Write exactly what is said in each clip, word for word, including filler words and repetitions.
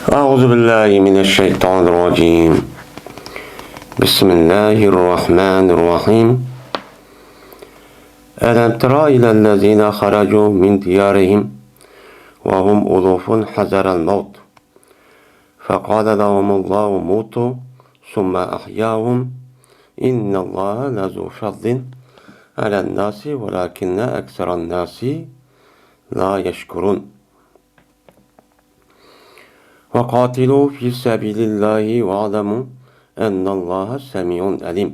أعوذ بالله من الشيطان الرجيم. بسم الله الرحمن الرحيم. ألم تر إلى الذين خرجوا من ديارهم وهم ألوف حذر الموت فقال لهم الله موتوا ثم أحياهم إن الله لذو فضل على الناس ولكن أكثر الناس لا يشكرون. وقاتلوا في سبيل الله واعلموا أن الله سميع عليم.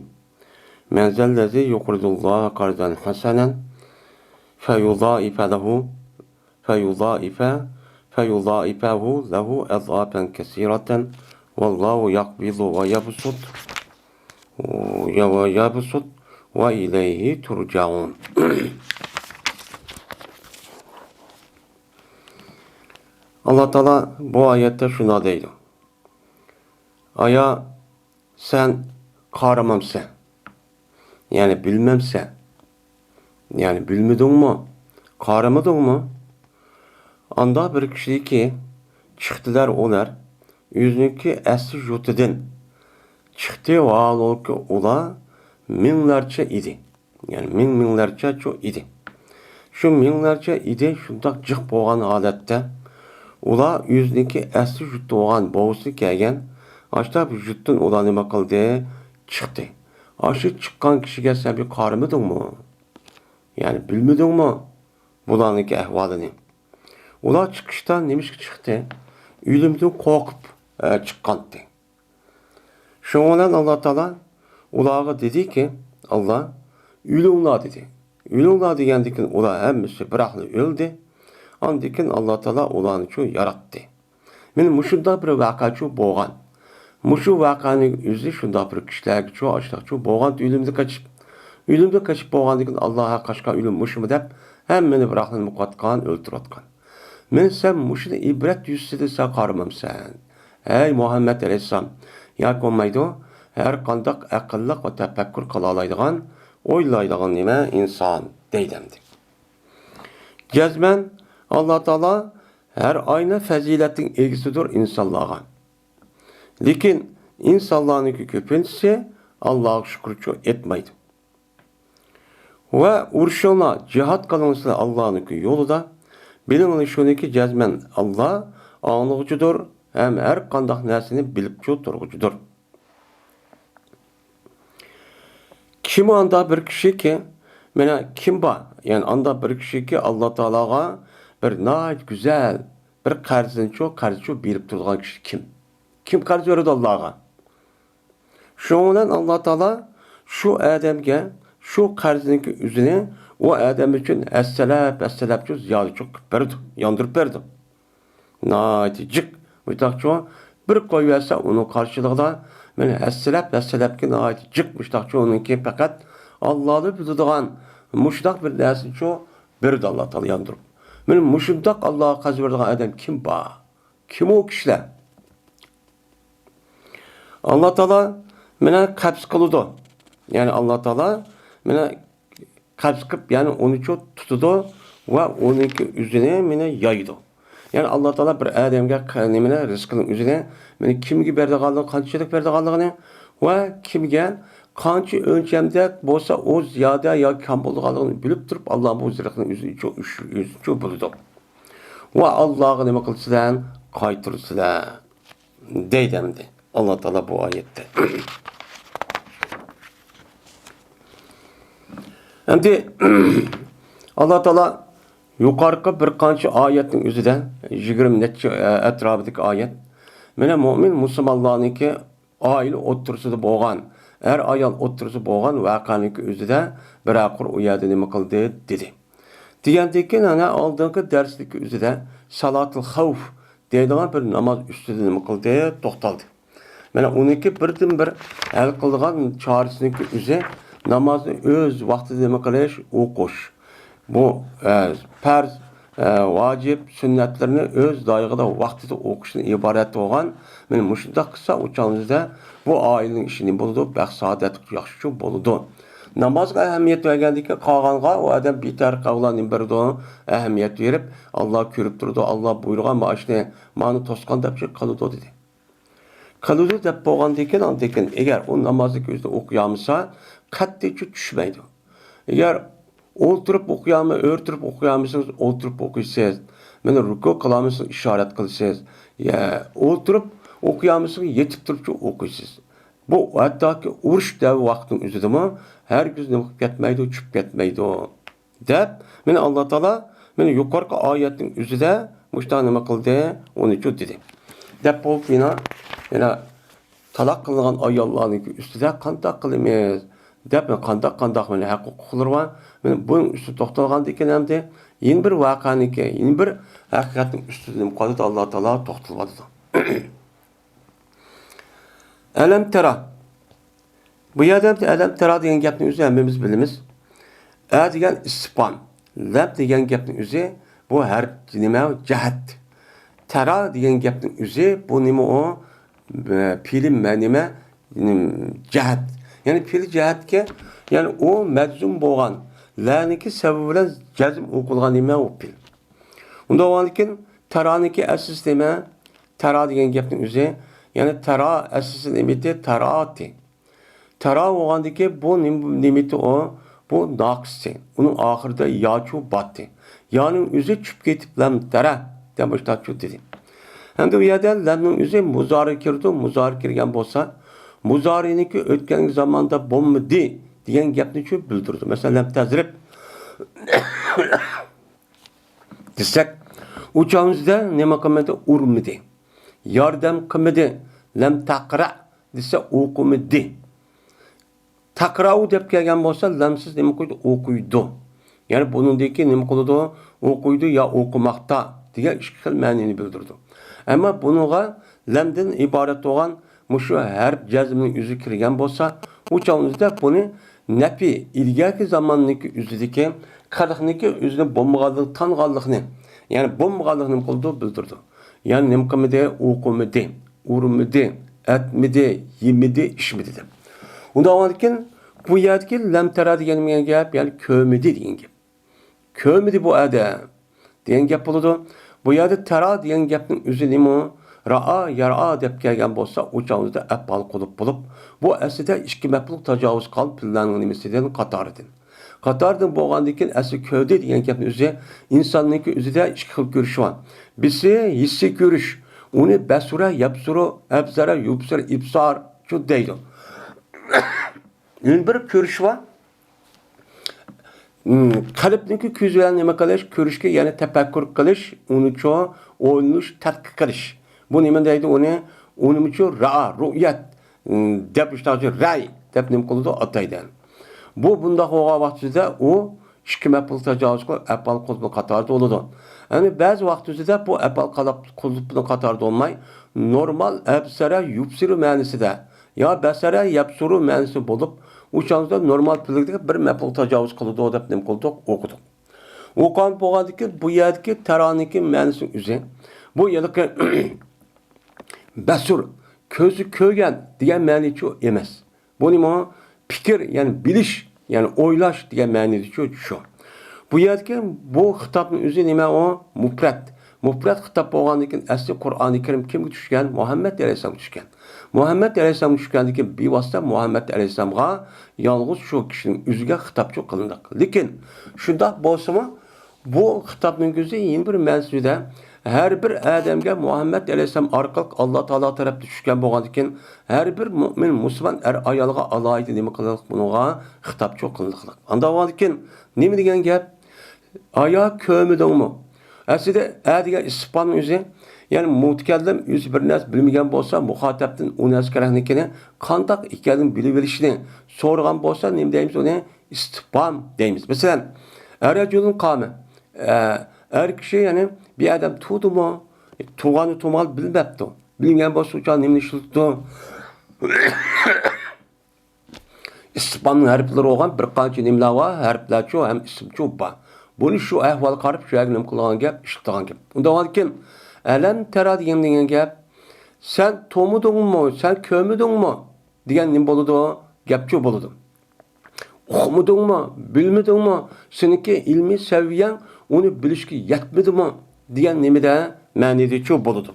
من ذا الذي يقرض الله قرضا حسنا فيضاعف له فيضاعف فيضاعفه له أضعافا كثيرة والله يقبض ويبسط ويبسط وإليه ترجعون. ئاللا تائالا بۇ ئايەتتە شۇنداق دەيدۇ: ئايا، سەن قارىمامسەن؟ يەنى بىلمەمسەن؟ يەنى بىلمىدىڭمۇ؟ قارىمىدىڭمۇ؟ ئاندا بىر كىشىكى چىقتىلەر ئۇلار ئۆزىنىڭكى ئەسلى يۇرتىدىن چىقتى، ۋاھالۇكى ئۇلار مىڭلارچە ئىدى. يەنى مىڭ مىڭلارچە چۇ ئىدى. شۇ مىڭلارچە ئىدى شۇنداق جىق بولغان ھالەتتە، ئۇلار ئۆزىنىڭكى ئەسلى يۇرتى بولغان بوۋىسى كەلگەن ئاشتا بىر يۇرتتىن ئۇلار نېمە قىلدى؟ چىقتى. ئاشۇ چىققان كىشىگە سەن بىر قارىمىدىڭمۇ؟ يەنى بىلمىدىڭمۇ بۇلارنىڭكى ئەھۋالىنى؟ ئۇلار چىقىشتا نېمىشقا چىقتى؟ ئۆلۈمدىن قورقۇپ، ئە، چىققانتى. شۇنىڭ بىلەن ئاللا تائالا ئۇلارغا دېدىكى، ئاللا، ئۆلۈڭلار دېدى. ئۆلۈڭلار دېگەندىكىن ئۇلار ھەممىسى بىراقلا ئۆلدى. ئاندىكىن ئاللا تائالا ئۇلارنى شۇ ياراتتى. مانا مۇشۇنداق بىر ۋەقەچۇ بولغان. مۇشۇ ۋەقەنىڭ ئۆزى شۇنداق بىر كىشىلەرگىچۇ، ئاشۇنداقچۇ بولغان، ئۆلۈمدىن قېچىپ. ئۆلۈمدىن قېچىپ بولغاندىكىن ئاللا ھەر قاچقان ئۆلۈم مۇشۇمۇ دەپ ھەممىنى بىراقلا نېمە قىلىۋاتقان، ئۆلتۈرۈۋاتقان. مانا سەن مۇشۇنى ئىبرەت يۈزىسىدىن سەن قارىمامسەن؟ ئەي مۇھەممەد ئەلەيھىسسالام، ياكى بولمايدۇ، ھەر قانداق ئەقىللىق ۋە تەپەككۇر قىلالايدىغان، ئويلايدىغان نېمە ئىنسان دەيدۇ ئەمدى. جەزمەن ئاللا تائالا ھەر ئاينى پەزىلەتنىڭ ئىگىسىدۇر ئىنسانلارغا. لېكىن ئىنسانلارنىڭكى كۆپىنچىسى ئاللاغا شۈكۈرچۇ ئېيتمايدۇ. ۋە ئۇرۇشۇڭلار، جىھاد قىلىڭلار ئاللانىڭكى يولىدا. بىلىڭلار شۇنىكى، جەزمەن ئاللا ئاڭلىغۇچىدۇر ھەم ھەر قانداق نەرسىنى بىلىپچۇ تۇرغۇچىدۇر. كىم ئاندا بىر كىشىكى، مانا كىم بار؟ يەنى ئاندا بىر كىشىكى ئاللا تائالاغا بىر ناھايىتى گۈزەل بىر قەرزنىچۇ، قەرزچۇ بېرىپ تۇرىدىغان كىشى كىم؟ كىم قەرز بېرىدۇ ئاللاغا؟ شۇنىڭ بىلەن ئاللا تائالا شۇ ئادەمگە شۇ قەرزنىڭكى ئۆزىنى ئۇ ئادەم ئۈچۈن ھەسسىلەپ، ھەسسىلەپچۇ زىيادىچۇ قىلىپ بېرىدۇ، ياندۇرۇپ بېرىدۇ. ناھايىتى جىق مۇشتاقچۇ بىر قويۇۋەرسە، ئۇنىڭ قارشىلىقىدا مانا ھەسسىلەپ، ھەسسىلەپكى ناھايىتى جىق مۇشتاقچۇ ئۇنىڭكى پەقەت ئاللالا بىلىدىغان مۇشۇنداق بىر نەرسىنىچۇ بېرىدۇ ئاللا تائالا ياندۇرۇپ. مانا مۇشۇنداق ئاللاغا قەرز بېرىدىغان ئادەم كىم بار؟ كىم ئۇ كىشىلەر؟ ئاللا تائالا مانا قەبز قىلىدۇ. يەنى ئاللا تائالا مانا قەبز قىلىپ، يەنى ئۇنىچۇ تۇتىدۇ ۋە ئۇنىڭكى ئۆزىنى مانا يايىدۇ. يەنى ئاللا تائالا بىر ئادەمگە ق-، نېمىنى، رىزقىنىڭ ئۆزىنى مانا كىمگە بېرىدىغانلىقى، قانچىلىك بېرىدىغانلىقىنى ۋە كىمگە قانچە ئۆلچەمدە بولسا ئۇ زىيادە ياكى كەم بولىدىغانلىقىنى بىلىپ تۇرۇپ، ئاللا بۇ رىزقىنى ئۆزىچۇ، ئۆزىچۇ بىلىدۇ. ۋە ئاللاغا نېمە قىلىسىلەر؟ قايتۇرىسىلەر، دەيدۇ ئەمدى ئاللا تائالا بۇ ئايەتتە. ئەمدى ئاللا تائالا يۇقارقى بىر قانچە ئايەتنىڭ ئۆزىدە، يىگىرمە نەچچە، ئە، ئەتراپىدىكى ئايەت، مانا مۆمىن مۇسۇلمانلارنىڭكى ئائىلە ئوتتۇرىسىدا بولغان، ئەر-ئايال ئوتتۇرىسىدا بولغان ۋەقەنىڭكى ئۆزىدە بىرەر قۇر ئۇ يەردە نېمە قىلدى دېدى. دېگەندىن كېيىن، ئەنە ئالدىنقى دەرسلىكى ئۆزىدە سالاتۇل خەۋپ دەيدىغان بىر ناماز ئۈستىدە نېمە قىلدى؟ توختالدى. مانا ئۇنىڭكى بىردىنبىر ھەل قىلىدىغان چارىسىنىڭكى ئۆزى نامازنى ئۆز ۋاقتىدا نېمە قىلىش؟ ئوقۇش. بۇ، ئە، پەرز، ئە، ۋاجىپ، سۈننەتلىرىنى ئۆز لايىقىدا ۋاقتىدا ئوقۇشتىن ئىبارەت بولغان. مانا مۇشۇنداق قىلسا، ئۇ چاغدا بۇ ئائىلىنىڭ ئىشى نېمە بولىدۇ؟ بەخت-سائادەت ياخشىچۇ بولىدۇ. نامازغا ئەھمىيەت بەرگەندىن كېيىن قالغانغا ئۇ ئادەم بىتەرەپ قالغاننى بېرىدۇ، ئەھمىيەت بېرىپ، ئاللا كۆرۈپ تۇرىدۇ، ئاللا بۇيرۇغان مانا ئىشنى، مانا توسقان دەپ قىلىدۇ دېدى. قىلىدۇ دەپ بولغاندىن كېيىن، ئاندىن كېيىن ئەگەر ئۇ نامازنى ئۆزىدە ئوقۇيالمىسا، قەتئىيچە چۈشمەيدۇ. ئەگەر ئولتۇرۇپ ئوقۇيالماي، ئۆرتۈرۈپ ئوقۇيالمىسىڭىز، ئولتۇرۇپ ئوقۇيسىز. مانا رۇكۇ قىلالمىسىڭىز، ئىشارەت قىلىسىز. يا ئولتۇرۇپ ئوقۇيالمىسىڭىز، يېتىپ تۇرۇپچە ئوقۇيسىز. بۇ ھەتتاكى ئۇرۇش دەۋر ۋاقتىنىڭ ئۆزىدىمۇ ھەرگىز نېمە قىلىپ كەتمەيدۇ، چۈشۈپ كەتمەيدۇ. دەپ، مانا ئاللا تائالا مانا يۇقىرىقى ئايەتنىڭ ئۆزىدە مۇشۇنداق نېمە قىلدى، ئۇنىچۇ دېدى. دەپ بولۇپ يەنە، يەنە تالاق قىلىنغان ئاياللارنىڭكى ئۈستىدە قانداق قىلىمىز دەپ، قانداق، قانداق مانا ھەق ھوقۇقلىرى بار. مانا بۇنىڭ ئۈستىدە توختالغاندىن كېيىن ئەمدى يەنە بىر ۋەقەنىڭكى، يەنە بىر ھەقىقەتنىڭ ئۈستىدە نېمە قىلىدۇ، ئاللا تائالا توختىلىۋاتىدۇ. ئەلەم تەرا. بۇ يەردە ئەلەم تەرا دېگەن گەپنىڭ ئۆزى ھەممىمىز بىلىمىز. ئە دېگەن ئىستىپھام. لەم دېگەن گەپنىڭ ئۆزى بۇ ھەرپ نېمە؟ جەھەت. تەرا دېگەن گەپنىڭ ئۆزى بۇ نېمە ئۇ؟ پېئلى مە-، نېمە؟ جەھەت. يەنى پېئلى جەھەتكە، يەنى ئۇ مەجزۇم بولغان. لەنىڭكى سەۋەبى بىلەن جەزم ئوقۇلغان نېمە ئۇ پېئل. ئۇنداق بولغاندىكىن تەرانىڭكى ئەسلىسى نېمە؟ تەرا دېگەن گەپنىڭ ئۆزى، يەنى تەرا ئەسلىسى نېمىتى؟ تەراتى. تەرا بولغاندىكى بۇ نېم-، نېمىتى ئۇ؟ بۇ ناقىستى. ئۇنىڭ ئاخىرىدا ياچۇ باتتى. يانىڭ ئۆزى چۈشۈپ كېتىپ لەم تەرا دەپ مۇشتاچۇ دېدى. ئەمدى بۇ يەردە لەمنىڭ ئۆزى مۇزارى كىرىدۇ، مۇزارى كىرگەن بولسا، مۇزارىنىڭكى ئۆتكەن زاماندا بولمىدى دېگەن گەپنى شۇ بىلدۈرىدۇ. مەسىلەن، لەم تەزرىب دېسەك، ئۇ چاغىمىزدا نېمە قىلمىدى؟ ئۇرمىدى. ياردەم قىلمىدى. لەم تەقرە دېسە، ئوقۇمىدى. تەقرەئۇ دەپ كەلگەن بولسا، لەمسىز نېمە قىلىدۇ؟ ئوقۇيدۇ. يەنى بۇنىڭدىكى نېمە قىلىدۇ؟ ئوقۇيدۇ يا ئوقۇماقتا دېگەن ئىككى خىل مەنىنى بىلدۈرىدۇ. ئەمما بۇنىڭغا لەمدىن ئىبارەت بولغان مۇشۇ ھەرپ جەزمنىڭ ئۆزى كىرگەن بولسا، ئۇ چاغنىڭدا بۇنى نەپى، ئىلگەركى زاماننىڭكى ئۆزىدىكى قىلىقنىڭكى ئۆزىنى بولمىغانلىقى، تانغانلىقنى، يەنى بولمىغانلىقىنى نېمە قىلىدۇ؟ بىلدۈرىدۇ. يەنى نېمە قىلمىدى؟ ئوقۇمىدى، ئۇرمىدى، ئەتمىدى، يېمىدى، ئىچمىدى دەپ. ئۇنداق بولغاندىكىن بۇ يەردىكى لەم تەرا دېگەن گەپ، يەنى كۆرمىدى دېگەن گەپ. كۆرمىدى بۇ ئادەم دېگەن گەپ بولىدۇ. بۇ يەردە تەرا دېگەن گەپنىڭ ئۆزى نېمە؟ رائا، يارا دەپ كەلگەن بولسا، ئۇ چاغدا ئەپئال قۇلۇپ بولۇپ، بۇ ئەسلىدە ئىككى مەپئۇل تاجاۋۇز قىلغان پېئىللارنىڭ نېمىسىدىن، قاتارىدىن. قاتاردىن بولغاندىن كېيىن ئەسلى كۆردى دېگەن گەپنىڭ ئۆزى ئىنساننىڭكى ئۆزىدە ئىككى خىل كۆرۈش بار. بىرسى ھېسسىي كۆرۈش، ئۇنى بەسۇرە، يەبسۇرۇ، ئەبسەرە، يۇبسىر، ئىبسار شۇ دەيدۇ. يەنە بىر كۆرۈش بار. مم، قەلبنىڭكى كۆزى بىلەن نېمە قىلىش؟ كۆرۈشكە، يەنى تەپەككۇر قىلىش، ئۇنىچۇ ئويلىنىش، تەتقىق قىلىش. بۇ نېمە دەيدۇ ئۇنى؟ ئۇنىمۇچۇ رەئا، رۇئيەت، مم، دەپ مۇشۇنداق رەي دەپ نېمە قىلىدۇ؟ ئاتايدۇ. بۇ بۇنداق بولغان ۋاقتىدا ئۇ ئىككى مەپئۇل تاجاۋۇز قىلىپ، ئەپئال قۇلۇپنىڭ قاتارىدا بولىدۇ. يەنى بەزى ۋاقىت ئۆزىدە بۇ ئەپئال قۇلۇپنىڭ قاتارىدا بولماي، نورمال ئەبسەرە يۇبسىرۇ مەنىسىدە يا بەسەرە يەبسۇرۇ مەنىسى بولۇپ، ئۇ چاغدا نورمال پېئىلدىكى بىر مەپئۇل تاجاۋۇز قىلىدۇ دەپ نېمە قىلدۇق؟ ئوقۇدۇق. ئوقۇغان بولغاندىكىن بۇ يەردىكى تەرانىڭكى مەنىسىنىڭ ئۆزى، بۇ ھېلىقى بەسۇر، كۆزى كۆرگەن دېگەن مەنىچۇ ئەمەس. بۇ نېمە؟ پىكىر، يەنى بىلىش، يەنى ئويلاش دېگەن مەنىدىچۇ شۇ. بۇ يەردىكى بۇ خىتابنىڭ ئۆزى نېمە ئۇ؟ مۇپرەت. مۇپرەت خىتاب بولغاندىن كېيىن ئەسلى قۇرئانى كەرىم كىمگە چۈشكەن؟ مۇھەممەد ئەلەيھىسسالامغا چۈشكەن. مۇھەممەد ئەلەيھىسسالامغا چۈشكەندىن كېيىن بىۋاسىتە مۇھەممەد ئەلەيھىسسالامغا يالغۇز شۇ كىشىنىڭ ئۆزىگە خىتابچۇ قىلىندى. لېكىن شۇنداق بولسىمۇ، بۇ خىتابنىڭ ئۆزى يەنە بىر مەنىسىدە، ھەر بىر ئادەمگە مۇھەممەد ئەلەيھىسسالام ئارقىلىق ئاللا تائالا تەرەپتىن چۈشكەن بولغاندىكىن، ھەر بىر مۆمىن مۇسۇلمان ئەر ئايالغا ئالاھىدە نېمە قىلىقلىق بۇنىڭغا خىتابچۇ قىلىنىقلىق. ئانداق بولغاندىكىن نېمە دېگەن گەپ؟ ئايا كۆرمىدىڭمۇ؟ ئەسلىدە ئە دېگەن ئىستىپھامنىڭ ئۆزى، يەنى مۇتەكەللىم ئۆزى بىر نەرسە بىلمىگەن بولسا، مۇخاتەپتىن ئۇ نەرسە كېرەكلىكىنى قانداق ئىكەنلىكىنى بىلىۋېلىشنى سورىغان بولسا، نېمە دەيمىز ئۇنى؟ ئىستىپھام دەيمىز. مەسىلەن، ئەرەجۇلۇن قامە. ئە، ئەر كىشى، يەنى بىر ئادەم تۇردىمۇ؟ تۇرغاننى تۇرمىغاننى بىلمەپتۇ. بىلگەن بولسا ئۇ چاغ نېمىنى ئىشلىتىدۇ؟ ئىستىپھامنىڭ ھەرپلىرى بولغان بىر قانچە نېمىلەر بار، ھەرپلەرچۇ ھەم ئىسىمچۇ بار. بۇنى شۇ ئەھۋالغا قاراپ شۇ يەرگە نېمە قىلغان گەپ، ئىشلىتىدىغان گەپ. ئۇنداق بولغاندىكىن، ئەلەم تەرا دېگەن، دېگەن گەپ، سەن تۇرمىدىڭمۇ، سەن كۆرمىدىڭمۇ دېگەن نېمە بولىدۇ؟ گەپچۇ بولىدۇ. ئۇقمىدىڭمۇ، بىلمىدىڭمۇ، سېنىڭكى ئىلمىي سەۋىيەڭ ئۇنى بىلىشكە يەتمىدىمۇ دېگەن نېمىدە مەنىدىچۇ بولىدۇ.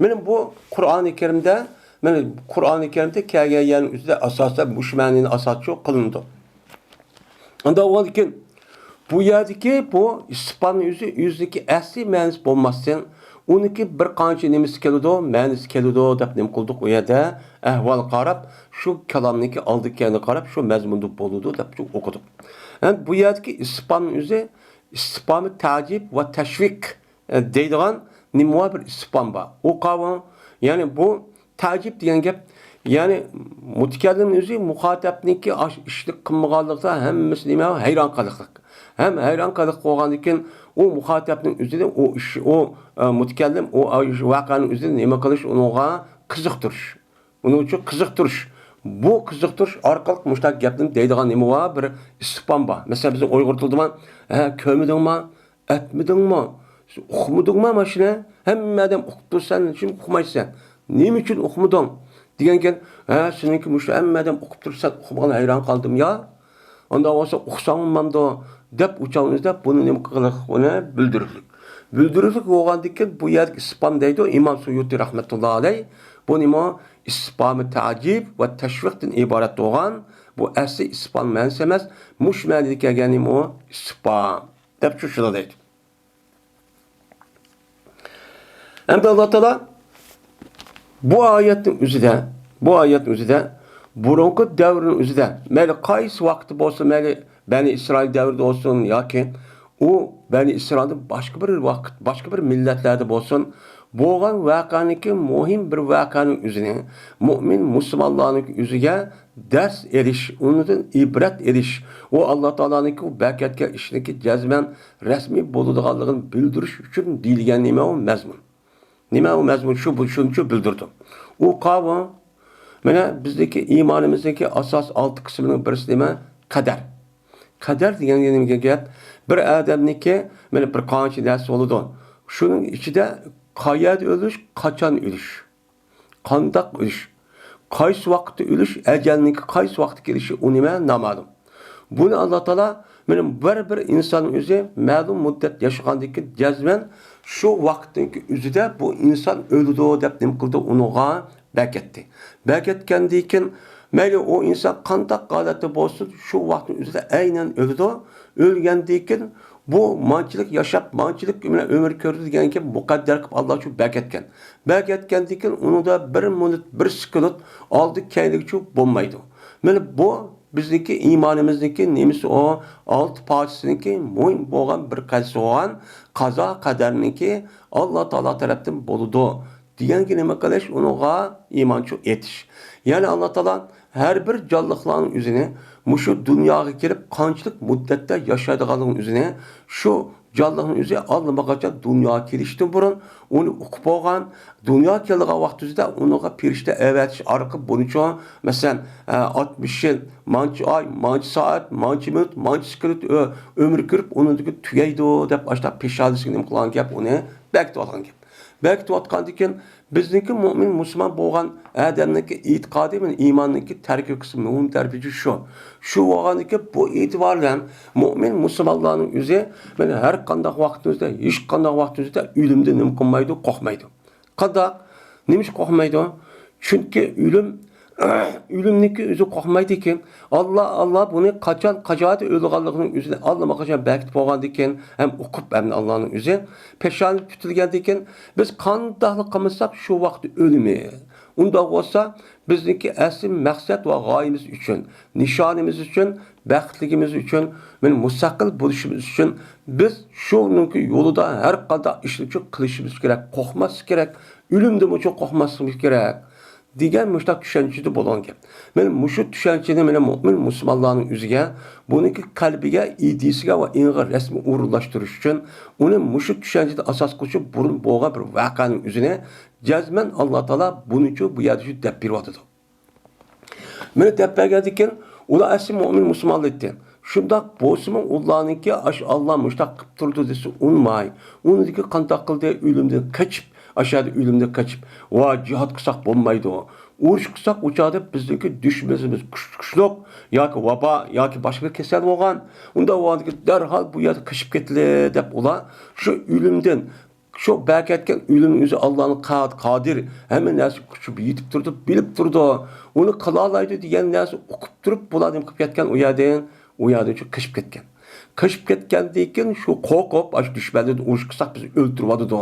مانا بۇ قۇرئانى كەرىمدە، مانا قۇرئانى كەرىمدە كەلگەن يەرنىڭ ئۆزىدە ئاساسەن مۇشۇ مەنىنى ئاساسچۇ قىلىنىدۇ. ئاندا بولغاندىكىن بۇ يەردىكى بۇ ئىستىفھامنىڭ ئۆزى ئۆزىدىكى ئەسلى مەنىسى بولماستىن، ئۇنىڭكى بىر قانچە نېمىسى كېلىدۇ، مەنىسى كېلىدۇ دەپ نېمە قىلدۇق ئۇ يەردە؟ ئەھۋال قاراپ، شۇ كالامنىڭكى ئالدى كەينىگە قاراپ، شۇ مەزمۇندا بولىدۇ دەپ شۇ ئوقۇدۇق. ئەمدى بۇ يەردىكى ئىستىفھامنىڭ ئۆزى ئىستىفھامى تەجىب ۋە تەشۋىق، ئە، دەيدىغان نېمە بار؟ بىر ئىستىفھام بار. ئۇ قاۋۇ، يەنى بۇ تەجىب دېگەن گەپ، يەنى مۇتەكەللىم ئۆزى مۇخاتەپنىڭكى ئاش-، ئىشنى قىلمىغانلىقىدا ھەممىسى نېمە؟ ھەيران قېلىقلىق. ھەم ھەيران قېلىق بولغاندىن كېيىن، ئۇ مۇخاتەپنىڭ ئۆزىدىن ئۇ ئىش، ئۇ، ئە، مۇتەكەللىم ئۇ، ئە، ۋەقەنىڭ ئۆزىدىن نېمە قىلىش؟ ئۇنىڭغا قىزىقتۇرۇش. ئۇنىڭ ئۈچۈن قىزىقتۇرۇش. بۇ قىزىقتۇرۇش ئارقىلىق مۇشۇنداق گەپنى دەيدىغان نېمە بار؟ بىر ئىستىفھام بار. مەسىلەن، بىزنىڭ ئۇيغۇر تىلىدا بار، ھە، كۆرمىدىڭما؟ ئەتمىدىڭمۇ؟ ئۇقمىدىڭمۇ ماشۇنى؟ ھەممە ئادەم ئۇقۇپتۇ، سەن نېمە ئۈچۈن ئۇقمايسەن؟ نېمە ئۈچۈن ئۇقمىدىڭ؟ دېگەنكەن، ھە، سېنىڭكى مۇشۇ ھەممە ئادەم ئۇقۇپ تۇرۇپ سەن ئۇقمىغان ھەيران قالدىم يا. ئۇنداق بولسا ئۇقساڭمۇ مامدۇ دەپ ئۇچاڭنى ئىزدەپ بۇنى نېمە قىلىق؟ بۇنى بىلدۈرۈكلۈك. بىلدۈرۈكلۈك بولغاندىكىن بۇ يەردىكى ئىستىفھام دەيدۇ ئىمام سۇيۇتى رەھمەتۇللا ئەلەي. بۇ نېمە؟ ئىستىفھامى تەجىب ۋە تەشۋىقتىن ئىبارەت بولغان، بۇ ئەسلى ئىستىفھام مەنىسى ئەمەس، مۇشۇ مەنىدە كەلگەن نېمە ئۇ؟ ئىستىفھام دەپ شۇ شۇنداق دەيدۇ. ئەمدى ئاللا تائالا بۇ ئايەتنىڭ ئۆزىدە، بۇ ئايەتنىڭ ئۆزىدە، بۇرۇنقى دەۋرنىڭ ئۆزىدە، مەيلى قايسى ۋاقىتتا بولسۇن، مەيلى بەنى ئىسرائىل دەۋرىدە بولسۇن ياكى ئۇ بەنى ئىسرائىلدىن باشقا بىر ۋاقىت، باشقا بىر مىللەتلەردە بولسۇن، بولغان ۋەقەنىڭكى مۇھىم بىر ۋەقەنىڭ ئۆزىنى مۇئمىن مۇسۇلمانلارنىڭ ئۆزىگە دەرس ئېلىش، ئۇنىڭدىن ئىبرەت ئېلىش، ئۇ ئاللا تائالانىڭكى ئۇ بەركەتكە ئىشنىڭكى جەزمەن رەسمىي بولىدىغانلىقىنى بىلدۈرۈش ئۈچۈن دېيىلگەن نېمە ئۇ مەزمۇن. نېمە ئۇ مەزمۇن؟ شۇ، بۇ، شۇنچە بىلدۈردى. ئۇ قاۋۇ، مانا بىزدىكى ئىمانىمىزدىكى ئاساس ئالتە قىسمىنىڭ بىرسى نېمە؟ قەدەر. قەدەر دېگەن نېمە گەپ؟ بىر ئادەمنىڭكى، مانا بىر قانچە نەرسە بولىدۇ. شۇنىڭ ئىچىدە قەيەردە ئۆلۈش، قاچان ئۆلۈش، قانداق ئۆلۈش، قايسى ۋاقىتتا ئۆلۈش، ئەجەلنىڭكى قايسى ۋاقىتتا كېلىشى ئۇ نېمە؟ نامەلۇم. بۇنى ئاللا تائالا مانا بىر، بىر ئىنساننىڭ ئۆزى مەلۇم مۇددەت ياشىغاندىن كېيىن جەزمەن شۇ ۋاقىتنىڭكى ئۆزىدە بۇ ئىنسان ئۆلىدۇ دەپ نېمە قىلدى؟ ئۇنىڭغا بەكەتتى. بەكەتكەندىن كېيىن مەيلى ئۇ ئىنسان قانداق ھالەتتە بولسۇن، شۇ ۋاقىتنىڭ ئۆزىدە ئەينەن ئۆلىدۇ. ئۆلگەندىن كېيىن بۇ مانچىلىك ياشاپ، مانچىلىك بىلەن ئۆمۈر كۆردى دېگەنكى مۇقەددەر قىلىپ ئاللا شۇ بەكەتكەن. بەكەتكەندىن كېيىن ئۇنىڭدا بىر مىنۇت، بىر سېكۇنت ئالدى كەينىگىچۇ بولمايدۇ. مانا بۇ بىزنىڭكى ئىمانىمىزنىڭكى نېمىسى ئۇ؟ ئالتە پارچىسىنىڭكى مۇھىم بولغان بىر قەدىسى بولغان قازا قەدەرنىڭكى ئاللا تائالا تەرەپتىن بولىدۇ دېگەنگە نېمە قىلىش؟ ئۇنىڭغا ئىمانچۇ ئېتىش. يەنى ئاللا تائالا ھەر بىر جانلىقلارنىڭ ئۆزىنى مۇشۇ دۇنياغا كېلىپ قانچىلىك مۇددەتتە ياشايدىغانلىقىنىڭ ئۆزىنى شۇ جانلىقنىڭ ئۆزى ئاللىماقاچان دۇنياغا كېلىشتىن بۇرۇن ئۇنى ئۇقۇپ بولغان، دۇنياغا كېلىدىغان ۋاقتىمىزدا ئۇنىڭغا پېرىشتە ئەۋەتىش ئارقىلىق بۇنىچۇ، مەسىلەن، ئاتمىش يىل، مانچە ئاي، مانچە سائەت، مانچە مىنۇت، مانچە سېكۇنت ئۆ-، ئۆمۈر كۆرۈپ، ئۇنىڭدىن كېيىن تۈگەيدۇ دەپ ئاشۇنداق پېشانىسىگە نېمە قىلغان گەپ، ئۇنى بەكىتىۋاتقان گەپ. بەكىتىۋاتقاندىن كېيىن بىزنىڭكى مۇئمىن مۇسۇلمان بولغان ئادەمنىڭكى ئېتىقادى مانا ئىماننىڭكى تەركىبى قىسمى مۇھىم تەرىپى شۇ. شۇ بولغاندىكىن بۇ ئېتىبار بىلەن مۇئمىن مۇسۇلمانلارنىڭ ئۆزى مانا ھەر قانداق ۋاقتىمىزدا، ھېچقانداق ۋاقتىمىزدا ئۆلۈمدىن نېمە قىلمايدۇ؟ قورقمايدۇ. قانداق؟ نېمىشقا قورقمايدۇ؟ چۈنكى ئۆلۈم، ئۆلۈمنىڭكى ئۆزى قورقمايدىكەن. ئاللا، ئاللا بۇنى قاچان، قاچان ئۆلىدىغانلىقىنىڭ ئۆزىنى ئاللىماقاچان بەكىتىپ بولغاندىكىن، ھەم ئۇقۇپ، ھەم ئاللانىڭ ئۆزى پېشانە پۈتۈلگەندىكىن، بىز قانداقلا قىلمىساق شۇ ۋاقىتتا ئۆلىمىز. ئۇنداق بولسا، بىزنىڭكى ئەسلى مەقسەت ۋە غايىمىز ئۈچۈن، نىشانىمىز ئۈچۈن، بەختلىكىمىز ئۈچۈن، مانا مۇستەقىل بولۇشىمىز ئۈچۈن بىز شۇنىڭكى يولىدا ھەر قانداق ئىشنى قىلىشىمىز كېرەك، قورقماسلىق كېرەك، ئۆلۈمدىنمۇ قورقماسلىقىمىز كېرەك دېگەن مۇشۇنداق چۈشەنچىدە بولغان گەپ. مانا مۇشۇ چۈشەنچىنى مانا مۇئمىن مۇسۇلمانلارنىڭ ئۆزىگە، بۇنىڭكى قەلبىگە، ئىدىيىسىگە ۋە ئېڭىغا رەسمىي ئورۇنلاشتۇرۇش ئۈچۈن ئۇنى مۇشۇ چۈشەنچىدە ئاساس قىلىشى بۇرۇن بولغان بىر ۋەقەنىڭ ئۆزىنى جەزمەن ئاللا تائالا بۇنىچۇ بۇ يەردە شۇ دەپ بېرىۋاتىدۇ. مانا دەپ بەرگەندىكىن، ئۇلار ئەسلى مۇئمىن مۇسۇلمانلار ئىدى. شۇنداق بولسىمۇ، ئۇلارنىڭكى ئاشۇ ئاللا مۇشۇنداق قىلىپ تۇرىدۇ دېسە ئۇنىماي، ئۇنىڭدىكى قانداق قىلدى؟ ئۆلۈمدىن قېچىپ، ئاشۇ يەردە ئۆلۈمدىن قېچىپ، ۋاي، جىھاد قىلساق بولمايدۇ. ئۇرۇش قىلساق، ئۇ چاغدا بىزنىڭكى دۈشمىنىمىز كۈچ-، كۈچلۈك ياكى ۋابا ياكى باشقا بىر كېسەل بولغان. ئۇنداق بولغاندىكىن دەرھال بۇ يەردە قېچىپ كېتىلى دەپ ئۇلار شۇ ئۆلۈمدىن، شۇ بەركەتكەن ئۆلۈمنىڭ ئۆزى ئاللانىڭ قا-، قادىر، ھەممە نەرسە كۈچى يېتىپ تۇرىدۇ، بىلىپ تۇرىدۇ. ئۇنى قىلالايدۇ دېگەن نەرسە ئۇقۇپ تۇرۇپ، بۇلار نېمە قىلىپ كەتكەن ئۇ يەردىن؟ ئۇ يەردىن شۇ قېچىپ كەتكەن. قېچىپ كەتكەندىن كېيىن شۇ قورقۇپ، ئاشۇ دۈشمەندىن ئۇرۇش قىلساق بىزنى ئۆلتۈرۈۋاتىدۇ.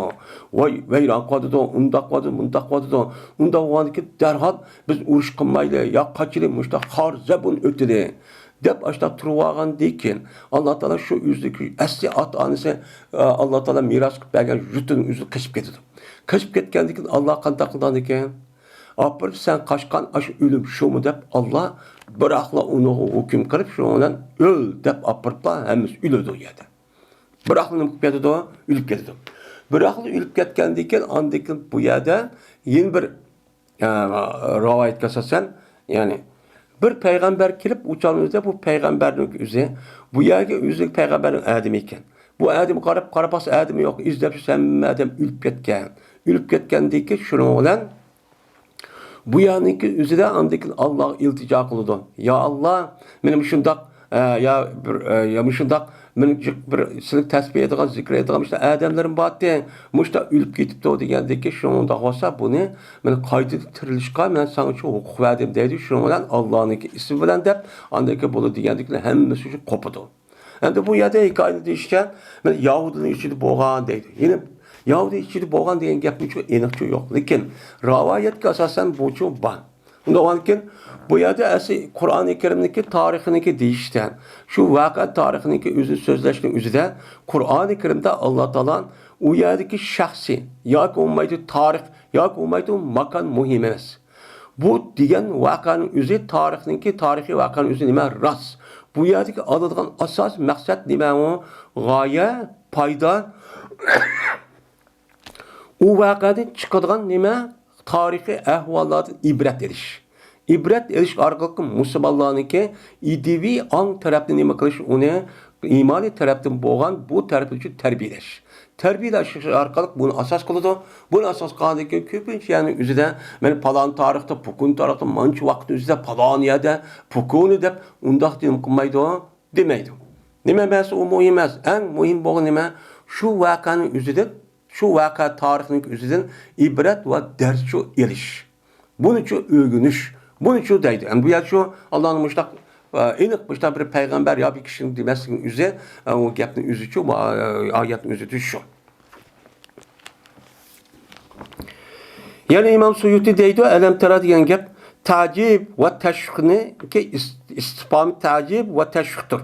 ۋاي، ۋەيران قىلىۋاتىدۇ، ئۇنداق قىلىۋاتىدۇ، مۇنداق قىلىۋاتىدۇ. ئۇنداق بولغاندىن كېيىن دەرھال بىز ئۇرۇش قىلمايلى، يا قاچىلى، مۇشۇنداق خار زەبۇن ئۆتىلى دەپ ئاشۇنداق تۇرۇۋالغاندىن كېيىن، ئاللا تائالا شۇ ئۆزىدىكى ئەسلى ئاتا-ئانىسى، ئاللا تائالا مىراس قىلىپ بەرگەن يۇرتىدىن ئۆزى قېچىپ كېتىدۇ. قېچىپ كەتكەندىن كېيىن ئاللا قانداق قىلىدىكەن؟ ئاپىرىپ سەن قاچقان ئاشۇ ئۆلۈم شۇمۇ دەپ ئاللا بىراقلا ئۇنىڭغا ھۆكۈم قىلىپ، شۇنىڭ بىلەن ئۆل دەپ ئاپىرىپلا ھەممىسى ئۆلىدۇ ئۇ يەردە. بىراقلا نېمە قىلىپ كېتىدۇ؟ ئۆلۈپ كېتىدۇ. بىراقلا ئۆلۈپ كەتكەندىن كېيىن ئاندىن كېيىن بۇ يەردە يەنە بىر، ئە، رىۋايەتكە ئاساسەن، يەنى بىر پەيغەمبەر كېلىپ ئۇ چاغنىڭ ئۆزىدە بۇ پەيغەمبەرنىڭ ئۆزى بۇ يەرگە ئۆزى پەيغەمبەرنىڭ ئادىمى ئىكەن. بۇ ئادەمگە قاراپ، قارىپاس ئادىمى يوق، ئىزدەپ يۈرسە ھەممە ئادەم ئۆلۈپ كەتكەن. ئۆلۈپ كەتكەندىن كېيىن شۇنىڭ بىلەن بۇ يەرنىڭكى ئۆزىدە ئاندىن كېيىن ئاللاغا ئىلتىجا قىلىدۇ. يا ئاللا، مېنى مۇشۇنداق، ئە، يا بىر، ئە، يا مۇشۇنداق، مېنى جىق بىر سېنى تەسبىھ ئېيتىدىغان، زىكىر ئېيتىدىغان مۇشۇنداق ئادەملىرىم بارتى، مۇشۇنداق ئۆلۈپ كېتىپتۇ دېگەندىن كېيىن، شۇنداق بولسا بۇنى مەن قايتىدىن تىرىلىشقا مەن ساڭا شۇ ھوقۇق بەردىم دەيدۇ. شۇنىڭ بىلەن ئاللانىڭكى ئىسمى بىلەن دەپ، ئاندىن كېيىن بولىدۇ دېگەندىن كېيىن ھەممىسى شۇ قوپىدۇ. ئەمدى بۇ يەردە ھېكايىنى دېيىشىچە، مانا يەھۇدىينىڭ ئىچىدە بولغان دەيدۇ. يەنى يەھۇدىي ئىچىدە بولغان دېگەن گەپنىچۇ ئېنىقچۇ يوق. لېكىن رىۋايەتكە ئاساسەن بۇچۇ بار. ئۇنداق بولغاندىكىن بۇ يەردە ئەسلى قۇرئانى كەرىمنىكى تارىخىنىكى دېيىشتە، شۇ ۋەقە تارىخىنىكى ئۆزىنى سۆزلەشنىڭ ئۆزىدە قۇرئانى كەرىمدە ئاللا تائالا ئۇ يەردىكى شەخسى ياكى بولمايدۇ تارىخ ياكى بولمايدۇ ماكان مۇھىم ئەمەس. بۇ دېگەن ۋەقەنىڭ ئۆزى تارىخنىڭكى، تارىخىي ۋەقەنىڭ ئۆزى نېمە؟ راست. بۇ يەردىكى ئالىدىغان ئاساسىي مەقسەت نېمە ئۇ؟ غايە، پايدا. ئۇ ۋەقەدىن چىقىدىغان نېمە؟ تارىخىي ئەھۋاللاردىن ئىبرەت ئېلىش. ئىبرەت ئېلىش ئارقىلىق مۇسۇلمانلارنىڭكى ئىدىيىۋى ئاڭ تەرەپنى نېمە قىلىش، ئۇنى ئىمانىي تەرەپتىن بولغان بۇ تەرىپى ئۈچۈن تەربىيەلەش. تەربىيەلەش ئارقىلىق بۇنى ئاساس قىلىدۇ. بۇنى ئاساس قىلغاندىن كېيىن كۆپىنچە يەرنىڭ ئۆزىدە، مانا، پالان تارىختا، پۇكۇن تارىختا، مانچە ۋاقىتنىڭ ئۆزىدە، پالان يەردە، پۇكۇنى دەپ ئۇنداق نېمە قىلمايدۇ، دېمەيدۇ. نېمە ئەمەس، ئۇ مۇھىم ئەمەس. ئەڭ مۇھىم بولغىنى نېمە؟ شۇ ۋەقەنىڭ ئۆزىدىن، شۇ ۋەقە تارىخنىڭ ئۆزىدىن ئىبرەت ۋە دەرسچۇ ئېلىش. بۇنىچۇ ئۆگىنىش، بۇنىچۇ دەيدۇ. ئەمدى بۇ يەردە شۇ ئاللانىڭ مۇشۇنداق، ئە، ئېنىق مۇشۇنداق بىر پەيغەمبەر يا بىر كىشىنىڭ دېمەسلىكىنىڭ ئۆزى، ئە، ئۇ گەپنىڭ ئۆزىچۇ، ئە، ئايەتنىڭ ئۆزىچۇ شۇ. يەنە ئىمام سۇيۇتى دەيدۇ، ئەلەم تەرا دېگەن گەپ تەجىب ۋە تەشۋىقنىڭكى ئىس-، ئىستىفامى تەجىب ۋە تەشۋىقتۇر.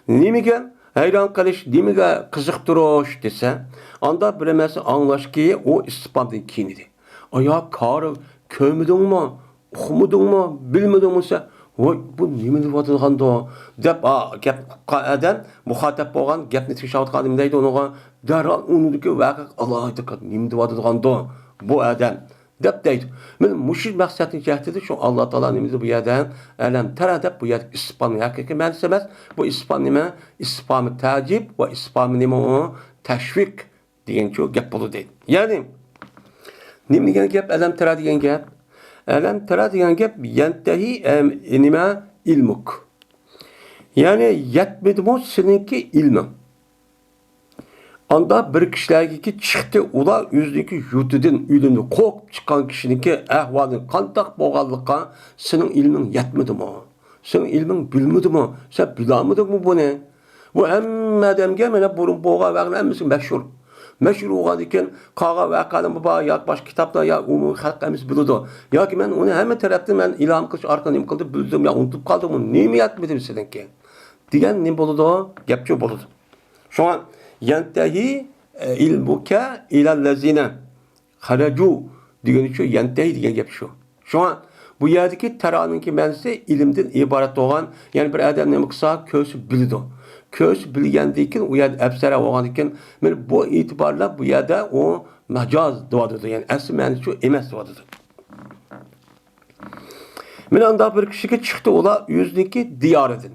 نېمىگە ھەيران قېلىش، نېمىگە قىزىقتۇرۇش دېسە، ئاندا بىر نەرسە ئاڭلاشكى ئۇ ئىستىفامدىن كېيىن ئىدى. ئايا كارىل، كۆرمىدىڭمۇ؟ ئۇقمىدىڭمۇ؟ بىلمىدىڭمۇ دېسە، ۋاي، بۇ نېمە دەۋاتىدىغاندۇ؟ دەپ، ئا، گەپ ئۇققان ئادەم، مۇخاتەپ بولغان، گەپنى تىڭشاۋاتقان ئادەم نېمە دەيدۇ ئۇنىڭغا؟ دەرھال ئۇنىڭدىكى ۋەقە ئالاھىدە، نېمە دەۋاتىدىغاندۇ بۇ ئادەم؟ دەپ دەيدۇ. مانا مۇشۇ مەقسەتنىڭ جەھىتىدە شۇ ئاللا تائالا نېمە دېدى بۇ يەردە؟ ئەلەم تەرا دەپ بۇ يەردىكى ئىستىفامنىڭ ھەقىقىي مەنىسى ئەمەس. بۇ ئىستىفام نېمە؟ ئىستىفامى تەجىب ۋە ئىستىفامى نېمە ئۇ؟ تەشۋىق. دېگەنچۇ گەپ بولىدۇ دەيدۇ. يەنى نېمە دېگەن گەپ؟ ئەلەم تەرا دېگەن گەپ. ئەلەم تەرا دېگەن گەپ يەنتەھى ئەم-، نېمە؟ ئىلمۇك. يەنى يەتمىدىمۇ سېنىڭكى ئىلمىڭ؟ ئاندا بىر كىشىلەرگىكى چىقتى، ئۇلار ئۆزىنىڭكى يۇرتىدىن ئۆلۈمدىن قورقۇپ چىققان كىشىنىڭكى ئەھۋالى قانداق بولغانلىققا سېنىڭ ئىلمىڭ يەتمىدىمۇ؟ سېنىڭ ئىلمىڭ بىلمىدىمۇ؟ سەن بىلالمىدىڭمۇ بۇنى؟ بۇ ھەممە ئادەمگە مانا بۇرۇن بولغان ۋەقەلەر ھەممىسى مەشھۇر. مەشھۇر بولغاندىن كېيىن قالغان ۋەقەلەرمۇ بار، ياكى باشقا كىتابلار، يا ئومۇمىي خەلق ھەممىسى بىلىدۇ. ياكى مەن ئۇنى ھەممە تەرەپتىن مەن ئىلھام قىلىش ئارقىلىق نېمە قىلدىم، بىلدىم يا ئۇنتۇپ قالدىممۇ؟ نېمە يەتمىدى سېنىڭكى؟ دېگەن نېمە بولىدۇ؟ گەپچۇ بولىدۇ. شۇڭا يەنتەھى ئىلمۇكە ئىلەللەزىنە خەرەجۇ دېگىنى شۇ، يەنتەھى دېگەن گەپ شۇ. شۇڭا بۇ يەردىكى تەرانىڭكى مەنىسى ئىلىمدىن ئىبارەت بولغان، يەنى بىر ئادەم نېمە قىلسا كۆرسە بىلىدۇ. كۆرسە بىلگەندىن كېيىن ئۇ يەردە ئەپسەرە بولغاندىن كېيىن، مانا بۇ ئېتىبارلا بۇ يەردە ئۇ ماجاز دەۋاتىدۇ، يەنى ئەسلى مەنىسى شۇ ئەمەس دەۋاتىدۇ. مانا ئانداق بىر كىشىگە چىقتى ئۇلار ئۆزىنىڭكى دىيارىدىن.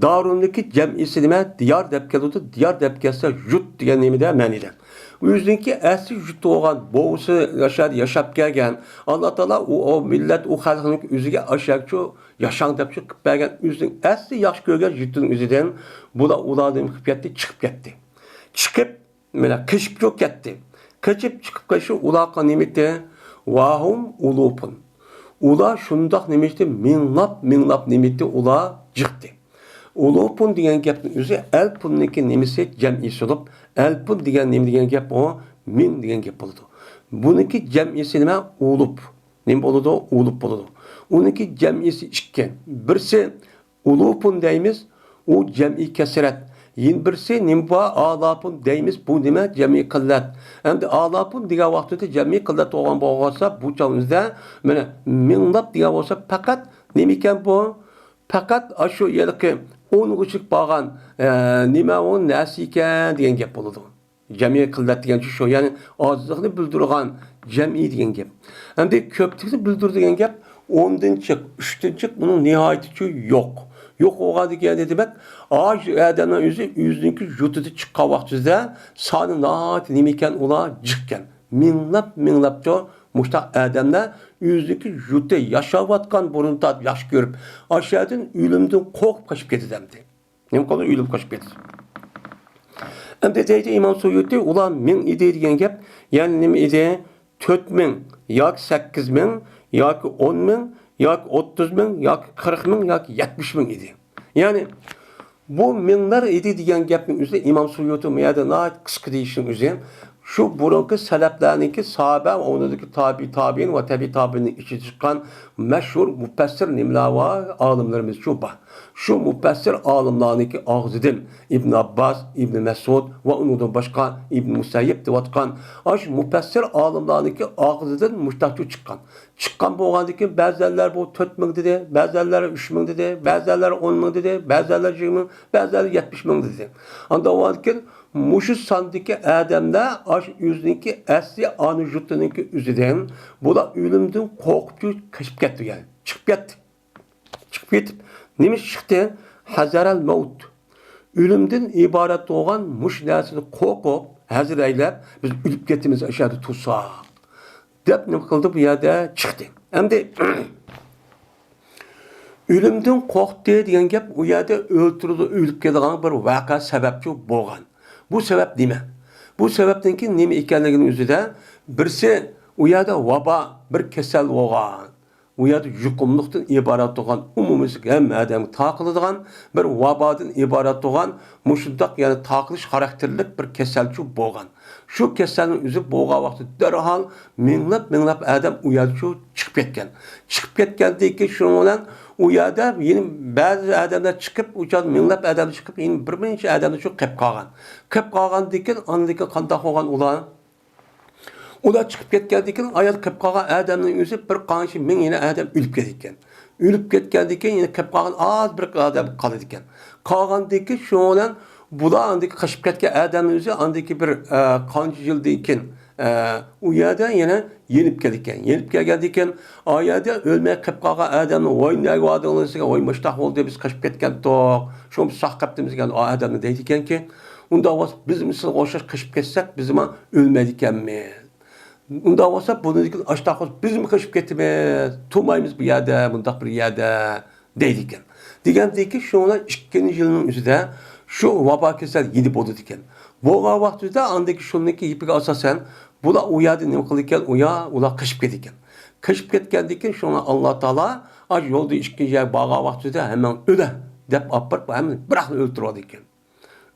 دارۇننىڭكى جەمئىيسى نېمە؟ دىيار دەپ كېلىدۇ. دىيار دەپ كەلسە، يۇرت دېگەن نېمىدە مەنىدە. ئۆزىنىڭكى ئەسلى يۇرتى بولغان، بوۋىسى ئاشۇ يەردە ياشاپ كەلگەن. ئاللا تائالا ئۇ، ئۇ مىللەت، ئۇ خەلقنىڭ ئۆزىگە ئاشۇ يەرگە شۇ ياشاڭ دەپ شۇ قىلىپ بەرگەن، ئۆزىنىڭ ئەسلى ياخشى كۆرگەن يۇرتىنىڭ ئۆزىدىن بۇلار، ئۇلار نېمە قىلىپ كەتتى؟ چىقىپ كەتتى. چىقىپ، مانا قېچىپ شۇ كەتتى. قېچىپ چىقىپ قېلىشى ئۇلارغا نېمىتى؟ ۋاھۇم ئۇلۇپۇن. ئۇلار شۇنداق نېمىتى، مىڭلاپ، مىڭلاپ نېمىتى، ئۇلار جىقتى. ئۇلۇپۇن دېگەن گەپنىڭ ئۆزى ئەلپۇننىڭكى نېمىسى جەمئىيسى بولۇپ، ئەلپۇن دېگەن نېمە دېگەن گەپ ئۇ؟ مىڭ دېگەن گەپ بولىدۇ. بۇنىڭكى جەمئىيسى نېمە؟ ئۇلۇپ. نېمە بولىدۇ؟ ئۇلۇپ بولىدۇ. ئۇنىڭكى جەمئىيسى ئىككى. بىرسى ئۇلۇپۇن دەيمىز، ئۇ جەمئىي كەسرەت. يەنە بىرسى نېمە بار؟ ئالاپۇن دەيمىز، بۇ نېمە؟ جەمئىي قىللەت. ئەمدى ئالاپۇن دېگەن ۋاقتىدا جەمئىي قىللەت بولغان بولغانسا، بۇ چاغىمىزدا مانا مىڭلاپ دېگەن بولسا، پەقەت نېمە ئىكەن بۇ؟ پەقەت ئاشۇ ھېلىقى ئونغىچىلىك بارغان، ئە، نېمە ئۇ نەرسە ئىكەن دېگەن گەپ بولىدۇ. جەمئىي قىللەت دېگەنچە شۇ، يەنى ئازلىقنى بىلدۈرىدىغان جەمئىي دېگەن گەپ. ئەمدى كۆپلۈكنى بىلدۈرىدىغان گەپ ئوندىن جىق، ئۈچتىن جىق، بۇنىڭ نىھايىتىچۇ يوق. يوق بولغاندىكىن دېمەك، ئاشۇ ئادەمنىڭ ئۆزى ئۆزىنىڭكى يۇرتىدا چىققان ۋاقتىدا سانى ناھايىتى نېمە ئىكەن، ئۇلار جىقكەن. مىڭلاپ، مىڭلاپچۇ مۇشتاق ئادەملەر ئۆزىنىڭكى يۇرتى، ياشاۋاتقان بۇرۇن تارتىپ ياخشى كۆرۈپ، ئاشۇ يەردىن ئۆلۈمدىن قورقۇپ قېچىپ كېتىدۇ ئەمدى. نېمە قىلدى؟ ئۆلۈپ قېچىپ كېتىدۇ. ئەمدى دەيدۇ ئىمام سۇيۇتى، ئۇلار مىڭ ئىدى دېگەن گەپ، يەنى نېمە ئىدى؟ تۆت مىڭ ياكى سەككىز مىڭ ياكى ئون مىڭ ياكى ئوتتۇز مىڭ ياكى قىرىق مىڭ ياكى يەتمىش مىڭ ئىدى. يەنى بۇ مىڭلار ئىدى دېگەن گەپنىڭ ئۆزى ئىمام سۇيۇتى بۇ يەردە ناھايىتى قىسقا دېيىشنىڭ ئۆزى، شۇ بۇرۇنقى سەلەپلەرنىڭكى، ساھابە ۋە ئۇنىڭدىكى تابىئىي تابىئىن ۋە تەبىئىي تابىئىننىڭ ئىچىدىن چىققان مەشھۇر مۇپەسسىر نېمىلەر بار؟ ئالىملىرىمىز شۇ بار. شۇ مۇپەسسىر ئالىملارنىڭكى ئاغزىدىن ئىبن ئابباس، ئىبن مەسئۇد ۋە ئۇنىڭدىن باشقا ئىبن مۇسەييىب دەۋاتقان ئاشۇ مۇپەسسىر ئالىملارنىڭكى ئاغزىدىن مۇشتاقچۇ چىققان. چىققان بولغاندىن كېيىن بەزىلەر بۇ تۆت مىڭ دېدى، بەزىلەر ئۈچ مىڭ دېدى، بەزىلەر ئون مىڭ دېدى، بەزىلەر يىگىرمە مىڭ، بەزىلەر يەتمىش مىڭ دېدى. ئاندىن بولغاندىن كېيىن مۇشۇ ساندىكى ئادەملەر ئاشۇ ئۆزىنىڭكى ئەسلى ئانا يۇرتىنىڭكى ئۆزىدىن بۇلار ئۆلۈمدىن قورقۇپچۇ قېچىپ كەتتى، يەنى چىقىپ كەتتى. چىقىپ كېتىپ، نېمە چىقتى؟ ھەزەرەل مەۋت. ئۆلۈمدىن ئىبارەت بولغان مۇشۇ نەرسىدىن قورقۇپ، ھەزەر ئەيلەپ، بىز ئۆلۈپ كېتىمىز ئاشۇ يەردە تۇرساق، دەپ نېمە قىلدى؟ بۇ يەردە چىقتى. ئەمدى ئۆلۈمدىن قورقتى دېگەن گەپ ئۇ يەردە ئۆلتۈرۈلۈپ، ئۆلۈپ كېتىدىغان بىر ۋەقە سەۋەبچۇ بولغان. بۇ سەۋەب نېمە؟ بۇ سەۋەبنىڭكى نېمە ئىكەنلىكىنىڭ ئۆزىدە، بىرسى، ئۇ يەردە ۋابا، بىر كېسەل بولغان. ئۇ يەردە يۇقۇملۇقتىن ئىبارەت بولغان، ئومۇميۈزلۈك ھەممە ئادەمگە تارقىلىدىغان بىر ۋابادىن ئىبارەت بولغان مۇشۇنداق، يەنى تارقىلىش خاراكتېرلىك بىر كېسەلچۇ بولغان. شۇ كېسەلنىڭ ئۆزى بولغان ۋاقتىدا دەرھال مىڭلاپ، مىڭلاپ ئادەم ئۇ يەردىچۇ چىقىپ كەتكەن. چىقىپ كەتكەندىن كېيىن شۇنىڭ بىلەن ئۇ يەردە يەنە بەزى ئادەملەر چىقىپ، ئۇ چاغدا مىڭلاپ ئادەم چىقىپ، يەنە بىر نەچچە ئادەملەر شۇ قېلىپ قالغان. قېلىپ قالغاندىن كېيىن، ئاندىن كېيىن قانداق بولغان ئۇلار؟ ئۇلار چىقىپ كەتكەندىن كېيىن، ئايال قېلىپ قالغان ئادەمنىڭ ئۆزى بىر قانچە مىڭ يەنە ئادەم ئۆلۈپ كېتىدىكەن. ئۆلۈپ كەتكەندىن كېيىن، يەنە قېلىپ قالغان ئاز بىر ئادەم قالىدىكەن. قالغاندىن كېيىن، شۇنىڭ بىلەن بۇلار ئاندىكى قېچىپ كەتكەن ئادەمنىڭ ئۆزى ئاندىكى بىر، ئە، قانچە يىلدىن كېيىن، ئە، ئۇ يەردە يەنە يېنىپ كېلىدىكەن. يېنىپ كەلگەندىن كېيىن، ئا يەردە ئۆلمەي قېلىپ قالغان ئادەمنىڭ، ۋاي، نەگە باردىڭلار دېسىگە، ۋاي، مۇشتاق بولدى، بىز قېچىپ كەتكەنتۇق، شۇڭا بىز ساق قاپتىمىز دېگەن ئادەمنى دەيدىكەنكى، ئۇنداق بولسا، بىز مىسالغا ئوخشاش قېچىپ كەتسەك، بىزمۇ ئۆلمەيدىكەنمىز. ئۇنداق بولسا، بۇنىڭدىن كېيىن ئاشتاق بولسا، بىزمۇ قېچىپ كېتىمىز، تۇرمايمىز بۇ يەردە، مۇنداق بىر يەردە، دەيدىكەن. دېگەندىكىن، شۇنىڭ بىلەن ئىككىنچى يىلنىڭ ئۆزىدە شۇ ۋابا كېسەل يەنە بولىدىكەن. بولغان ۋاقتىدا ئاندىن كېيىن شۇنىڭكى گېپىگە ئاساسەن، بۇلار ئۇ يەردە نېمە قىلىدىكەن؟ ئۇ يا-، ئۇلار قېچىپ كېتىدىكەن. قېچىپ كەتكەندىن كېيىن، شۇڭا ئاللا تائالا، ئاشۇ يولدا ئىككىنچى يەرگە بارغان ۋاقتىدا، ھەممىڭ ئۆلە، دەپ ئاپىرىپ، ھەممىنى بىراقلا ئۆلتۈرۈۋالىدىكەن.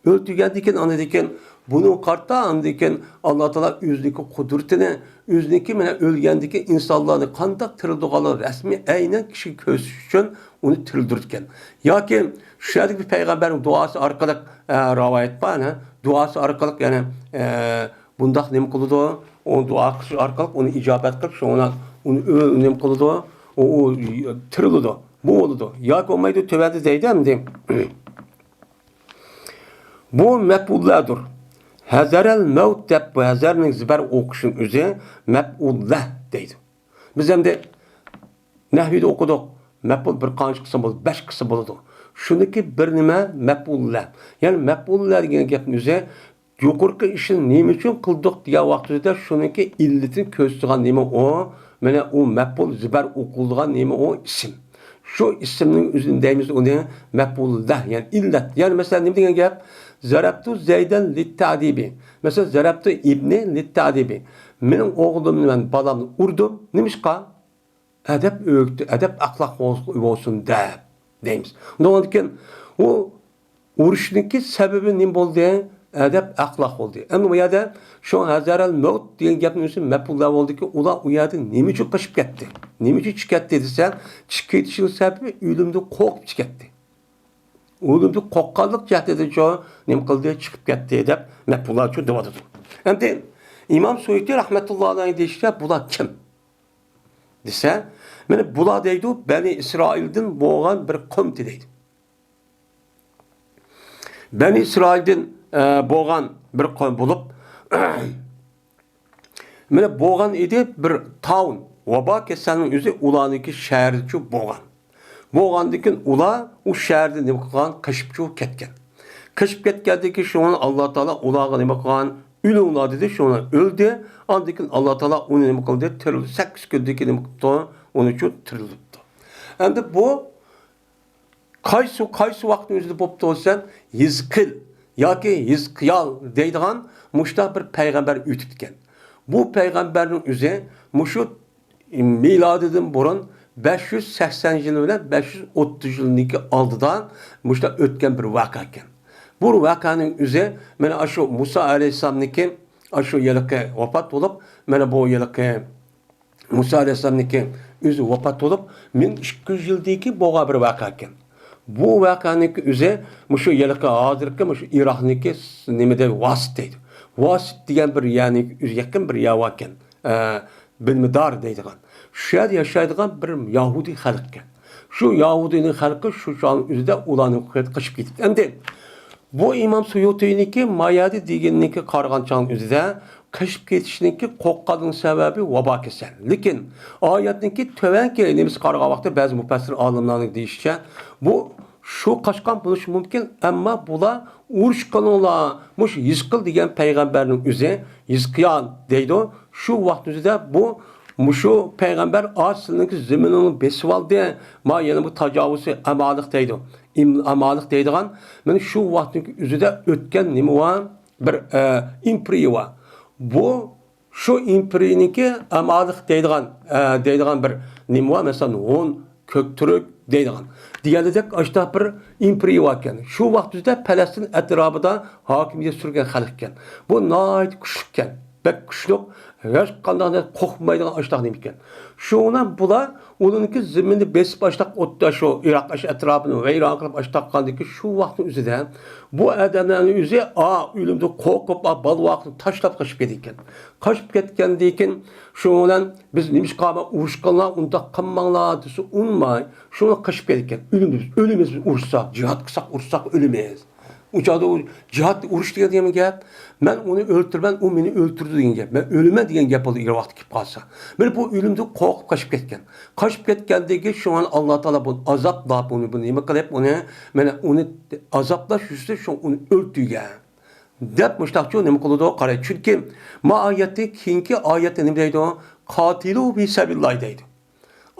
ئۆلتۈرگەندىن كېيىن، ئاندىن كېيىن بۇنىڭغا قارىتا، ئاندىن كېيىن ئاللا تائالا ئۆزىنىڭكى قۇدرىتىنى، ئۆزىنىڭكى مانا ئۆلگەندىن كېيىن ئىنسانلارنى قانداق تىرىلىدىغانلىقىنى رەسمىي ئەينەن كىشىگە كۆرسىتىش ئۈچۈن ئۇنى تىرىلدۈرىدىكەن. ياكى شۇ يەردىكى بىر پەيغەمبەرنىڭ دۇئاسى ئارقىلىق، ئە، رىۋايەت بار، ئەنە، دۇئاسى ئارقىلىق، يەنى، ئە، بۇنداق نېمە قىلىدۇ؟ ئۇ دۇئا قىلىش ئارقىلىق ئۇنى ئىجابەت قىلىپ، شۇڭا ئۇنى ئۆ-، نېمە قىلىدۇ؟ ئۇ، ئۇ تىرىلىدۇ. بۇ بولىدۇ. ياكى بولمايدۇ، تۆۋەندە دەيدۇ ئەمدى. بۇ مەپئۇللەدۇر. ھەزەرەل مەۋت دەپ بۇ ھەزەرنىڭ زىبەر ئوقۇشنىڭ ئۆزى مەپئۇللە دەيدۇ. بىز ئەمدى نەھۋىدە ئوقۇدۇق. مەپئۇل بىر قانچە قىسىم بولىدۇ؟ بەش قىسىم بولىدۇ. شۇنىڭكى بىر نېمە مەپئۇللە. يەنى مەپئۇللە دېگەن گەپنىڭ ئۆزى يۇقىرىقى ئىشنى نېمە ئۈچۈن قىلدۇق دېگەن ۋاقتىدا شۇنىڭكى ئىللىتىنى كۆرسىتىدىغان نېمە ئۇ؟ مانا ئۇ مەپئۇل زىبەر ئوقۇلىدىغان نېمە ئۇ؟ ئىسىم. شۇ ئىسىمنىڭ ئۆزىنى دەيمىز ئۇنى مەپئۇللە، يەنى ئىللەت. يەنى مەسىلەن نېمە دېگەن گەپ؟ زەرەبتۇ زەيدەن لىتتەدىبى. مەسىلەن زەرەبتۇ ئىبنى لىتتەدىبى. مېنىڭ ئوغلۇمنى، مەن بالامنى ئۇردۇم. نېمىشقا؟ ئەدەپ ئۆگىتى، ئەدەپ ئەخلاق بولسۇن دەپ دەيمىز. ئۇنداق بولغاندىكىن ئۇ ئۇرۇشنىڭكى سەۋەبى نېمە بولدى؟ ئەدەپ ئەخلاق بولدى. ئەمدى بۇ يەردە شۇ ھەزەرەل مەۋت دېگەن گەپنىڭ ئۆزى مەپئۇللار بولدىكى، ئۇلار ئۇ يەردىن نېمە ئۈچۈن قېچىپ كەتتى؟ نېمە ئۈچۈن چىقىپ كەتتى دېسە، چىقىپ كېتىشىنىڭ سەۋەبى ئۆلۈمدىن قورقۇپ چىقىپ كەتتى. ئۆلۈمدىن قورققانلىق جەھەتتىن شۇ نېمە قىلدى؟ چىقىپ كەتتى دەپ مەپئۇللار شۇ دەۋاتىدۇ. ئەمدى ئىمام سۇيۇتى رەھمەتۇللاھى ئەلەيھى دېيىشىچە بۇلار كىم؟ دېسە، مانا بۇلار دەيدۇ، بەنى ئىسرائىلدىن بولغان بىر قومتى دەيدۇ. بەنى ئىسرائىلدىن، ئە، بولغان بىر قوم بولۇپ، مانا بولغان ئىدى، بىر تاۋۇن، ۋابا كېسەلنىڭ ئۆزى ئۇلارنىڭكى شەھىرىدىچۇ بولغان. بولغاندىن كېيىن ئۇلار ئۇ شەھەردىن نېمە قىلغان؟ قېچىپچۇ كەتكەن. قېچىپ كەتكەندىن كېيىن شۇڭا ئاللا تائالا ئۇلارغا نېمە قىلغان؟ ئۆلۈڭلار دېدى، شۇڭا ئۆلدى. ئاندىن كېيىن ئاللا تائالا ئۇنى نېمە قىلدى؟ تىرىلدى. سەككىز كۈندىن كېيىن نېمە قىپتۇ؟ ئۇنىچۇ تىرىلىپتۇ. ئەمدى بۇ قايسى، قايسى ۋاقىتنىڭ ئۆزىدە بوپتۇ دېسەم، ھېزقىل ياكى ھېزقىيال دەيدىغان مۇشۇنداق بىر پەيغەمبەر ئۆتۈپتىكەن. بۇ پەيغەمبەرنىڭ ئۆزى مۇشۇ مىلادىدىن بۇرۇن بەش يۈز سەكسەن يىل بىلەن بەش يۈز ئوتتۇز يىلنىڭكى ئالدىدا مۇشۇنداق ئۆتكەن بىر ۋەقە ئىكەن. بۇ ۋەقەنىڭ ئۆزى مانا ئاشۇ مۇسا ئەلەيھىسسالامنىڭكى ئاشۇ ھېلىقى ۋاپات بولۇپ، مانا بۇ ھېلىقى مۇسا ئەلەيھىسسالامنىڭكى ئۆزى ۋاپات بولۇپ، مىڭ ئىككى يۈز يىلدىن كېيىن بولغان بىر ۋەقە ئىكەن. بۇ ۋەقەنىڭكى ئۆزى مۇشۇ ھېلىقى ھازىرقى مۇشۇ ئىراقنىڭكى نېمە دەيدۇ، ۋاسىت دەيدۇ. ۋاسىت دېگەن بىر يەرنىڭكى ئۆزى يېقىن بىر يەر باركەن. ئە، بىلمىدار دەيدىغان. شۇ يەردە ياشايدىغان بىر يەھۇدىي خەلقكەن. شۇ يەھۇدىينىڭ خەلقى شۇ چاغنىڭ ئۆزىدە ئۇلارنىڭ قېچىپ كېتىپتۇ. ئەمدى بۇ ئىمام سۇيۇتىينىڭكى ما يەردە دېگىنىڭكى قارىغان چاغنىڭ ئۆزىدە قېچىپ كېتىشنىڭكى قورققاننىڭ سەۋەبى ۋابا كېسەل. لېكىن ئايەتنىڭكى تۆۋەنكى نېمىسى قارىغان ۋاقىتتا بەزى مۇپەسسىر ئالىملارنىڭ دېيىشىچە، بۇ شۇ قاچقان بولۇشى مۇمكىن، ئەمما بۇلار ئۇرۇش قىلىڭلار، مۇشۇ ھېزقىل دېگەن پەيغەمبەرنىڭ ئۆزى، ھېزقىيال دەيدۇ، شۇ ۋاقىت ئۆزىدە بۇ مۇشۇ پەيغەمبەر ئا سىلىنىڭكى زېمىنىڭنى بېسىۋالدى، ما يەنە بۇ تاجاۋۇزى ئامالىق دەيدۇ. ئىم-، ئامالىق دەيدىغان، مانا شۇ ۋاقىتنىڭكى ئۆزىدە ئۆتكەن نېمە بار؟ بىر، ئە، ئىمپېرىيە بار. بۇ شۇ ئىمپېرىيىنىڭكى ئامالىق دەيدىغان، ئە، دەيدىغان بىر نېمە بار؟ مەسىلەن، ھون، كۆكتۈرك دەيدىغان. دېگەندەك ئاشۇنداق بىر ئىمپېرىيە باركەن. شۇ ۋاقىت ئۆزىدە پەلەستىن ئەتراپىدا ھاكىمىيەت سۈرگەن خەلقكەن. بۇ ناھايىتى كۈچلۈككەن. بەك كۈچلۈك، ھېچقانداق قورقمايدىغان ئاشۇنداق نېمىكەن. شۇ بىلەن بۇلار ئۇنىڭكى زېمىنىنى بېسىپ ئاشۇنداق ئوتتا شۇ ئىراق ئەتراپىنى ۋەيران قىلىپ ئاشۇنداق قىلغاندىكى شۇ ۋاقىتنىڭ ئۆزىدە بۇ ئادەملەرنىڭ ئۆزى، ئا، ئۆلۈمدىن قورقۇپ، ئا، بالا ۋاقتىنى تاشلاپ قېچىپ كېتىدىكەن. قېچىپ كەتكەندىن كېيىن شۇنىڭ بىلەن بىز نېمىشقا ئۇرۇش قىلىڭلار، ئۇنداق قىلماڭلار دېسە ئۇنىماي، شۇنى قېچىپ كېتىدىكەن. ئۆلىمىز، ئۆلىمىز بىز ئۇرۇشساق، جىھاد قىلساق ئۇرۇشساق ئۆلىمىز. ئۇ چاغدا ئۇ جىھاد، ئۇرۇش دېگەن نېمە گەپ؟ مەن ئۇنى ئۆلتۈرىمەن، ئۇ مېنى ئۆلتۈرىدۇ دېگەن گەپ. مەن ئۆلىمەن دېگەن گەپ بولىدۇ ئېگەر ۋاقتى كېلىپ قالسا. مانا بۇ ئۆلۈمدىن قورقۇپ قېچىپ كەتكەن. قېچىپ كەتكەندىن كېيىن شۇڭا ئاللا تائالا بۇنى ئازابلاپ، بۇنى، بۇنى نېمە قىلىپ، ئۇنى، مانا ئۇنى ئازابلاش يۈزىسىدىن شۇ ئۇنى ئۆلتۈرگەن. دەپ مۇشتاقچۇ نېمە قىلىدۇ؟ قاراي، چۈنكى ما ئايەتتىن كېيىنكى ئايەتتە نېمە دەيدۇ؟ قاتىلۇ في سبيل الله دەيدۇ.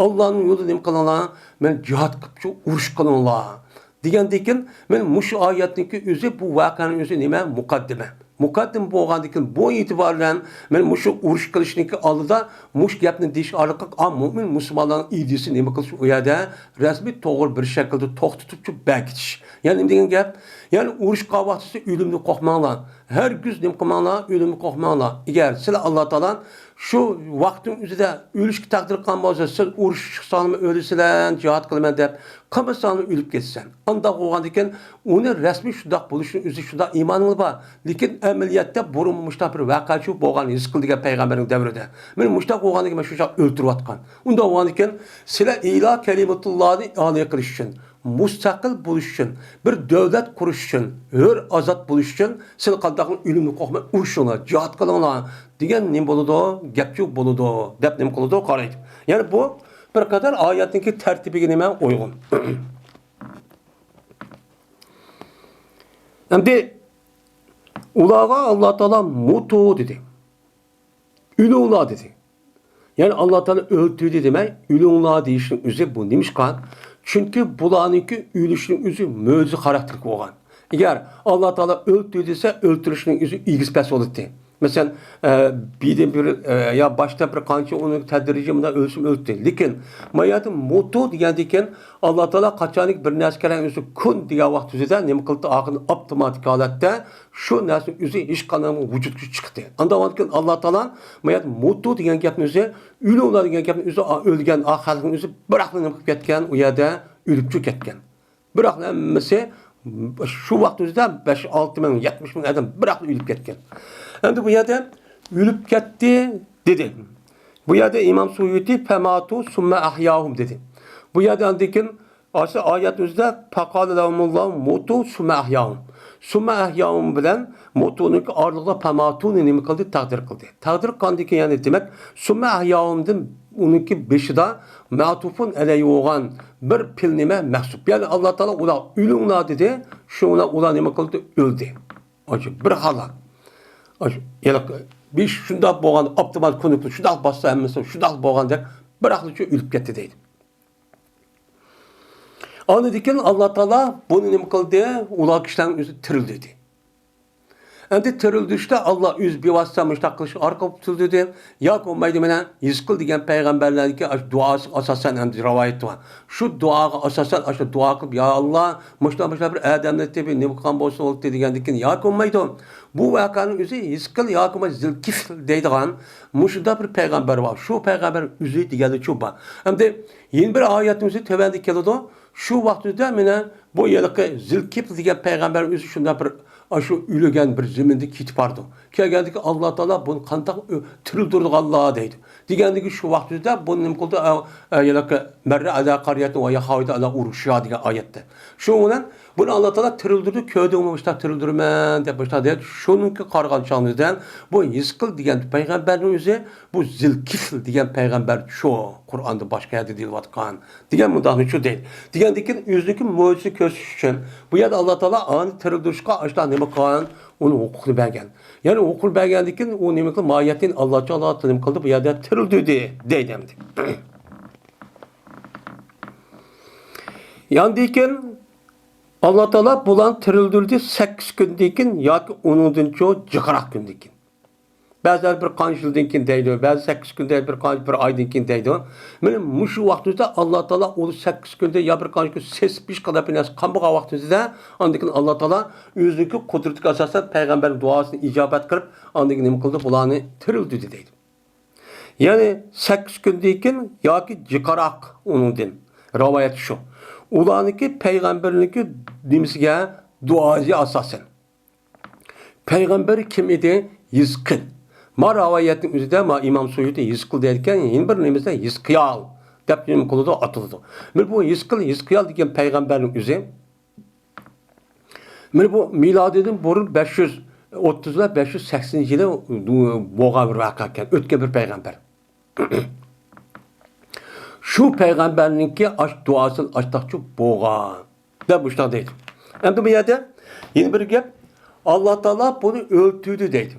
ئاللانىڭ يولىدا نېمە قىلىڭلار؟ مەن جىھاد قىلىپچۇ ئۇرۇش قىلىڭلار. دېگەندىن كېيىن، مەن مۇشۇ ئايەتنىڭكى ئۆزى، بۇ ۋەقەنىڭ ئۆزى نېمە؟ مۇقەددىمە. مۇقەددىمە بولغاندىن كېيىن، بۇ ئېتىبار بىلەن مەن مۇشۇ ئۇرۇش قىلىشنىڭكى ئالدىدا مۇشۇ گەپنى دېيىش ئارقىلىق، ئا، مۆمىن مۇسۇلمانلارنىڭ ئىدىيىسى نېمە قىلىش، ئۇ يەردە رەسمىي توغرا بىر شەكىلدە توختىتىپچۇ بەركىتىش. يەنى نېمە دېگەن گەپ؟ يەنى ئۇرۇش قىلغان ۋاقتىسى ئۆلۈمدىن قورقماڭلار. ھەرگىز نېمە قىلماڭلار، ئۆلۈمدىن قورقماڭلار. ئەگەر سىلەر ئاللا تائالا شۇ ۋاقىتنىڭ ئۆزىدە ئۆلۈشكە تەقدىر قىلغان بولسا، سىز ئۇرۇشقا چىقساڭلارمۇ ئۆلىسىلەر، جىھاد قىلىمەن دەپ، قىلمىساڭلار ئۆلۈپ كېتىسەن. ئانداق بولغاندىكىن، ئۇنى رەسمىي شۇنداق بولۇشىنىڭ ئۆزى شۇنداق ئىمانىڭلار بار. لېكىن ئەمەلىيەتتە بۇرۇنمۇ مۇشۇنداق بىر ۋەقە شۇ بولغان ھېزقىل دېگەن پەيغەمبەرنىڭ دەۋرىدە. مانا مۇشۇنداق بولغاندىكىن مەن شۇ چاغ ئۆلتۈرۈۋاتقان. ئۇنداق بولغاندىكىن، سىلەر ئىلا كەلىمەتۇللانى ئالىي قىلىش ئۈچۈن، مۇستەقىل بولۇش ئۈچۈن، بىر دۆلەت قۇرۇش ئۈچۈن، ھۆر ئازاد بولۇش ئۈچۈن سىلەر قانداقلا ئۆلۈمدىن قورقماي ئۇرۇشۇڭلار، جىھاد قىلىڭلار دېگەن نېمە بولىدۇ؟ گەپچۇ بولىدۇ دەپ نېمە قىلىدۇ؟ قارايدۇ. يەنى بۇ بىر قەدەر ئايەتنىڭكى تەرتىپىگە نېمە ئۇيغۇن. ئەمدى ئۇلارغا ئاللا تائالا «مۇتۇ» دېدى. «ئۆلۈڭلار» دېدى. يەنى ئاللا تائالا «ئۆلتۈردى» دېمەي، «ئۆلۈڭلار» دېيىشنىڭ ئۆزى بۇ نېمىشقا؟ چۈنكى بۇلارنىڭكى ئۆلۈشىنىڭ ئۆزى مۆجىزە خاراكتېرلىك بولغان. ئەگەر ئاللا تائالا «ئۆلتۈر» دېسە، ئۆلتۈرۈشنىڭ ئۆزى ئېگىز-پەس بولاتتى. مەسىلەن، ئە، بىردىن بىر، ئە، يا باشتا بىر قانچە ئۇنى تەدرىجىي مۇنداق ئۆلسىمۇ ئۆلتى. لېكىن ما يەردە «مۇتۇ» دېگەندىكىن، ئاللا تائالا قاچانكى بىر نەرسە كەلگەن ئۆزى «كۇن» دېگەن ۋاقتى ئۆزىدە نېمە قىلدى؟ ئاخىرىدا ئاپتوماتىك ھالەتتە شۇ نەرسىنىڭ ئۆزى ھېچقانداق ۋۇجۇدقا چىقتى. ئاندىن كېيىن ئاللا تائالا ما يەردە «مۇتۇ» دېگەن گەپنى ئۆزى، «ئۆلۈڭلار» دېگەن گەپنى ئۆزى، ئا، ئۆلگەن ئا خەلقنىڭ ئۆزى بىراقلا نېمە قىلىپ كەتكەن؟ ئۇ يەردە ئۆلۈپ چۈ كەتكەن. بىراقلا ھەممىسى شۇ ۋاقىت ئۆزىدە بەش، ئالتە مىڭ، يەتمىش مىڭ ئادەم بىراقلا ئۆلۈپ كەتكەن. ئەمدى بۇ يەردە «ئۆلۈپ كەتتى» دېدى. بۇ يەردە ئىمام سۇيۇتى «فەماتۇ سۇممە ئەھياھۇم» دېدى. بۇ يەردە ئاندىن كېيىن ئاشۇ ئايەتنىڭ ئۆزىدە «فەقالە لەھۇمۇللاھۇ مۇتۇ سۇممە ئەھياھۇم». «سۇممە ئەھياھۇم» بىلەن «مۇتۇنىڭكى» ئارىلىقىدا «فەماتۇنى» نېمە قىلدى؟ تەقدىر قىلدى. تەقدىر قىلغاندىن كېيىن، يەنى دېمەك، «سۇممە ئەھياھۇم» دىن ئۇنىڭكى بېشىدا مەتۇفۇن ئەلەيھى بولغان بىر پېئىل نېمە؟ مەھزۇپ. يەنى ئاللا تائالا «ئۇلار ئۆلۈڭلار» دېدى، شۇنىڭ بىلەن ئۇلار نېمە قىلدى؟ ئۆلدى. ئاشۇ بىر خالا. ئاشۇ، يەنى بىر شۇنداق بولغان، ئاپتومات كۇنۇپكىنى شۇنداق باسسا ھەممىسى شۇنداق بولغاندەك بىراقلا شۇ ئۆلۈپ كەتتى دەيدۇ. ئاندىن كېيىن ئاللا تائالا بۇنى نېمە قىلدى؟ ئۇلار كىشىلەرنىڭ ئۆزى تىرىلدۈردى. ئەمدى تىرىلدۈرۈشتە ئاللا ئۆزى بىۋاسىتە مۇشۇنداق قىلىش ئارقىلىق تىرىلدۈردى. ياكى بولمايدۇ مانا ھېزقىل دېگەن پەيغەمبەرلەرنىڭكى ئاشۇ دۇئاسىغا ئاساسەن ئەمدى رىۋايەت بار. شۇ دۇئاغا ئاساسەن ئاشۇ دۇئا قىلىپ، يا ئاللا، مۇشۇنداق مۇشۇنداق بىر ئادەمنى تېپىپ نېمە قىلغان بولسا بولدى دېگەندىن كېيىن، ياكى بولمايدۇ. بۇ ۋەقەنىڭ ئۆزى ھېزقىل ياكى بولمايدۇ زىلكىفل دەيدىغان مۇشۇنداق بىر پەيغەمبەر بار. شۇ پەيغەمبەر ئۆزى دېگەنلىكى شۇ بار. ئەمدى يەنە بىر ئايەتنىڭ ئۆزى تۆۋەندە كېلىدۇ. شۇ ۋاقتىدا مانا بۇ ھېلىقى زىلكىپل دېگەن پەيغەمبەر ئۆزى شۇنداق بىر، ئاشۇ ئۆلگەن بىر زېمىندا كېتىپ بارىدۇ. كەلگەندىكى ئاللا تائالا بۇنى قانداق ئۆ-، تىرىلدۈرىدىغانلار دەيدۇ. دېگەندىكى شۇ ۋاقتىدا بۇنى نېمە قىلدى؟ ئە، ئە، ھېلىقى مەررە ئەلا قاريەتىن ۋە يەھاۋىدە ئەلا ئۇرۇشىھا دېگەن ئايەتتە. شۇنىڭ بىلەن بۇنى ئاللا تائالا تىرىلدۈردى، كۆردۈڭمۇ مۇشۇنداق تىرىلدۈرىمەن دەپ مۇشۇنداق دەيدۇ. شۇنىڭكى قارىغان چاغىمىزدا بۇ ھېزقىل دېگەن پەيغەمبەرنىڭ ئۆزى بۇ زىلكىفل دېگەن پەيغەمبەر شۇ قۇرئاندا باشقا يەردە دېيىلىۋاتقان دېگەن مۇنداقنى شۇ دەيدۇ. دېگەندىكىن ئۆزىنىڭكى مۆجىزىسىنى كۆرسىتىش ئۈچۈن بۇ يەردە ئاللا تائالا ئانى تىرىلدۈرۈشكە ئاشۇنداق نېمە قىلغان، ئۇنى ھوقۇقنى بەرگەن. يەنى ھوقۇقنى بەرگەندىن كېيىن ئۇ نېمە قىلدى؟ ماھىيەتتىن ئاللا تائالا نېمە قىلدى؟ بۇ يەردە تىرىلدۈردى دەيدۇ ئەمدى. ياندىن كېيىن ئاللا تائالا بۇلارنى تىرىلدۈردى سەككىز كۈندىن كېيىن ياكى ئۇنىڭدىنچۇ جىقراق كۈندىن كېيىن. بەزىلەر بىر قانچە يىلدىن كېيىن دەيدۇ، بەزى سەككىز كۈندە، بىر قانچە، بىر ئايدىن كېيىن دەيدۇ. مانا مۇشۇ ۋاقتىمىزدا ئاللا تائالا ئۇ سەككىز كۈندە يا بىر قانچە كۈن سېسىپ ھېچقانداق بىر نەرسە قالمىغان ۋاقتىمىزدا، ئاندىن كېيىن ئاللا تائالا ئۆزىنىڭكى قۇدرىتىگە ئاساسەن پەيغەمبەرنىڭ دۇئاسىنى ئىجابەت قىلىپ، ئاندىن كېيىن نېمە قىلدى؟ بۇلارنى تىرىلدۈردى دەيدۇ. يەنى سەككىز كۈندىن كېيىن ياكى جىقراق ئۇنىڭدىن رىۋايەت شۇ. ئۇلارنىڭكى پەيغەمبەرنىڭكى نېمىسىگە، دۇئاسىغا ئاساسەن. پەيغەمبەر كىم ئىدى؟ ھېزقىل. ما رىۋايەتنىڭ ئۆزىدە ما ئىمام سۇيۇتى ھېزقىل دەيدىكەن، يەنە بىر نېمىسىدە ھېزقىيال دەپ نېمە قىلىدۇ، ئاتىلىدۇ. مانا بۇ ھېزقىل، ھېزقىيال دېگەن پەيغەمبەرنىڭ ئۆزى. مانا بۇ مىلادىدىن بۇرۇن بەش يۈز ئوتتۇز ۋە بەش يۈز سەكسىنىنچى يىلى بولغان بىر ۋەقە ئىكەن، ئۆتكەن بىر پەيغەمبەر. شۇ پەيغەمبەرنىڭكى ئاش دۇئاسى ئاشتاقچۇ بولغان دەپ مۇشۇنداق دەيدۇ. ئەمدى بۇ يەردە يەنە بىر گەپ، ئاللا تائالا بۇنى ئۆلتۈردى دەيدۇ.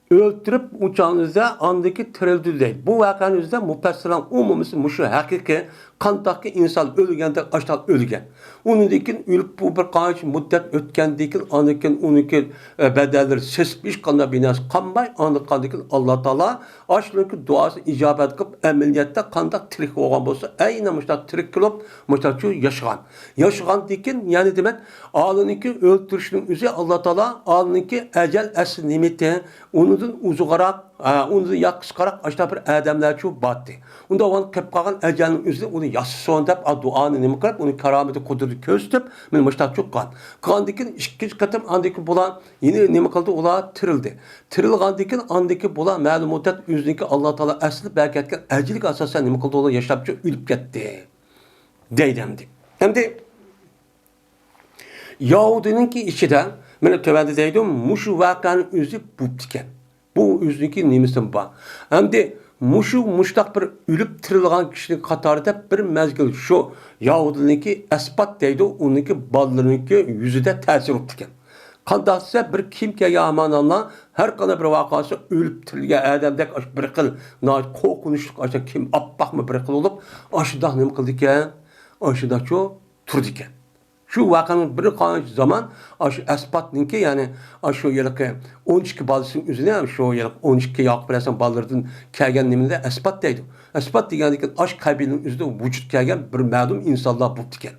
ئۆلتۈرۈپ، ئۇ چاغنىڭدا ئاندىكى تىرىلدى دەيدۇ. بۇ ۋەقەنىڭ ئۆزىدە مۇپەسسىرلەرنىڭ ئومۇمىسى مۇشۇ ھەقىقىي، قانداقكى ئىنسان ئۆلگەندەك ئاشتاق ئۆلگەن. ئۇنىڭدىن كېيىن ئۆلۈپ، بۇ بىر قانچە مۇددەت ئۆتكەندىن كېيىن، ئاندىن كېيىن ئۇنىڭكى، ئە، بەدەنلىرى سېسىپ، ھېچقانداق بىر نەرسە قالماي، ئاندىن كېيىن ئاللا تائالا ئاشۇنىڭكى دۇئاسىنى ئىجابەت قىلىپ، ئەمەلىيەتتە قانداق تىرىك بولغان بولسا، ئەينەن مۇشۇنداق تىرىك قىلىپ، مۇشۇنداق ياشىغان. ياشىغاندىن كېيىن، يەنى دېمەك، ئالىنىڭكى ئۆلتۈرۈشنىڭ ئۆزى ئاللا تائالا ئالىنىڭكى ئەجەل ئەسلى نىمىتى، ئۇنىڭدىن ئۇزۇنراق، ھە، ئۇنىڭدىن يا قىسقىراق ئاشۇنداق بىر ئادەملەرچۇ بارتى. ئۇندا ئۇنىڭ قېلىپ قالغان ئەجەلنىڭ ئۆزىنى ئۇنى ياسىسۇن دەپ، ئا، دۇئانى نېمە قىلىپ، ئۇنىڭ كارامىتى، قۇدرىتى كۆرسىتىپ، مانا مۇشۇنداق چۈشكەن. قىلغاندىن كېيىن ئىككىنچى قېتىم ئاندىن كېيىن بۇلار يەنە نېمە قىلدى؟ ئۇلار تىرىلدى. تىرىلغاندىن كېيىن ئاندىن كېيىن بۇلار مەلۇم مۇددەت ئۆزىنىڭكى ئاللا تائالا ئەسلى بەركەتكەن ئەجىلىگە ئاساسەن نېمە قىلدى؟ ئۇلار ياشاپچۇ ئۆلۈپ كەتتى دەيدۇ ئەمدى. ئەمدى يەھۇدىينىڭكى ئىچىدە، مانا تۆۋەندە دەيدۇ، مۇشۇ ۋەقەنىڭ ئۆزى بوپتىكەن. بۇ ئۆزىنىڭكى نېمىسىمۇ بار. ئەمدى مۇشۇ، مۇشۇنداق بىر ئۆلۈپ تىرىلغان كىشىنىڭ قاتارىدا بىر مەزگىل شۇ يەھۇدىينىڭكى ئەسبات دەيدۇ، ئۇنىڭكى بالىلىرىنىڭكى يۈزىدە تەسىر بوپتىكەن. قانداق دېسە، بىر كېمە كەلگەن ھامان ئاللا، ھەر قانداق بىر ۋەقە بولسا، ئۆلۈپ تىرىلگەن ئادەمدەك ئاشۇ بىر خىل ناھايىتى قورقۇنچلۇق، ئاشۇ كېمە ئاپئاقمۇ بىر خىل بولۇپ، ئاشۇنداق نېمە قىلىدىكەن؟ ئاشۇنداقچۇ تۇرىدىكەن. شۇ ۋەقەنىڭ بىر قانچە زامان ئاشۇ ئەسپاتنىڭكى، يەنى ئاشۇ ھېلىقى ئون ئىككى بالىسىنىڭ ئۆزىنى، شۇ ھېلىقى ئون ئىككى ياقۇپ ئەلەيھىسسالام بالىلىرىدىن كەلگەن نېمىنى ئەسپات دەيدۇ. ئەسپات دېگەندىكىن ئاشۇ قەبىلىنىڭ ئۆزىدە ۋۇجۇدقا كەلگەن بىر مەلۇم ئىنسانلار بوپتىكەن.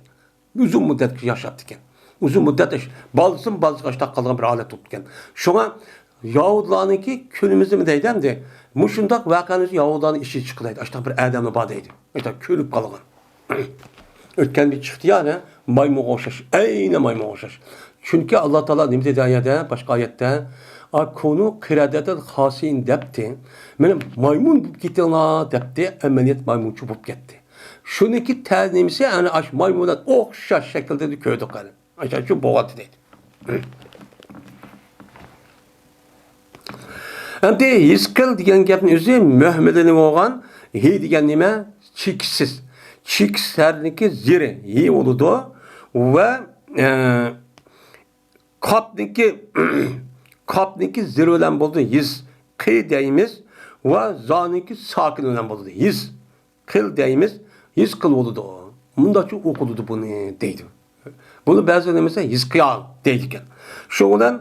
ئۇزۇن مۇددەتكە ياشاپتىكەن. ئۇزۇن مۇددەت ئىش-، بالىسىمۇ بالىسىغا ئاشتاق قالغان بىر ھالەت بوپتىكەن. شۇڭا ياھۇدلارنىڭكى كۈنىمىزدىمۇ دەيدۇ ئەمدى. مۇشۇنداق ۋەقەنى ياھۇدلارنىڭ ئىچىدە چىقىدۇ دەيدۇ. ئاشتاق بىر ئادەملا بار دەيدۇ. ئاشتاق كۆنۈپ قالغان. ئۆتكەن بىر چىقتى يەنە مايمۇنغا ئوخشاش. ئەينى مايمۇنغا ئوخشاش. چۈنكى ئاللا تائالا نېمە دېدى ئايەتتە؟ باشقا ئايەتتە، «ئا كۇنۇ قىرەدەتەن خاسىئىن» دەپتى. مانا مايمۇن بولۇپ كېتىڭلار دەپتى. ئەمەلىيەت مايمۇنچە بولۇپ كەتتى. شۇنىڭكى تە-، نېمىسى، ئەنە ئاشۇ مايمۇنلار ئوخشاش شەكىلدە كۆردۇق ئەنە. ئاشۇ بولغانتى دەيدۇ. ئەمدى ھېزقىل دېگەن گەپنىڭ ئۆزى مۆھمىلىنى بولغان، ھى دېگەن نېمە؟ چېكىتسىز. چېكىتسىز ھەرپنىڭكى زېرى، ھى بولىدۇ. ۋە، ئە، كاپنىڭكى، كاپنىڭكى زېرى بىلەن بولىدۇ، ھېز، قى دەيمىز. ۋە زانىڭكى ساكىن بىلەن بولىدۇ، ھېز. قىل دەيمىز، ھېزقىل بولىدۇ. مۇنداقچە ئوقۇلىدۇ بۇنى دەيدۇ. بۇنى بەزىلەر نېمىسە ھېزقىيال دەيدىكەن. شۇنىڭ بىلەن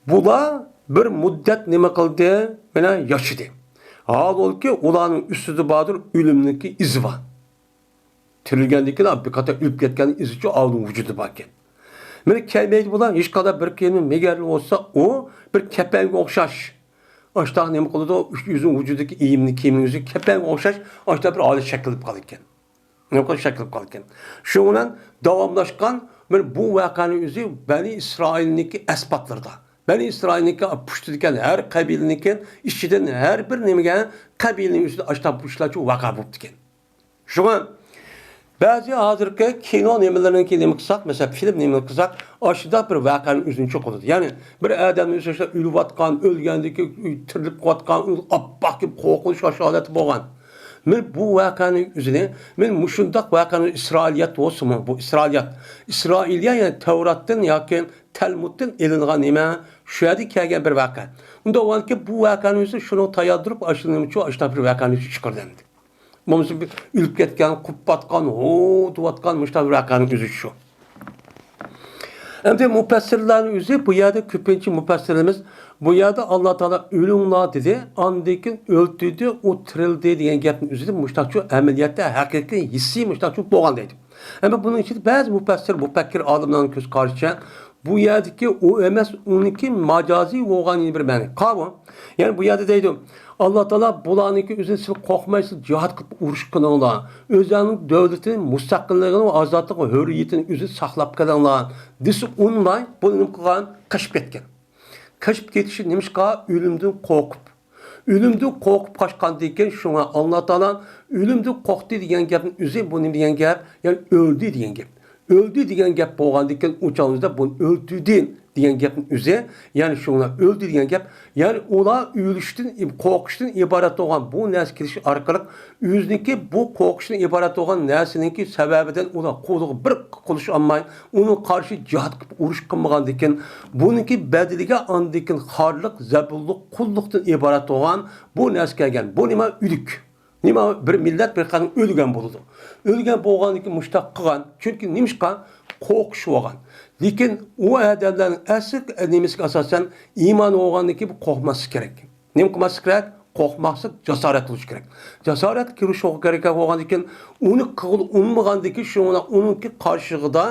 بۇلار بىر مۇددەت نېمە قىلدى؟ مانا ياشىدى. ھالبۇكى، ئۇلارنىڭ ئۈستىدە باردۇر ئۆلۈمنىڭكى ئىزى بار. تىرىلگەندىن كېيىن بىر قاتار ئۆلۈپ كەتكەن ئىزىچۇ ئاۋۇنىڭ ۋۇجۇدىدا باركەن. مانا كەلمەيدۇ بۇلار، ھېچقانداق بىر كىيىمنى مىگەرلى بولسا، ئۇ بىر كەپەنگە ئوخشاش. ئاشتاق نېمە قىلىدۇ؟ ئۆزىنىڭ ۋۇجۇدىدىكى ئىيىمنى، كىيىمنىڭ ئۆزى كەپەنگە ئوخشاش، ئاشتاق بىر ھالەت شەكىللىنىپ قالىدىكەن. نېمە قىلىپ شەكىللىنىپ قالىدىكەن؟ شۇنىڭ بىلەن داۋاملاشقان، مانا بۇ ۋەقەنىڭ ئۆزى بەنى ئىسرائىلنىڭكى ئەسپاتلىرىدا، بەنى ئىسرائىلنىڭكى پۇشتىدىكەن ھەر قەبىلىنىڭكى ئىچىدىن ھەر بىر نېمىگە، قەبىلىنىڭ ئۆزىدە ئاشتاق بۇ ئىشلارچۇ ۋەقە بوپتىكەن. شۇڭا بەزى ھازىرقى كىنو نېمىلىرىنىڭكى نېمە قىلساق، مەسىلەن، فىلىم نېمىلىرىنى قىلساق، ئاشۇنداق بىر ۋەقەنى ئۆزىنى چوقۇدى. يەنى بىر ئادەمنى ئۆزى ئۆلۈۋاتقان، ئۆلگەندىكى تىرىلىپ قىلىۋاتقان، ئۇ ئاپئاق كىم قورقۇنچ ئاشۇ ھالەتتە بولغان. مەن بۇ ۋەقەنى ئۆزىنى، مەن مۇشۇنداق ۋەقەنى ئىسرائىلىيەت بولسىمۇ، بۇ ئىسرائىلىيەت، ئىسرائىلىيە، يەنى تەۋراتتىن ياكى تەلمۇدتىن ئېلىنغان نېمە، شۇ يەردە كەلگەن بىر ۋەقە. ئۇنداق بولغاندىكىن بۇ ۋەقەنى ئۆزى شۇنىڭ تاياندۇرۇپ، ئاشۇنىڭچۇ ئاشۇنداق بىر ۋەقەنى ئۆزى چىقىردى ئەمدى. بولمىسا بىر ئۆلۈپ كەتكەن، قۇتۇپ باتقان، ھو دەۋاتقان مۇشۇنداق بىر ۋەقەنىڭ ئۆزى شۇ. ئەمدى مۇپەسسىرلەرنىڭ ئۆزى بۇ يەردە كۆپىنچە مۇپەسسىرلىرىمىز بۇ يەردە ئاللا تائالا ئۆلۈڭلار دېدى، ئاندىن كېيىن ئۆلتۈردى، ئۇ تىرىلدى دېگەن گەپنىڭ ئۆزىدە مۇشۇنداقچۇ ئەمەلىيەتتە ھەقىقىي ھېسسىي مۇشۇنداقچۇ بولغان دەيدۇ. ئەمما بۇنىڭ ئىچىدە بەزى مۇپەسسىر، مۇپەككىر ئالىملارنىڭ كۆز قارىشىچە، بۇ يەردىكى ئۇ ئەمەس، ئۇنىڭكى ماجازىي بولغان يەنە بىر مەنە. قاۋۇ. يەنى بۇ يەردە دەيدۇ، ئاللا تائالا بۇلارنىڭكى ئۆزىنى سىلەر قورقمايسىلەر، جىھاد قىلىپ ئۇرۇش قىلىڭلار. ئۆزلەرنىڭ دۆلىتىنى، مۇستەقىللىقىنى، ئازادلىقى، ھۆرىيىتىنى ئۆزى ساقلاپ قېلىڭلار دېسە، ئۇنىماي، بۇ نېمە قىلغان؟ قېچىپ كەتكەن. قېچىپ كېتىشى نېمىشقا؟ ئۆلۈمدىن قورقۇپ. ئۆلۈمدىن قورقۇپ قاچقاندىن كېيىن، شۇڭا ئاللا تائالا ئۆلۈمدىن قورقتى دېگەن گەپنىڭ ئۆزى بۇ نېمە دېگەن گەپ؟ يەنى ئۆلدى دېگەن گەپ. ئۆلدى دېگەن گەپ بولغاندىن كېيىن، ئۇ چاغدا بۇنى ئۆلتۈردى دېگەن گەپنىڭ ئۆزى، يەنى شۇڭا ئۆلدى دېگەن گەپ، يەنى ئۇلار ئۆلۈشتىن، قورقۇشتىن ئىبارەت بولغان بۇ نەرسە كېلىشى ئارقىلىق، ئۆزىنىڭكى بۇ قورقۇشتىن ئىبارەت بولغان نەرسىنىڭكى سەۋەبىدىن ئۇلار قۇلىقى بىر قۇلۇش ئالماي، ئۇنىڭغا قارشى جىھاد قىلىپ ئۇرۇش قىلمىغاندىكىن، بۇنىڭكى بەدىلىگە ئاندىكىن خارلىق، زەبۇنلۇق، قۇللۇقتىن ئىبارەت بولغان بۇ نەرسە كەلگەن. بۇ نېمە؟ ئۆلۈك. نېمە؟ بىر مىللەت، بىر قەۋم ئۆلگەن بولىدۇ. ئۆلگەن بولغاندىن كېيىن مۇشۇنداق قىلغان. چۈنكى نېمىشقا؟ قورقۇش بولغان. لېكىن ئۇ ئادەملەرنىڭ ئەسلى نېمىسىگە ئاساسەن ئىمان بولغاندىن كېيىن قورقماسلىق كېرەك. نېمە قىلماسلىق كېرەك؟ قورقماسلىق، جاسارەت قىلىش كېرەك. جاسارەت قىلىش كېرەك بولغاندىن كېيىن، ئۇنى قىلغىلى ئۇنىمىغاندىن كېيىن، شۇڭا ئۇنىڭكى قارشىلىقىدا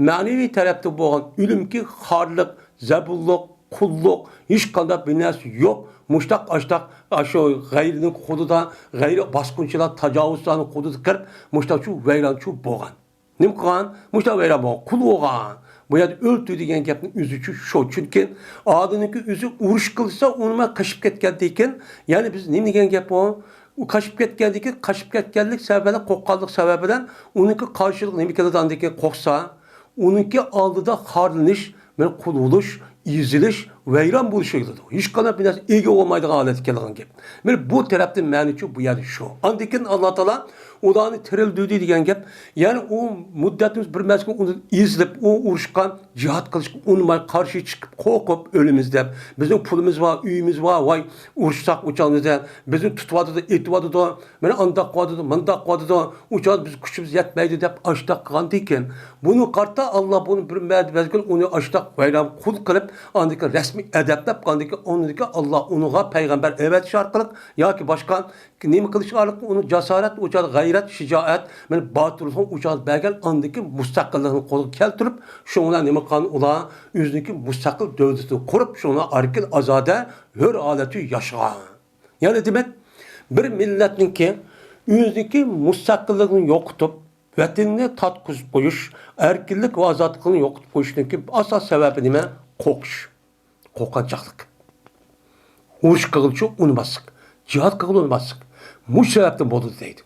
مەنىۋى تەرەپتە بولغان ئۆلۈمكى خارلىق، زەبۇنلۇق، قۇللۇق، ھېچقانداق بىر نەرسە يوق. مۇشتاق ئاشتاق، ئاشۇ غەيرىنىڭ قولىدا، غەيرىي باسقۇنچىلار، تاجاۋۇزچىلارنىڭ قولىدا قېلىپ، مۇشتاقچۇ ۋەيرانچۇ بولغان. نېمە قىلغان؟ مۇشۇنداق ۋەيران بولغان، قۇل بولغان. بۇ يەردە ئۆلتۈر دېگەن گەپنىڭ ئۆزىچۇ شۇ. چۈنكى ئادەمنىڭكى ئۆزى ئۇرۇش قىلسا، ئۇنىمۇ قېچىپ كەتكەندىكىن، يەنى بىز نېمە دېگەن گەپ بۇ؟ ئۇ قېچىپ كەتكەندىكىن، قېچىپ كەتكەنلىك سەۋەبى بىلەن، قورققانلىق سەۋەبى بىلەن ئۇنىڭكى قارشىلىقى نېمە كېلىدۇ؟ ئاندىن كېيىن قورقسا، ئۇنىڭكى ئالدىدا خارلىنىش، مەن قۇل بولۇش، ئېزىلىش، ۋەيران بولۇشى بولىدۇ. ھېچقانداق بىر نەرسە ئىگە بولمايدىغان ھالەتكە كەلگەن گەپ. مانا بۇ تەرەپتىن مەنىچۇ بۇ يەردە شۇ. ئاندىن كېيىن ئاللا تائالا ئۇلارنى تىرىلدۈردى دېگەن گەپ. يەنى ئۇ مۇددەتىمىز بىر مەزگىل ئۇنى ئېزىلىپ، ئۇ ئۇرۇشقا، جىھاد قىلىشقا ئۇنىماي، قارشى چىقىپ، قورقۇپ ئۆلىمىز دەپ. بىزنىڭ پۇلىمىز بار، ئۆيىمىز بار، ۋاي ئۇرۇشساق ئۇ چاغدا بىزنى تۇتۇۋاتىدۇ، ئېتىۋاتىدۇ، مانا ئانداق قىلىۋاتىدۇ، مۇنداق قىلىۋاتىدۇ، ئۇ چاغدا بىز كۈچىمىز يەتمەيدۇ دەپ ئاشتاق قىلغاندىكىن، بۇنى قارىتا ئاللا بۇنى بىر مەزگىل ئۇنى ئاشتاق ۋەيران قۇل قىلىپ، ئاندىن كېيىن رەسمىي ئەدەپلەپ قىلغاندىن كېيىن، ئۇنىڭدىن كېيىن ئاللا ئۇنىڭغا پەيغەمبەر ئەۋەتىش ئارقىلىق ياكى باشقا نېمە قىلىش ئارقىلىق ئۇنى جاسارەت، ئۇ چاغدا غەيرەت، شىجائەت، مانا باتۇرلۇقنى ئۇ چاغدا بەرگەن، ئاندىن كېيىن مۇستەقىللىقنى قولغا كەلتۈرۈپ، شۇنىڭ بىلەن نېمە قىلغان ئۇلار ئۆزىنىڭكى مۇستەقىل دۆلىتىنى قۇرۇپ، شۇنىڭ ئەركىن ئازادە ھۆر ھالەتتە ياشىغان. يەنى دېمەك، بىر مىللەتنىڭكى ئۆزىنىڭكى مۇستەقىللىقىنى يوقىتىپ، ۋەتىنىنى تارتقۇزۇپ قويۇش، ئەركىنلىك ۋە ئازادلىقىنى يوقىتىپ قويۇشنىڭكى ئاساس سەۋەبى نېمە؟ قورقۇش. قورقۇنچاقلىق. ئۇرۇش قىلغىلى ئۇنىماسلىق. جىھاد قىلغىلى ئۇنىماسلىق. مۇشۇ سەۋەبتىن بولىدۇ دەيدۇ.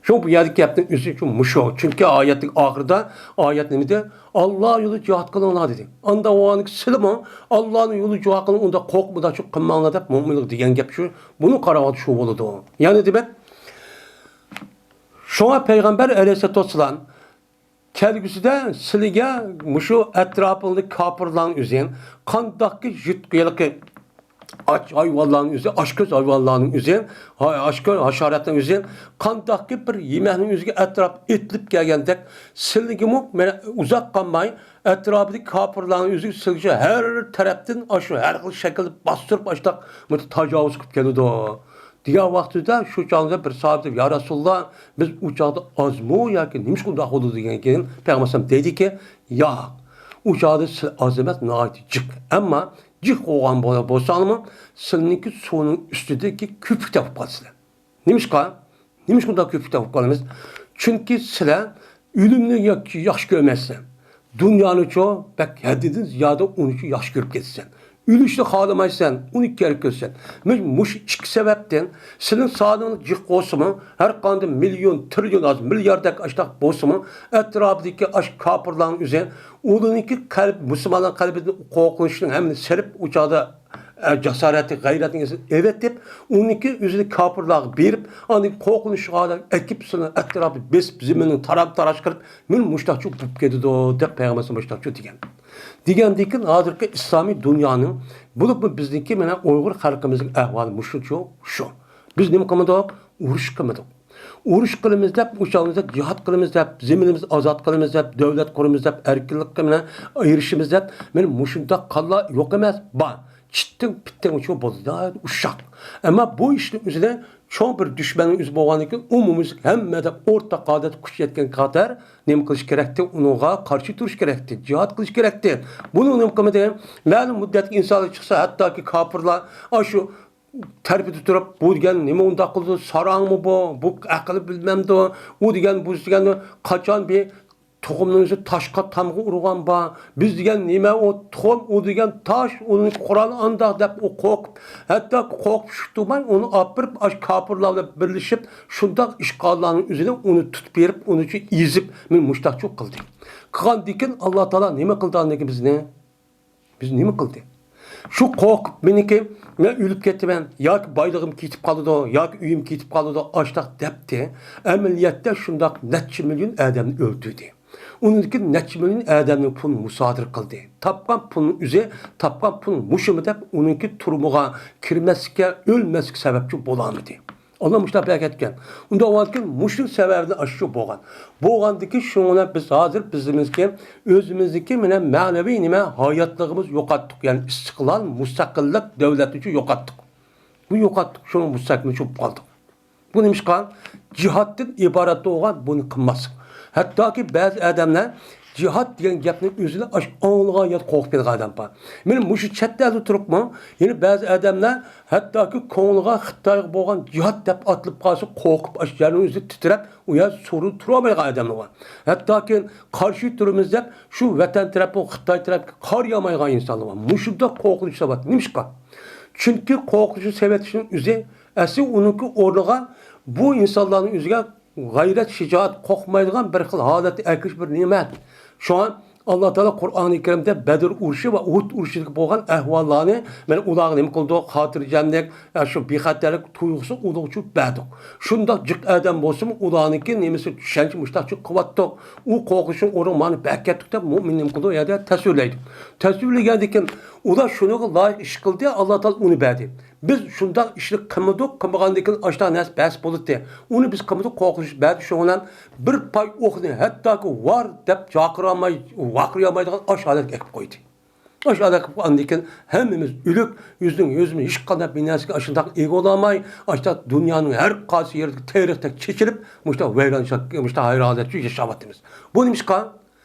شۇ بۇ يەردىكى گەپنىڭ ئۆزى شۇ مۇشۇ. چۈنكى ئايەتنىڭ ئاخىرىدا ئايەت نېمىدى؟ ئاللا يولىدا جىھاد قىلىڭلار دېدى. ئاندا ئۇ سىلىمۇ ئاللانىڭ يولىدا جىھاد قىلىڭ، ئۇندا قورقمىدا شۇ قىلماڭلار دەپ مۆمىنلەرگە دېگەن گەپ شۇ. بۇنى قارىغاندا شۇ بولىدۇ. يەنى دېمەك، شۇڭا پەيغەمبەر ئەلەيھىسسالاتۇ ۋەسسالام كەلگۈسىدە سىلىگە مۇشۇ ئەتراپىڭدىكى كاپىرلارنىڭ ئۆزى، قانداقكى يىرتقۇچ ھېلىقى ئاچ ھايۋانلارنىڭ ئۆزى، ئاچكۆز ھايۋانلارنىڭ ئۆزى، ھا-، ئاچكۆز ھاشاراتنىڭ ئۆزى، قانداقكى بىر يېمەكنىڭ ئۆزىگە ئەتراپ ئېتىلىپ كەلگەندەك، سىلىگىمۇ مانا ئۇزاق قالماي ئەتراپىدىكى كاپىرلارنىڭ ئۆزى سىلىگە ھەر تەرەپتىن ئاشۇ ھەر خىل شەكىلدە باستۇرۇپ ئاشتاق تاجاۋۇز قىلىپ كېلىدۇ. دېگەن ۋاقتىدا شۇ چاغدا بىر ساھابە دەپ، يا رەسۇلاللا، بىز ئۇ چاغدا ئازمۇ ياكى نېمىشقا ئۇنداق بولدى دېگەن كېيىن پەيغەمبەر ئەلەيھىسسالام دەيدىكى، ياق، ئۇ چاغدا سىز ئاز ئەمەس، ناھايىتى جىق. ئەمما جىق بولغان بولا-، بولساڭلارمۇ سىلىنىڭكى سۇنىڭ ئۈستىدىكى كۆپۈك تېپىپ قالىسىلەر. نېمىشقا؟ نېمىشقا ئۇنداق كۆپۈك تېپىپ قالىمىز؟ چۈنكى سىلەر ئۆلۈمنى يا-، ياخشى كۆرمەيسەن. دۇنيانىچۇ بەك ھەددىدىن زىيادە ئۇنىچۇ ياخشى كۆرۈپ كېتىسەن. ئۆلۈشنى خالىمايسەن، ئۇنى كەر كۆرىسەن. مانا مۇشۇ ئىككى سەۋەبتىن سېنىڭ سانىڭ جىق بولسىمۇ، ھەر قانداق مىليون، تىرىليون، ھازىر مىلياردەك ئاشتاق بولسىمۇ، ئەتراپىدىكى ئاش كاپىرلارنىڭ ئۆزى ئۇلارنىڭكى قەلب، مۇسۇلمانلارنىڭ قەلبىدىن قورقۇنچنىڭ ھەممىنى سېلىپ، ئۇ چاغدا، ئە، جاسارەتى، غەيرەتنى ئېۋەتىپ، ئۇنىڭكى ئۆزىنى كاپىرلارغا بېرىپ، ئاندىن قورقۇنچلۇق ھالدا ئەكىپ، سېنىڭ ئەتراپىنى بېسىپ، زېمىننى تارام-تاراش قىلىپ، مانا مۇشتاقچۇ بولۇپ كېتىدۇ دەپ پەيغەمبەر مۇشتاقچۇ دېگەن. دېگەندىن كېيىن ھازىرقى ئىسلامىي دۇنيانىڭ، بولۇپمۇ بىزنىڭكى مانا ئۇيغۇر خەلقىمىزنىڭ ئەھۋالى مۇشۇچۇ شۇ. بىز نېمە قىلمىدۇق؟ ئۇرۇش قىلمىدۇق. ئۇرۇش قىلىمىز دەپ، ئۇ چاغدا جىھاد قىلىمىز دەپ، زېمىنىمىزنى ئازاد قىلىمىز دەپ، دۆلەت قۇرىمىز دەپ، ئەركىنلىككە مانا ئېرىشىمىز دەپ، مانا مۇشۇنداق قانلار يوق ئەمەس، بار. چىتتىڭ پىتتىڭ شۇ بولدى، ناھايىتى ئۇششاق. ئەمما بۇ ئىشنىڭ ئۆزىدە چوڭ بىر دۈشمەننىڭ ئۆزى بولغاندىن كېيىن، ئومۇميۈزلۈك ھەممە ئادەم ئورتاق ھالەتتە كۈچ يەتكەن قەدەر نېمە قىلىش كېرەكتى؟ ئۇنىڭغا قارشى تۇرۇش كېرەكتى، جىھاد قىلىش كېرەكتى. بۇنى نېمە قىلمىدى؟ مەلۇم مۇددەتتىكى ئىنسانلار چىقسا، ھەتتاكى كاپىرلار ئاشۇ تەرىپىدە تۇرۇپ، بۇ دېگەن نېمە ئۇنداق قىلىدۇ، ساراڭمۇ بۇ، بۇ ئەقىل بىلمەمدۇ، ئۇ دېگەن، بۇ دېگەن، قاچان بىر تۇخۇمنىڭ ئۆزى تاشقا تامغا ئۇرغان بار. بىز دېگەن نېمە ئۇ تۇخۇم، ئۇ دېگەن تاش، ئۇنىڭ قورالى ئانداق دەپ ئۇ قورقۇپ، ھەتتا قورقۇپ شۇ تۇرماي ئۇنى ئاپىرىپ ئاش كاپىرلار بىلەن بىرلىشىپ شۇنداق ئىشقاللارنىڭ ئۆزىنى ئۇنى تۇتۇپ بېرىپ ئۇنى ئېزىپ مېنى مۇشتاقچۇ قىلدى. قىلغاندىن كېيىن ئاللا تائالا نېمە قىلدى ئاندىن كېيىن بىزنى؟ بىز نېمە قىلدى؟ شۇ قورقۇپ مېنىڭكى، مەن ئۆلۈپ كېتىمەن، ياكى بايلىقىم كېتىپ قالىدۇ، ياكى ئۆيۈم كېتىپ قالىدۇ، ئاشتاق دەپتى. ئەمەلىيەتتە شۇنداق نەچچە مىليون ئادەمنى ئۆلتۈردى. ئۇنىڭدىن كېيىن نەچچە مىليون ئادەمنىڭ پۇلىنى مۇسادىرە قىلدى. تاپقان پۇلىنىڭ ئۆزى، تاپقان پۇل مۇشۇمۇ دەپ ئۇنىڭكى تۈرمىگە كىرمەسلىككە، ئۆلمەسلىككە سەۋەبچى بولالمىدى. ئاللا مۇشۇنداق بەركەتكەن. ئۇنداق بولغاندىكىن مۇشۇ سەۋەبىدىن ئاشۇ بولغان. بولغاندىكىن شۇنىڭ بىلەن بىز ھازىر بىزىمىزكى، ئۆزىمىزنىڭكى مانا مەنىۋى نېمە ھاياتلىقىمىز يوقاتتۇق. يەنى ئىستىقلال، مۇستەقىللىق دۆلەتنى يوقاتتۇق. بۇ يوقاتتۇق. شۇنىڭ مۇستەقىللىقىنى چوپۇپ قالدۇق. بۇ نېمىشقا؟ جىھادتىن ئىبارەت بولغان بۇنى قىلماسلىق. ھەتتاكى بەزى ئادەملەر جىھاد دېگەن گەپنى ئۆزىنى ئاش-، ئاڭلىغان يەردە قورقۇپ كېتىدىغان ئادەم بار. مانا مۇشۇ چەت ئەلدە تۇرۇپمۇ، يەنە بەزى ئادەملەر ھەتتاكى كۆڭلىگە خىتايغا بولغان جىھاد دەپ ئاتىلىپ قالسا، قورقۇپ، ئاشۇ يەرنىڭ ئۆزىدە تىترەپ، ئۇ يەردە سورۇن تۇرالمايدىغان ئادەملەر بار. ھەتتاكى قارشى تۇرىمىز دەپ، شۇ ۋەتەن تەرەپ، خىتاي تەرەپكە قارىيالمايدىغان ئىنسانلار بار. مۇشۇنداق قورقۇنچ سېلىۋاتىدۇ. نېمىشقا؟ چۈنكى قورقۇنچنى سېلىۋېتىشنىڭ ئۆزى ئەسلى ئۇنىڭكى ئورنىغا بۇ ئىنسانلارنىڭ ئۆزىگە غەيرەت، شىجائەت، قورقمايدىغان بىر خىل ھالەتنى ئەكىرىش بىر نېمەت. شۇڭا ئاللا تائالا قۇرئانى كەرىمدە بەدر ئۇرۇشى ۋە ئۇھۇد ئۇرۇشىدىكى بولغان ئەھۋاللارنى مانا ئۇلارغا نېمە قىلدۇق؟ خاتىرجەملىك، ئە، شۇ بىخەتەرلىك تۇيغۇسى ئۇلىغىچە بەردۇق. شۇنداق جىق ئادەم بولسىمۇ، ئۇلارنىڭكى نېمىسى چۈشەنچە مۇشتاقچە قىلىۋاتتۇق. ئۇ قورقۇشنىڭ ئورنىغا مانا بەك كەتتۇق دەپ مۇئمىن نېمە قىلىدۇ؟ ئۇ يەردە تەسۋىرلەيدۇ. تەسۋىرلىگەندىن كېيىن ئۇلار شۇنىڭغا لايىق ئىش قىلدى، ئاللا تائالا ئۇنى بەردى. بىز شۇنداق ئىشنى قىلمىدۇق، قىلمىغاندىن كېيىن ئاشۇنداق نەرسە بەس بولدى. ئۇنى بىز قىلمىدۇق، قورقۇنچ بەردى، شۇنىڭ بىلەن بىر پاي ئوقنى، ھەتتاكى ۋار دەپ جاقىرالماي، ۋارقىرىيالمايدىغان ئاشۇ ھالەتكە ئەكىپ قويدى. ئاشۇ ھالەتكە ئاندىن كېيىن ھەممىمىز ئۆلۈك، يۈزنىڭ يۈزىمىز ھېچقانداق بىر نەرسىگە ئاشۇنداق ئىگە بولالماي، ئاشۇنداق دۇنيانىڭ ھەر قايسى يېرىدىكى تېرىقتەك چېچىلىپ، مۇشۇنداق ۋەيرانچىلىق، مۇشۇنداق ھەيران ھالەتتە ياشاۋاتىمىز. بۇ نېمىشقا؟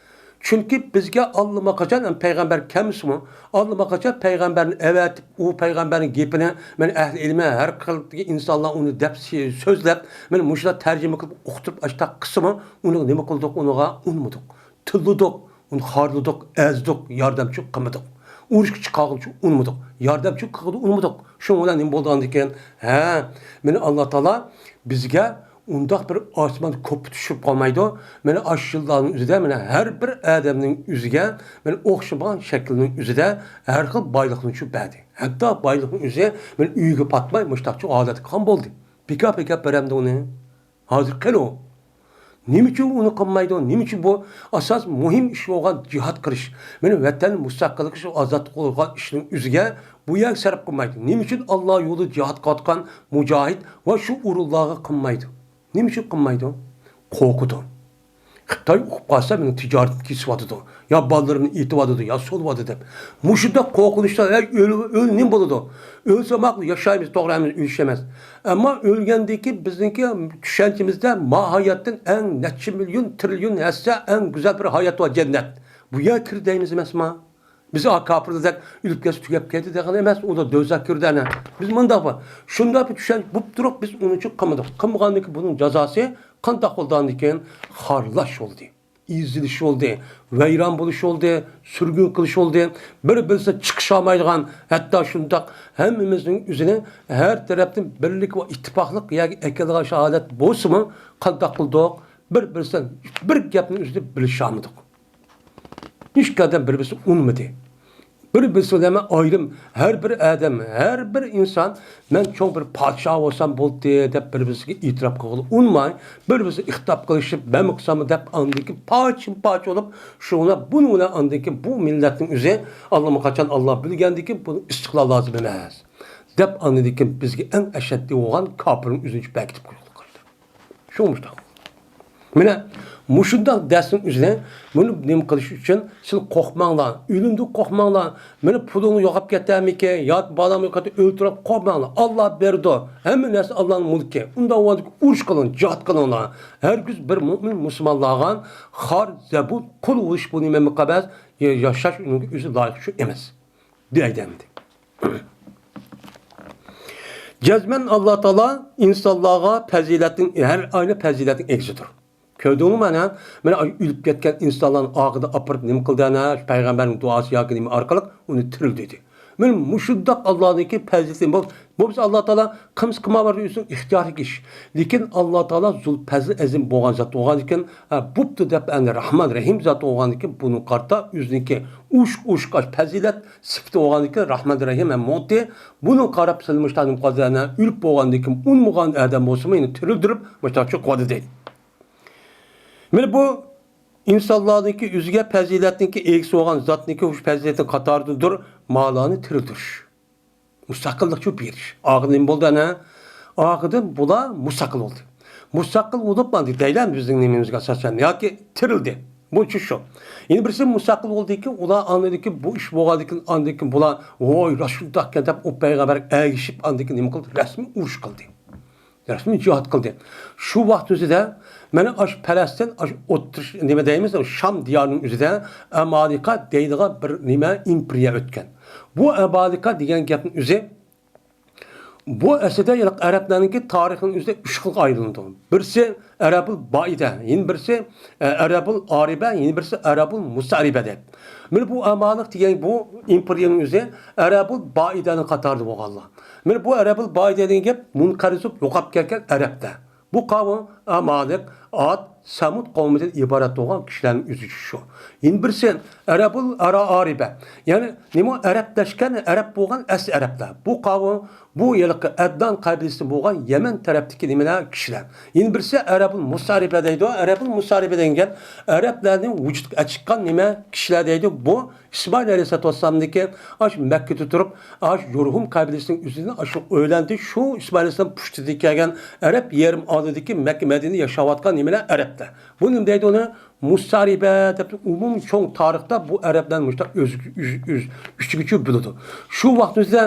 چۈنكى بىزگە ئاللىماقاچان پەيغەمبەر كەلمىسىمۇ، ئاللىماقاچان پەيغەمبەرنى ئەۋەتىپ، ئۇ پەيغەمبەرنىڭ گېپىنى مەن ئەھلى ئىلمى، ھەر خىل ئىنسانلار ئۇنى دەپ سۆزلەپ، مەن مۇشۇنداق تەرجىمە قىلىپ ئۇقتۇرۇپ ئاشۇنداق قىلسىمۇ، ئۇنى نېمە قىلدۇق؟ ئۇنىڭغا ئۇنىمىدۇق. تىللىدۇق، ئۇنى خارلىدۇق، ئەزدۇق، ياردەمچى قىلمىدۇق. ئۇرۇشقا چىقارغۇچە ئۇنىمىدۇق، ياردەمچى قىلغىلى ئۇنىمىدۇق. شۇنىڭ بىلەن نېمە بولىدىغاندىكىن؟ ھە، مانا ئاللا تائالا بىزگە ئۇنداق بىر ئاسمان كوپپا چۈشۈپ قالمايدۇ. مانا ئاشۇ يىللارنىڭ ئۆزىدە مانا ھەر بىر ئادەمنىڭ ئۆزىگە مانا ئوخشىمىغان شەكىلنىڭ ئۆزىدە ھەر خىل بايلىقنى چۈشۈپ بەردى. ھەتتا بايلىقنىڭ ئۆزى مانا ئۆيگە پاتماي مۇشتاقچە ھالەتكە قالغان بولدى. بىكار بىكار بېرەمدۇ ئۇنى؟ ھازىر قېنى ئۇ؟ نېمە ئۈچۈن ئۇنى قىلمايدۇ؟ نېمە ئۈچۈن بۇ ئاساس مۇھىم ئىش بولغان جىھاد قىلىش، مېنىڭ ۋەتەن مۇستەقىللىقى، شۇ ئازادلىقى بولغان ئىشنىڭ ئۆزىگە بۇ يەرگە سەرپ قىلمايدۇ؟ نېمە ئۈچۈن ئاللا يولىدا جىھاد قىلىۋاتقان مۇجاھىد ۋە شۇ ئورۇنلارغا قىلمايدۇ؟ نېمە ئۈچۈن قىلمايدۇ؟ قورقىدۇ. خىتاي ئۇقۇپ قالسا، مېنىڭ تىجارىتىمنى كېسىۋاتىدۇ، يا بالىلىرىمنى ئېتىۋاتىدۇ، يا سولىۋاتىدۇ دەپ. مۇشۇنداق قورقۇنچتا، ھەي، ئۆل، ئۆل نېمە بولىدۇ؟ ئۆلسە ماقۇل، ياشايمىز، توغرا، ھەممىمىز ئۆلۈشىمىز. ئەمما ئۆلگەندىن كېيىن بىزنىڭكى چۈشەنچىمىزدە ما ھاياتتىن ئەڭ نەچچە مىليون، تىرىليون ھەسسە ئەڭ گۈزەل بىر ھايات بار، جەننەت. بۇ يەرگە كىر دەيمىز ئەمەسما؟ بىز، ئا، كاپىرلاردەك ئۆلۈپ كەتسە تۈگەپ كەتتى دېگەن ئەمەس، ئۇلار دوزاخ كىردى ئەنە. بىز مۇنداق بار. شۇنداق بىر چۈشەنچە بولۇپ تۇرۇپ، بىز ئۇنىڭ ئۈچۈن قىلمىدۇق. قىلمىغاندىن كېيىن بۇنىڭ جازاسى قانداق بولدى ئاندىن كېيىن؟ خارلاش بولدى. ئېزىلىش بولدى، ۋەيران بولۇش بولدى، سۈرگۈن قىلىش بولدى. بىر بىرسى چىقىشالمايدىغان، ھەتتا شۇنداق ھەممىمىزنىڭ ئۆزىنى ھەر تەرەپتىن بىرلىك ۋە ئىتتىپاقلىق يەرگە ئەكېلىدىغان شۇ ھالەت بولسىمۇ، قانداق قىلدۇق؟ بىر بىرسى بىر گەپنىڭ ئۆزىدە بىلىشالمىدۇق. ھېچقانداق بىر بىرسى ئۇنىمىدى. بىر بىرسى بىلەن ئايرىم، ھەر بىر ئادەم، ھەر بىر ئىنسان، مەن چوڭ بىر پادىشاھ بولسام بولدى دەپ بىر بىرسىگە ئېتىراپ قىلغىلى ئۇنىماي، بىر بىرسىگە ئىختىلاپ قىلىشىپ، مەنمۇ قىلساممۇ دەپ ئاندىن كېيىن پارچىمۇ پارچە بولۇپ، شۇنىڭ بىلەن بۇنىڭ بىلەن ئاندىن كېيىن بۇ مىللەتنىڭ ئۆزى ئاللىماقاچان ئاللا بىلگەندىن كېيىن بۇنىڭ ئىستىقلال لازىم ئەمەس دەپ ئاندىن كېيىن بىزگە ئەڭ ئەشەددىي بولغان كاپىرنىڭ ئۆزىنى بەكىتىپ قويغىلى قىلدى. شۇ مۇشۇنداق. مانا مۇشۇنداق دەرسنىڭ ئۆزىنى، بۇنى نېمە قىلىش ئۈچۈن، سىلەر قورقماڭلار، ئۆلۈمدىن قورقماڭلار، مېنىڭ پۇلۇم يوقاپ كەتەرمىكىن ياكى بالام يوقاپ كەتتى، ئۆلتۈرۈپ قورقماڭلار. ئاللا بېرىدۇ. ھەممە نەرسە ئاللانىڭ مۈلكى. ئۇنداق بولغاندىكىن ئۇرۇش قىلىڭ، جىھاد قىلىڭلار. ھەرگىز بىر مۆمىن مۇسۇلمانلارغا خار، زەبۇن، قۇل بولۇش بۇ نېمە ئەمەس، ياشاش ئۇنىڭ ئۆزى لايىق شۇ ئەمەس. دەيدۇ ئەمدى. جەزمەن ئاللا تائالا ئىنسانلارغا پەزىلەتنىڭ، ھەر ئاينى پەزىلەتنىڭ ئىگىسىدۇر. كۆردۈڭمۇ مانا؟ مانا ئۆلۈپ كەتكەن ئىنسانلارنى ئارقىدا ئاپىرىپ نېمە قىلدى ئەنە؟ شۇ پەيغەمبەرنىڭ دۇئاسى ياكى نېمە ئارقىلىق ئۇنى تىرىلدۈردى. مانا مۇشۇنداق ئاللانىڭكى پەزىلىتى بۇ. بولمىسا ئاللا تائالا قىلمىسا قىلماۋەردى، ئۆزىنىڭ ئىختىيارىدىكى ئىش. لېكىن ئاللا تائالا زۇل پەزل ئەزىم بولغان زات بولغاندىكىن، ھە، بوپتۇ دەپ، ئەنە، راھمان رەھىم زات بولغاندىكىن، بۇنىڭغا قارىتا ئۆزىنىڭكى ئوشۇق ئوشۇق پەزىلەت سۈپىتى بولغاندىكىن، راھمان رەھىم ھەم مۇڭتى، بۇنىڭغا قاراپ سىلمۇشتانىم قادىرەنە ئۆلۈپ بولغاندىكىن، ئۇنىمىغان ئادەم بولسىمۇ يەنە تىرىلدۈرۈپ مۇشتاق چوقۇۋاتىدۇ. مانا بۇ ئىنسانلارنىڭكى ئۆزىگە پەزىلەتنىڭكى ئىگىسى بولغان زاتنىڭكى ئوشۇ پەزىلەتنىڭ قاتارىدىندۇر مالارنى تىرىلدۈرۈش. مۇستەقىللىقچۇ بېرىش. ئاخىرى نېمە بولدى ئەنە؟ ئاخىرىدىن بۇلار مۇستەقىل بولدى. مۇستەقىل بولۇپ، ئاندىن دەيلەن بىزنىڭ نېمىمىزگە ئاساسەن ياكى تىرىلدى. بۇنچە شۇ. يەنە بىرسى مۇستەقىل بولدىكى، ئۇلار ئاندىن كېيىن بۇ ئىش بولغاندىن كېيىن، ئاندىن كېيىن بۇلار، ۋوي، راست شۇنداقكەن دەپ، ئۇ پەيغەمبەرگە ئەگىشىپ، ئاندىن كېيىن نېمە قىلدى؟ رەسمىي ئۇرۇش قىلدى. رەسمىي جىھاد قىلدى. شۇ ۋاقىت ئۆزىدە مانا ئاشۇ پەلەستىن، ئاشۇ ئوتتۇرا، نېمە دەيمىز، شام دىيارىنىڭ ئۆزىدە ئامالىقا دەيدىغان بىر نېمە ئىمپېرىيە ئۆتكەن. بۇ ئامالىقا دېگەن گەپنىڭ ئۆزى، بۇ ئەسلىدە يەنە ئەرەبلەرنىڭكى تارىخىنىڭ ئۆزىدە ئۈچ خىلغا ئايرىلىدۇ. بىرسى ئەرەبۇل بائىدە، يەنە بىرسى، ئە، ئەرەبۇل ئارىبە، يەنە بىرسى ئەرەبۇل مۇستەئرىبە دەپ. مانا بۇ ئامالىق دېگەن بۇ ئىمپېرىيەنىڭ ئۆزى ئەرەبۇل بائىدەنىڭ قاتارىدا بولغانلار. مانا بۇ ئەرەبۇل بائىدە دېگەن گەپ مۇنقەرز بولۇپ يوقاپ كەتكەن ئەرەبلەر. بۇ قەۋم ئامالىق، ئاد، سەمۇد قەۋمىدىن ئىبارەت بولغان كىشىلەرنىڭ ئۆزى شۇ. يەنە بىرسى ئەرەبۇل ئارا-، ئارىبە. يەنى نېمە ئەرەبلەشكەن، ئەرەب بولغان ئەسلى ئەرەبلەر. بۇ قەۋم، بۇ ھېلىقى ئەدنان قەبىلىسىدىن بولغان يەمەن تەرەپتىكى نېمىلەر كىشىلەر. يەنە بىرسى ئەرەبۇل مۇسارىبە دەيدۇ. ئەرەبۇل مۇسارىبە دېگەن گەپ ئەرەبلەرنىڭ ۋۇجۇدقا چىققان نېمە كىشىلەر دەيدۇ. بۇ ئىسمائىل ئەلەيھىسسالاتۇ ۋەسسالامدىكى ئاش مەككىدە تۇرۇپ، ئاش يۇرھۇم قەبىلىسىنىڭ ئۆزىدىن ئاشۇ ئۆيلەندى. شۇ ئىسمائىل ئەلەيھىسسالام پۇشتىدىن كەلگەن ئەرەب يېرىم ئادىدىكى مەككە مەدىنىدە ياشاۋاتقان نېمىلەر ئەرەبلەر. بۇ نېمە دەيدۇ ئۇنى؟ مۇسارىبە دەپ ئومۇم چوڭ تارىختا بۇ ئەرەبلەرنى مۇشۇنداق ئۆز-، ئۆز-، ئۆز-، ئۈچىگە چۆپ بۆلىدۇ. شۇ ۋاقىتنىڭ ئۆزىدە،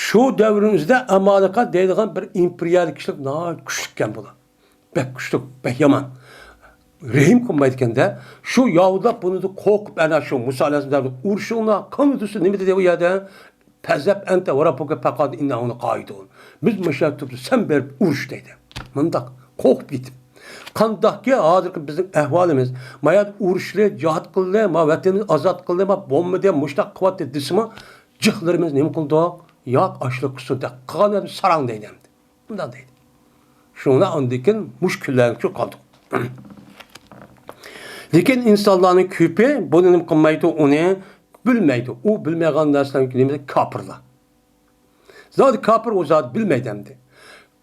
شۇ دەۋرنىڭ ئۆزىدە ئامالىقا دەيدىغان بىر ئىمپېرىيەلىك كىشىلىك ناھايىتى كۈچلۈككەن بۇلار. بەك كۈچلۈك، بەك يامان. رەھىم قىلمايدىكەن-دە، شۇ ياھۇدىيلار بۇنى قورقۇپ، ئەنە شۇ مۇسا ئەلەيھىسسالامنى ئۇرۇشۇڭلار قىلمىدىسى نېمە دېدى ئۇ يەردە؟ فاذهب أنت وربك فقاتلا إنا هاهنا قاعدون. بىز مۇشۇ يەردە تۇرۇپ، سەن بېرىپ ئۇرۇش دەيدۇ. مۇنداق قورقۇپ كېتىپ. قانداقكى ھازىرقى بىزنىڭ ئەھۋالىمىز؟ ما يەردە ئۇرۇشلى، جىھاد قىلدى، ما ۋەتىنىمىز ئازاد قىلدى، ما بولمىدى، مۇشۇنداق قىلىۋاتتى دېسىمۇ، جىقلىرىمىز نېمە قىلدۇق؟ ياق، ئاشلىق قىلسۇن دەپ قىلغان يەردە ساراڭ دەيدۇ ئەمدى. مۇنداق دەيدۇ. شۇڭا ئاندىن كېيىن مۇشۇ كۈنلەرگىچە قالدۇق. لېكىن ئىنسانلارنىڭ كۆپى بۇنى نېمە قىلمايدۇ، ئۇنى بىلمەيدۇ. ئۇ بىلمەيدىغان نەرسىلەرنىڭ نېمىسى؟ كاپىرلار. زادى كاپىر ئۇ زادى بىلمەيدۇ ئەمدى.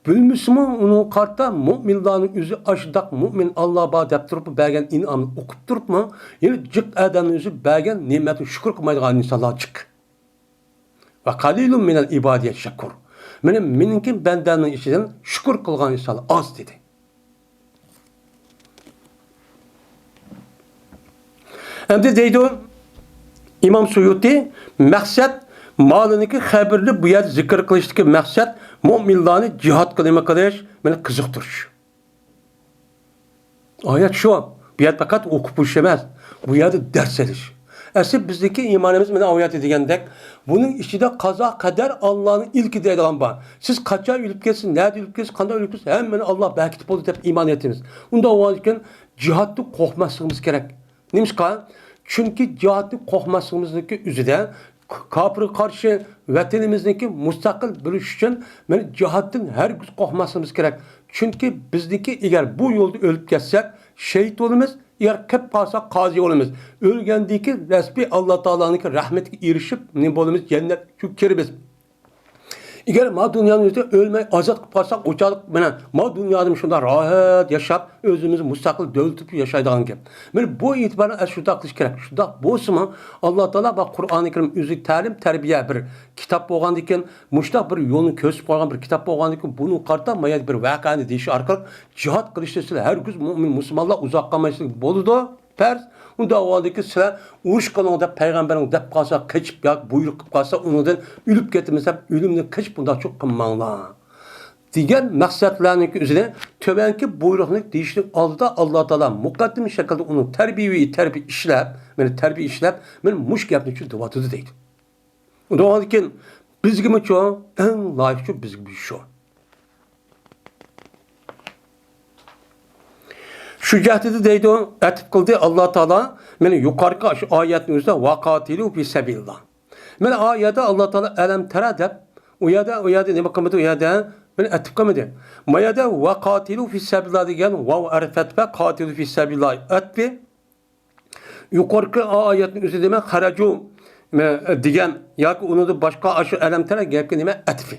بىلمىسىمۇ ئۇنىڭغا قارىتا مۇئمىنلارنىڭ ئۆزى ئاشۇنداق مۇئمىن ئاللا بار دەپ تۇرۇپ بەرگەن ئىنئامنى ئۇقۇپ تۇرۇپمۇ، يەنە جىق ئادەمنىڭ ئۆزى بەرگەن نېمەتنى شۈكۈر قىلمايدىغان ئىنسانلار جىق. ۋە قەلىلۇن مىنەل ئىبادىيە شەكۇر. مېنىڭ، مېنىڭكى بەندەمنىڭ ئىچىدىن شۈكۈر قىلغان ئىنسانلار ئاز دېدى. ئەمدى دەيدۇ ئىمام سۇيۇتى، مەقسەت، مالىنىڭكى خەبىرىنى بۇ يەردە زىكىر قىلىشتىكى مەقسەت مۇئمىنلارنى جىھادقا نېمە قىلىش، مېنى قىزىقتۇرۇش. ئايەت شۇ. بۇ يەردە پەقەت ئوقۇپ بولۇش ئەمەس. بۇ يەردە دەرس ئېلىش. ئەسلى بىزدىكى ئىمانىمىز مانا ئايەتتە دېگەندەك، بۇنىڭ ئىچىدە قازا قەدەر ئاللانىڭ ئىلكى دەيدىغان بار. سىز قاچان ئۆلۈپ كەتسىز، نەدە ئۆلۈپ كەتسىز، قانداق ئۆلۈپ كەتسىز، ھەممىنى ئاللا بەركىتىپ بولدى دەپ ئىمان ئېيتىمىز. ئۇنداق بولغاندىكىن جىھادتىن قورقماسلىقىمىز كېرەك. نېمىشقا؟ چۈنكى جىھادتىن قورقماسلىقىمىزنىڭكى ئۆزىدە ك-، كاپىرغا قارشى ۋەتىنىمىزنىڭكى مۇستەقىل بولۇش ئۈچۈن مانا جىھادتىن ھەرگىز قورقماسلىقىمىز كېرەك. چۈنكى بىزنىڭكى ئەگەر بۇ يولدا ئۆلۈپ كەتسەك، شېھىت بولىمىز، ئەگەر قېلىپ قالساق، قازى بولىمىز. ئۆلگەندىن كېيىن رەسمىي ئاللا تائالانىڭكى رەھمىتىگە ئېرىشىپ، نېمە بولىمىز؟ جەننەتكە كىرىمىز. ئەگەر ما دۇنيانىڭ ئۆزىدە ئۆلمەي ئازاد قىلىپ قالساق، ئۇچارلىق مانا ما دۇنيادىمۇ شۇنداق راھەت ياشاپ، ئۆزىمىز مۇستەقىل دۆلىتىپ ياشايدىغان گەپ. مانا بۇ ئېتىبارنى ئەسلى شۇنداق قىلىش كېرەك. شۇنداق بولسىمۇ، ئاللا تائالا بۇ قۇرئانى كەرىم ئۆزى تەلىم تەربىيە بىر كىتاب بولغاندىكىن، مۇشۇنداق بىر يولنى كۆرسىتىپ قويغان بىر كىتاب بولغاندىكىن، بۇنىڭغا قارىتا ما يەردە بىر ۋەقەنى دېيىش ئارقىلىق جىھاد قىلىشنى سىلەر ھەرگىز مۇئمىن مۇسۇلمانلار ئۇزاق قالمايسىلەر، بولىدۇ. پەرز، ئۇنداق بولغاندىكىن سىلەر ئۇرۇش قىلىڭ دەپ پەيغەمبەرنىڭ دەپ قالسا قېچىپ ياكى بۇيرۇق قىلىپ قالسا ئۇنىڭدىن ئۆلۈپ كېتىمىز دەپ ئۆلۈمنى قېچىپ ئۇنداق چوق قىلماڭلار. دېگەن مەقسەتلەرنىڭكى ئۆزىنى تۆۋەنكى بۇيرۇقنى دېيىشنىڭ ئالدىدا ئاللا تائالا مۇقەددىمە شەكىلدە ئۇنىڭ تەربىيىۋى تەربىيە ئىشلەپ، مانا تەربىيە ئىشلەپ، مانا مۇشۇ گەپنى چۈشەندۈرۈۋاتىدۇ دەيدۇ. ئۇنداق بولغاندىكىن بىزگىمۇ چوڭ، ئەڭ لايىق شۇ بىزگە شۇ. شۇ جەھەتتە دەيدۇ، ئەتىپ قىلدى ئاللا تائالا، مانا يۇقىرىقى شۇ ئايەتنىڭ ئۆزىدە ۋەقاتىلۇ فى سەبىلىللا. مانا ئا يەردە ئاللا تائالا ئەلەم تەرە دەپ، ئۇ يەردە، ئۇ يەردە نېمە قىلمىدى؟ ئۇ يەردە مانا ئەتىپ قىلمىدى. ما يەردە ۋەقاتىلۇ فى سەبىلىللا دېگەن ۋاۋ ھەرپى ئەتپە، قاتىلۇ فى سەبىلىللا ئەتپى. يۇقىرىقى ئا-، ئايەتنىڭ ئۆزى دېمەك، خەرەجۇ، مە-، دېگەن ياكى ئۇنىڭدىن باشقا ئاشۇ ئەلەم تەرە گەپكە نېمە؟ ئەتىپى.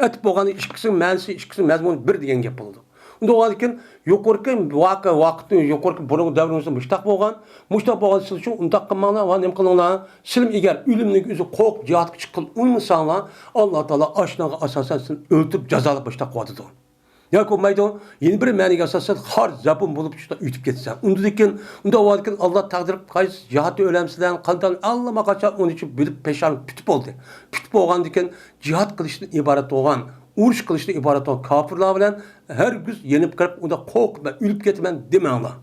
ئەتىپ بولغاندا ئىككىسىنىڭ مەنىسى، ئىككىسىنىڭ مەزمۇنى بىر دېگەن گەپ بولىدۇ. ئۇنداق بولغاندىكىن يۇقىرىقى ۋاقە-، ۋاقىتنى، يۇقىرىقى بۇرۇنقى دەۋرىمىزدە مۇشتاق بولغان، مۇشتاق بولغان سىلەر شۇ ئۇنداق قىلماڭلار، ۋە نېمە قىلىڭلار؟ سىلەر ئەگەر ئۆلۈمنىڭ ئۆزى قورقۇپ جىھادقا چىققىلى ئۇنىمىساڭلار، ئاللا تائالا ئاشۇنىڭغا ئاساسەن سىلەرنى ئۆلتۈرۈپ جازالاپ مۇشتاق قىلىۋاتىدۇ. ياكى بولمايدۇ، يەنە بىر مەنىگە ئاساسەن خار زەبۇن بولۇپ شۇنداق ئۆتۈپ كېتىسەن. ئۇندىن كېيىن، ئۇنداق بولغاندىكىن ئاللا تەقدىر قايسى جىھادتا ئۆلەمسىلەر، قانداق ئاللىماقاچان ئۇنى چۈ بىلىپ پېشان پۈتۈپ بولدى. پۈتۈپ بولغاندىن كېيىن جىھاد قىلىشتىن ئىبارەت بولغان، ئۇرۇش قىلىشتىن ئىبارەت بولغان كاپىرلار بىلەن ھەرگىز يېنىپ كىرىپ ئۇنداق قورقۇپ مەن ئۆلۈپ كېتىمەن دېمەڭلار.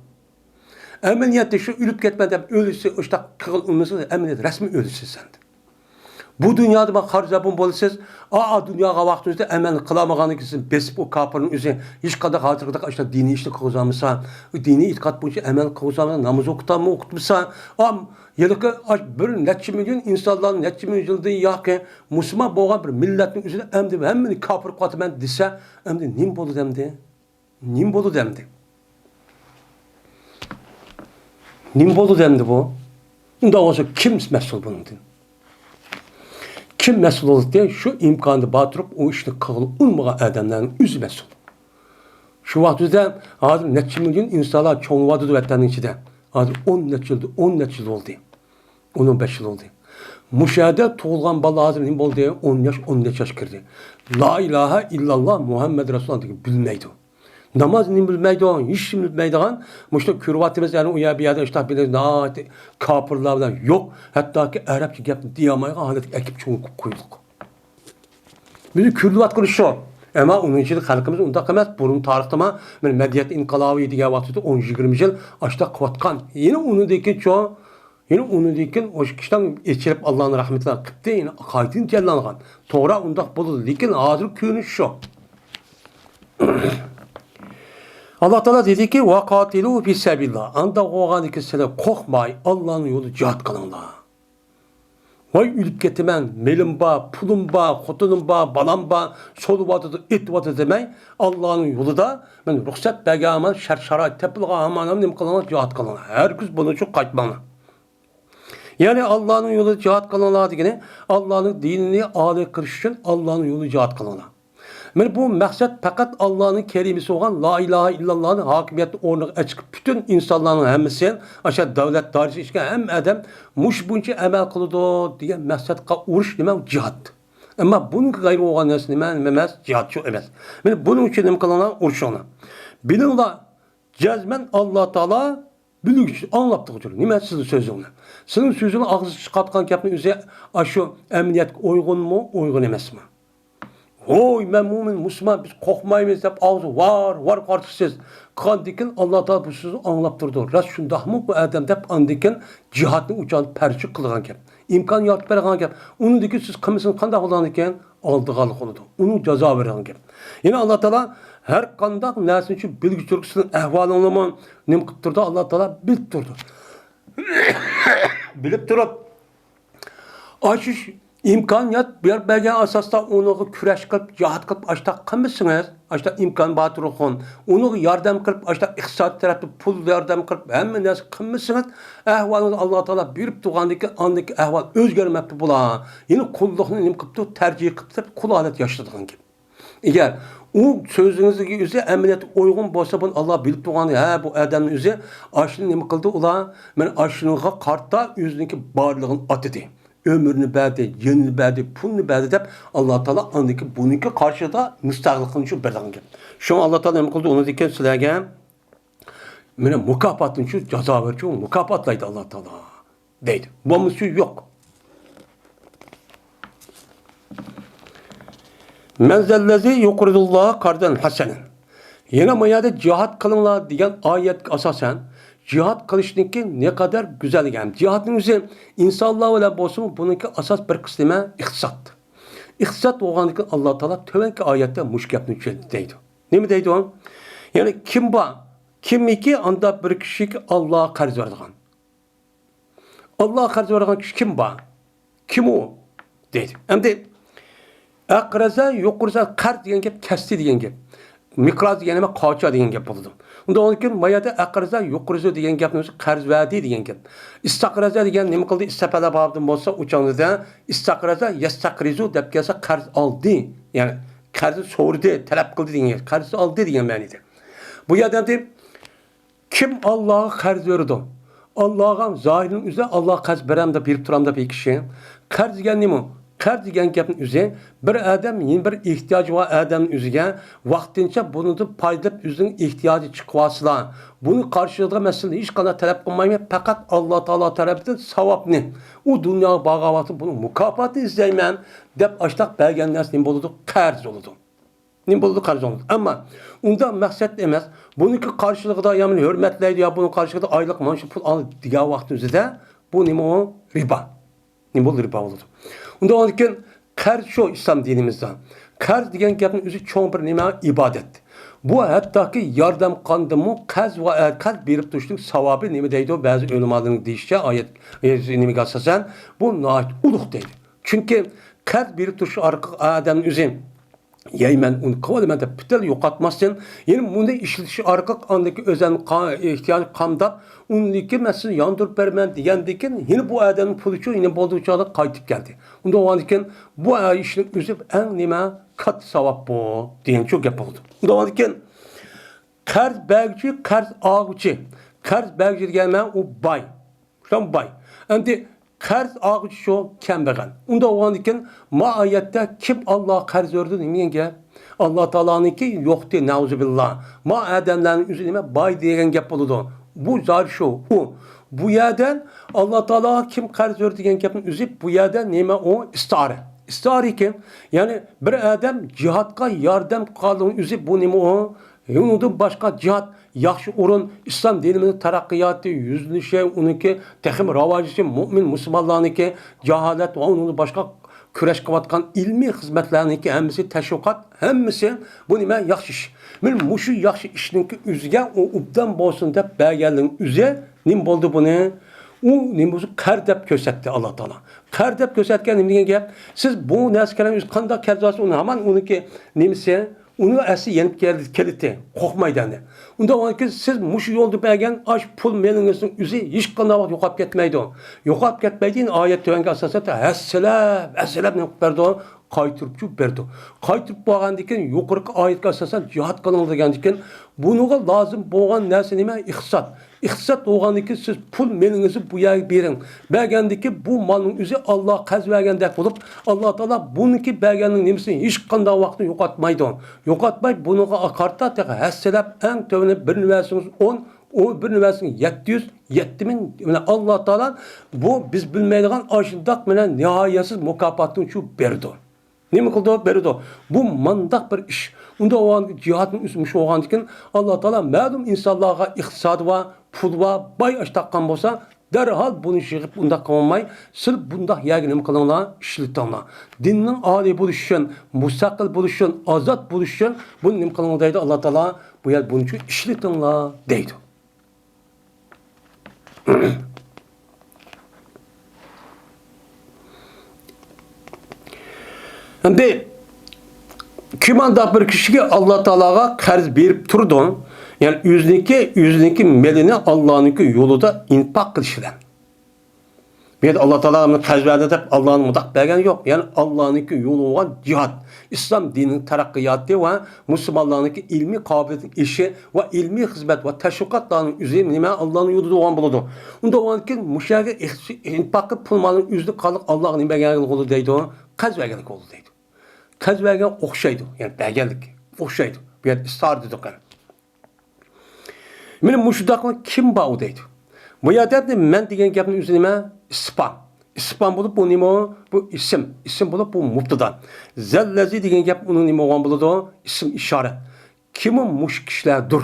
ئەمەلىيەتتە شۇ ئۆلۈپ كەتمەن دەپ ئۆلىسى، ئۇشتاق قىغىل ئۇنىسى، ئەمەلىيەتتە رەسمىي ئۆلىسىز سەن. بۇ دۇنيادا مانا خار زەبۇن بولىسىز، ئا، ئا دۇنياغا ۋاقتىڭىزدا ئەمەلنى قىلالمىغاندىن كېيىن سىزنى بېسىپ ئۇ كاپىرنىڭ ئۆزى ھېچقانداق ھازىرقىدەك ئاشۇنداق دىنىي ئىشنى قىلغۇزالمىسا، دىنىي ئېتىقاد بويىچە ئەمەل قىلغۇزالمىسا، ناماز ئوقۇتالمۇ ئوقۇتمىسا، ئام، ھېلىقى ئاش بىر نەچچە مىليون ئىنسانلارنى نەچچە مىليون يىلدىن ياقى مۇسۇلمان بولغان بىر مىللەتنىڭ ئۆزىنى ئەمدى ھەممىنى كاپىر قىلىۋاتىمەن دېسە، ئەمدى نېمە بولىدۇ ئەمدى؟ نېمە بولىدۇ ئەمدى؟ نېمە بولدى ئەمدى بۇ؟ ئۇنداق بولسا كىم مەسئۇل بۇنىڭدىن؟ كىم مەسئۇل بولدى؟ شۇ ئىمكانى بار تۇرۇپ ئۇ ئىشنى قىلغىلى ئۇنىمىغان ئادەملەرنىڭ ئۆزى مەسئۇل. شۇ ۋاقىت ئۆزىدە ھازىر نەچچە مىليون ئىنسانلار چوڭىيىۋاتىدۇ ۋەتەننىڭ ئىچىدە. ھازىر ئون نەچچە يىل، ئون نەچچە يىل بولدى. ئون، ئون بەش يىل بولدى. مۇشۇ يەردە تۇغۇلغان بالا ھازىر نېمە بولدى؟ ئون ياش، ئون نەچچە ياش كىردى. لا ئىلاھە ئىللاللا مۇھەممەد رەسۇلۇللا دېگەن بىلمەيدۇ. ناماز نېمە بىلمەيدۇ، ھېچ نېمە بىلمەيدىغان، مۇشۇ كۆرۈۋاتىمىز، يەنى ئۇ يەر بۇ يەردە ئىشتاق بىلەن ناھايىتى كاپىرلار بىلەن يوق، ھەتتاكى ئەرەبچە گەپنى دېيەلمەيدىغان ھالەتكە ئەكىپ چوڭ قىلىپ قويدۇق. بىزنى كۆرۈلۈۋاتقىنى شۇ. ئەمما ئۇنىڭ ئىچىدە خەلقىمىز ئۇنداق ئەمەس، بۇرۇن تارىختىما، مەن مەدەنىيەت ئىنقىلابى دېگەن ۋاقتىدا ئون يىگىرمە يىل ئاشتاق قىلىۋاتقان. يەنە ئۇنىڭدىن كېيىن شۇ، يەنە ئۇنىڭدىن كېيىن ئاشۇ كىشىنىڭ ئېچىلىپ ئاللانىڭ رەھمىتى بىلەن قىپتى، يەنە قايتىدىن جانلانغان. توغرا، ئۇنداق بولىدۇ، لېكىن ھازىر كۆرۈنۈش شۇ. ئاللا تائالا دېدىكى، ۋەقاتىلۇ فى سەبىلىللا. ئانداق بولغاندىكىن سىلەر قورقماي، ئاللانىڭ يولىدا جىھاد قىلىڭلار. ۋاي ئۆلۈپ كېتىمەن، مېلىم بار، پۇلۇم بار، خوتۇنۇم بار، بالام بار، سولىۋاتىدۇ، ئېتىۋاتىدۇ دېمەي، ئاللانىڭ يولىدا مەن رۇخسەت بەرگەن ھامان، شەرت-شارائىت تېپىلغان ھامان نېمە قىلىڭلار، جىھاد قىلىڭلار. ھەرگىز بۇنىڭ ئۈچۈن قايتماڭلار. يەنى ئاللانىڭ يولىدا جىھاد قىلىڭلار دېگىنى، ئاللانىڭ دىنىنى ئالىي قىلىش ئۈچۈن ئاللانىڭ يولىدا جىھاد قىلىڭلار. مانا بۇ مەقسەت پەقەت ئاللانىڭ كەلىمىسى بولغان لا ئىلاھە ئىللاللانى ھاكىمىيەتنى ئورنىغا ئەچىقىپ، پۈتۈن ئىنسانلارنىڭ ھەممىسى ئاشۇ دۆلەت دائىرىسى ئىچىدىكى ھەممە ئادەم مۇشۇ بويىچە ئەمەل قىلىدۇ دېگەن مەقسەتقە ئۇرۇش نېمە؟ جىھاد. ئەمما بۇنىڭغا غەيرى بولغان نەرسە نېمە؟ نېمە ئەمەس؟ جىھاد شۇ ئەمەس. مانا بۇنىڭ ئۈچۈن نېمە قىلىڭلار؟ ئۇرۇشۇڭلار. بىلىڭلار، جەزمەن ئاللا تائالا بىلگۈچى، ئاڭلاپ تۇرغۇچى. نېمە سىزنىڭ سۆزۈڭلار؟ سىزنىڭ سۆزىڭىز، ئاغزىدىن چىقارتقان گەپنىڭ ئۆزى ئاشۇ ئەمەلىيەتكە ئۇيغۇنمۇ، ئۇيغۇن ئەمەسمۇ؟ ۋوي، مەن مۆمىن، مۇسۇلمان، بىز قورقمايمىز دەپ ئاغزى ۋار، ۋار قارتۇقسىز قىلغاندىكىن، ئاللا تائالا بۇ سۆزنى ئاڭلاپ تۇرىدۇ. راست شۇنداقمۇ بۇ ئادەم دەپ، ئاندىكىن جىھادنى ئۇچان پەرچە قىلغان گەپ. ئىمكان يارىتىپ بەرگەن گەپ. ئۇنىڭدىكى سىز قىلمىسىڭىز قانداق بولىدىكەن؟ ئالدىغانلىق بولىدۇ. ئۇنىڭ جازا بېرىدىغان گەپ. يەنە ئاللا تائالا ھەر قانداق نەرسىنى ئۈچۈن بىلگۈچىدۇر، سىزنىڭ ئەھۋالىڭلارمۇ نېمە قىلىپ تۇرىدۇ؟ ئاللا تائالا بىلىپ تۇرىدۇ. بىلىپ تۇرۇپ، ئاشۇ ئىمكانىيەت بەر-، بەرگەن ئاساستا ئۇنىڭغا كۈرەش قىلىپ، جىھاد قىلىپ، ئاشۇنداق قىلمىسىڭىز، ئاشۇنداق ئىمكان بار تۇرغۇن، ئۇنىڭغا ياردەم قىلىپ، ئاشۇنداق ئىقتىساد تەرەپتىن پۇل ياردەم قىلىپ، ھەممە نەرسە قىلمىسىڭىز، ئەھۋالىڭىزنى ئاللا تائالا بېرىپ تۇرغاندىكىن، ئاندىكى ئەھۋال ئۆزگەرمەپتۇ بولا. يەنى قۇللۇقنى نېمە قىپتۇ؟ تەرجىھ قىپتۇ، قۇل ھالەت ياشىتىدىغان گەپ. ئەگەر ئۇ سۆزىڭىزگە ئۆزى ئەمەلىيەتتە ئۇيغۇن بولسا، بۇنى ئاللا بىلىپ تۇرغان، ھە، بۇ ئادەمنى ئۆزى ئاشۇنى نېمە قىلدى ئۇلار؟ مانا ئاشۇنىڭغا قارىتا ئۆزىنىڭكى بارلىقىنى ئاتىدى. ئۆمرىنى بەردى، جېنىنى بەردى، پۇلىنى بەردى دەپ، ئاللا تائالا ئاندىن كېيىن بۇنىڭكى قارشىدا مۇستەقىللىقىنى شۇ بېرىدىغان گەپ. شۇڭا ئاللا تائالا نېمە قىلدى؟ ئۇنىڭدىن كېيىن سىلەرگە مانا مۇكاپاتنى شۇ جازا بېرىدۇ، مۇكاپاتلايدۇ ئاللا تائالا دەيدۇ. بولمىسا يوق. مەن زەللەزى يۇقرىزۇللاھە قەرزەن ھەسەنەن. يەنە ما يەردە جىھاد قىلىڭلار دېگەن ئايەتكە ئاساسەن، جىھاد قىلىشنىڭكى نەقەدەر گۈزەللىكى ھەم جىھادنىڭ ئۆزى ئىنسانلار بىلەن بولسىمۇ، بۇنىڭكى ئاساس بىر قىسمى ئىقتىساد. ئىقتىساد بولغاندىكىن ئاللا تائالا تۆۋەنكى ئايەتتە مۇشۇ گەپنى چۈشەندى دەيدۇ. نېمە دەيدۇ؟ يەنى كىم بار؟ كىمكى ئاندا بىر كىشىگە ئاللا قەرز بېرىدىغان. ئاللا قەرز بېرىدىغان كىشى كىم بار؟ كىم ئۇ؟ دەيدۇ. ئەمدى ئەقرەزە، يۇقرىزە، قەرز دېگەن گەپ كەستى دېگەن گەپ. مىقراز دېگەن نېمە؟ قاچا دېگەن گەپ بولىدۇ. ئۇنداق بولغاندىكىن ما يەردە ئەقرەزە، يۇقرىزە دېگەن گەپنىڭ ئۆزى قەرز بەردى دېگەن گەپ. ئىستەقرەزە دېگەن نېمە قىلدى؟ ئىستەپەلە بابىدىن بولسا ئۇ چاغدا يەستەقرىزۇ دەپ كەلسە قەرز ئالدى. يەنى قەرزنى سورىدى، تەلەپ قىلدى دېگەن گەپ. قەرز ئالدى دېگەن مەنىدە. بۇ يەردە ئەمدى كىم ئاللاغا قەرز بېرىدۇ؟ ئاللاغا زاھىرنىڭ ئۆزى ئاللاغا قەرز بېرەم دەپ، بېرىپ تۇرام دەپ بىر كىشى. قەرز دېگەن نېمە؟ قەرز دېگەن گەپنىڭ ئۆزى بىر ئادەم يەنە بىر ئېھتىياجى بار ئادەمنىڭ ئۆزىگە ۋاقتىنچە بۇنىڭدىن پايدىلىنىپ ئۆزىنىڭ ئېھتىياجى چىقىۋالسىلا، بۇنى قارشىلىغىدىغان مەسىلىدە ھېچقانداق تەلەپ قىلمايمەن، پەقەت ئاللا تائالا تەرىپىدىن ساۋابنى، ئۇ دۇنياغا بارغان ۋاقتىدا بۇنىڭ مۇكاپاتىنى ئىزدەيمەن دەپ ئاشتاق بەرگەن نەرسە نېمە بولىدۇ؟ قەرز بولىدۇ. نېمە بولىدۇ؟ قەرز بولىدۇ. ئەمما ئۇنداق مەقسەت ئەمەس. بۇنىڭكى قارشىلىقىدا يا مېنى ھۆرمەتلەيدۇ، يا بۇنىڭ قارشىلىقىدا ئايلىق مانا شۇ پۇل ئال دېگەن ۋاقىت ئۆزىدە بۇ نېمە ئۇ؟ رىبا. نېمە بولىدۇ؟ رىبا بولىدۇ. ئۇنداق بولغاندىكىن قەرز شۇ ئىسلام دىنىمىزدا. قەرز دېگەن گەپنىڭ ئۆزى چوڭ بىر نېمە؟ ئىبادەت. بۇ ھەتتاكى ياردەم قاندىمۇ قەرز ۋە قەرز بېرىپ تۇرۇشنىڭ ساۋابى نېمە دەيدۇ؟ بەزى ئۆلىمالارنىڭ دېيىشىچە ئايەت، ئايەت نېمىگە ئاساسەن بۇ ناھايىتى ئۇلۇغ دەيدۇ. چۈنكى قەرز بېرىپ تۇرۇش ئارقىلىق ئادەمنىڭ ئۆزى يەيمەن، ئۇنى قىلىۋالىمەن دەپ پۈتۈنلەي يوقاتماستىن، يەنە بۇنى ئىشلىتىش ئارقىلىق ئاندىكى ئۆزەلنىڭ قا-، ئېھتىياجى قامداپ، ئۇنىڭدىكى مەن سىزنى ياندۇرۇپ بېرىمەن دېگەندىكىن، يەنە بۇ ئادەمنىڭ پۇلىچۇ يەنە بولدى ئۇ چاغدا قايتىپ كەلدى. ئۇنداق بولغاندىكىن بۇ ئىشنىڭ ئۆزى ئەڭ نېمە كاتتا ساۋاب بۇ دېگەنچۇ گەپ بولىدۇ. ئۇنداق بولغاندىكىن قەرز بەرگۈچى، قەرز ئالغۇچى. قەرز بەرگۈچى دېگەن مەن ئۇ باي. شۇنداق باي. ئەمدى قەرز ئالغۇچى شۇ كەمبەغەل. ئۇنداق بولغاندىكىن ما ئايەتتە كىم ئاللاغا قەرز بېرىدۇ دېگەن گەپ؟ ئاللا تائالانىڭكى يوقتى، نەئۇزۇبىللا. ما ئادەملەرنىڭ ئۆزى نېمە باي دېگەن گەپ بولىدۇ. بۇ زادى شۇ، ئۇ. بۇ يەردە ئاللا تائالاغا كىم قەرز بېرىدۇ دېگەن گەپنىڭ ئۆزى بۇ يەردە نېمە ئۇ؟ ئىستىئارە. ئىستىئارە ئىكەن، يەنى بىر ئادەم جىھادقا ياردەم قىلغانلىقنىڭ ئۆزى بۇ نېمە ئۇ؟ ئۇنىڭدىن باشقا جىھاد، ياخشى ئورۇن، ئىسلام دىنىمىزنىڭ تەرەققىياتى، يۈزلىنىشى، ئۇنىڭكى تېخىمۇ راۋاجلىنىشى، مۆمىن مۇسۇلمانلارنىڭكى جاھالەت ۋە ئۇنىڭدىن باشقا كۈرەش قىلىۋاتقان ئىلمىي خىزمەتلەرنىڭكى ھەممىسى تەشۋىقات، ھەممىسى بۇ نېمە؟ ياخشى ئىش. مانا مۇشۇ ياخشى ئىشنىڭكى ئۆزىگە ئۇ ئوبدان بولسۇن دەپ بەرگەنلىكنىڭ ئۆزى نېمە بولدى بۇنى؟ ئۇ نېمە بولسا قەرز دەپ كۆرسەتتى ئاللا تائالا. قەرز دەپ كۆرسەتكەن نېمە دېگەن گەپ؟ سىز بۇ نەرسە كەلگەن ئۆزى قانداق قەرز ئالسا ئۇنى ھامان ئۇنىڭكى نېمىسى ئۇنىڭ ئەسلى يېنىپ كېلىدۇ، قورقمايدۇ ئەمدى. ئۇنداق بولغاندىكىن سىز مۇشۇ يولدا بەرگەن ئاش پۇل مېلىڭىزنىڭ ئۆزى ھېچقانداق ۋاقىت يوقاپ كەتمەيدۇ. يوقاپ كەتمەيدۇ، ئايەت تۆۋەنگە ئاساسەن ھەسسىلەپ، ھەسسىلەپ نېمە قىلىپ بېرىدۇ؟ قايتۇرۇپ بېرىدۇ. قايتۇرۇپ بولغاندىن كېيىن يۇقىرىقى ئايەتكە ئاساسەن جىھاد قىلىڭ دېگەندىن كېيىن بۇنىڭغا لازىم بولغان نەرسە نېمە؟ ئىقتىساد. ئىقتىساد بولغاندىن كېيىن سىز پۇل مېلىڭىزنى بۇ يەرگە بېرىڭ. بەرگەندىكى بۇ مالنىڭ ئۆزى ئاللا قەرز بەرگەندەك بولۇپ، ئاللا تائالا بۇنىڭكى بەرگەننىڭ نېمىسىنى ھېچقانداق ۋاقىتتا يوقاتمايدۇ. يوقاتماي بۇنىڭغا قارىتا تېخى ھەسسىلەپ ئەڭ تۆۋىنى بىرنى بەرسىڭىز ئون، ئون بىرنى بەرسىڭىز يەتتە يۈز، يەتتە مىڭ، مانا ئاللا تائالا بۇ بىز بىلمەيدىغان ئاشۇنداق مانا نىھايەتسىز مۇكاپاتنى شۇ بېرىدۇ. نېمە قىلىدۇ؟ بېرىدۇ. بۇ مانداق بىر ئىش. ئۇنداق بولغان جىھادنىڭ ئۆزى مۇشۇ بولغاندىكىن، ئاللا تائالا مەلۇم ئىنسانلارغا ئىقتىسادى بار، پۇلى بار، باي ئاش تاپقان بولسا، دەرھال بۇنى يىغىپ ئۇنداق قىلماي، سىل بۇنداق يەرگە نېمە قىلىڭلار؟ ئىشلىتىڭلار. دىننىڭ ئالىي بولۇشى ئۈچۈن، مۇستەقىل بولۇشى ئۈچۈن، ئازاد بولۇشى ئۈچۈن بۇنى نېمە قىلىڭلار دەيدۇ ئاللا تائالا. بۇ يەر بۇنى ئىشلىتىڭلار دەيدۇ. ئەمدى كىمانداق بىر كىشىگە ئاللا تائالاغا قەرز بېرىپ تۇرىدۇ، يەنى ئۆزىنىڭكى، ئۆزىنىڭكى مېلىنى ئاللانىڭكى يولىدا ئىنپاق قىلىش بىلەن. بۇ يەردە ئاللا تائالا قەرز بەردى دەپ ئاللانى مۇنداق بەرگەن يوق. يەنى ئاللانىڭكى يولى بولغان جىھاد، ئىسلام دىنىنىڭ تەرەققىياتى ۋە مۇسۇلمانلارنىڭكى ئىلمىي قابىلىيىتىنىڭ ئېشىشى ۋە ئىلمىي خىزمەت ۋە تەشۋىقاتلارنىڭ ئۆزى نېمە؟ ئاللانىڭ يولىدا بولغان بولىدۇ. ئۇنداق بولغاندىكىن مۇشۇ يەرگە ئىنپاق قىلىپ پۇل مالنىڭ ئۆزىنى قالدۇرۇپ ئاللاغا نېمە بەرگەن بولىدۇ دەيدۇ؟ قەرز بەرگەن بولىدۇ دەيدۇ. قەرز بەرگەن ئوخشايدۇ، يەنى بەرگەنلىك ئوخشايدۇ. بۇ يەردە ئىستىئارە دېدۇق قېنى. مانا مۇشۇنداقلا كىم بار ئۇ دەيدۇ. بۇ يەردە مەن دېگەن گەپنىڭ ئۆزى نېمە؟ ئىسپان. ئىسپان بولۇپ بۇ نېمە؟ بۇ ئىسىم. ئىسىم بولۇپ بۇ مۇبتىدا. زەللەزى دېگەن گەپ ئۇنىڭ نېمە بولغان بولىدۇ؟ ئىسىم ئىشارە. كىمۇ مۇشۇ كىشىلەردۇر؟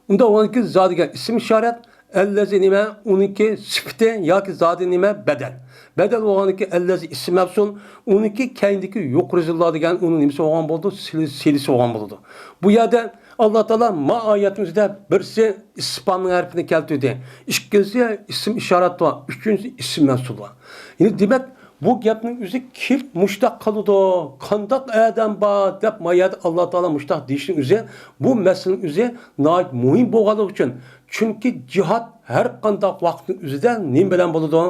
ئۇنداق بولغاندىكىن زا دېگەن ئىسىم ئىشارەت، ئەللەزى نېمە؟ ئۇنىڭكى سۈپىتى ياكى زادى نېمە؟ بەدەل. بەدەل بولغاندىكىن ئەللەزى ئىسىم مەۋسۇل، ئۇنىڭكى كەينىدىكى يۇقىرى زىللا دېگەن ئۇنىڭ نېمىسى بولغان بولىدۇ؟ سىلى-، سىلىسى بولغان بولىدۇ. بۇ يەردە ئاللا تائالا ما ئايەتنىڭ ئۆزىدە بىرسى ئىسپاننىڭ ھەرپىنى كەلتۈردى، ئىككىنچىسى ئىسىم ئىشارەت بار، ئۈچىنچىسى ئىسىم مەۋسۇل بار. يەنى دېمەك، بۇ گەپنىڭ ئۆزى كىم مۇشتاق قىلىدۇ، قانداق ئادەم بار دەپ ما يەردە ئاللا تائالا مۇشتاق دېيىشنىڭ ئۆزى، بۇ مەسىلىنىڭ ئۆزى ناھايىتى مۇھىم بولغانلىقى ئۈچۈن. چۈنكى جىھاد ھەر قانداق ۋاقىتنىڭ ئۆزىدە نېمە بىلەن بولىدۇ؟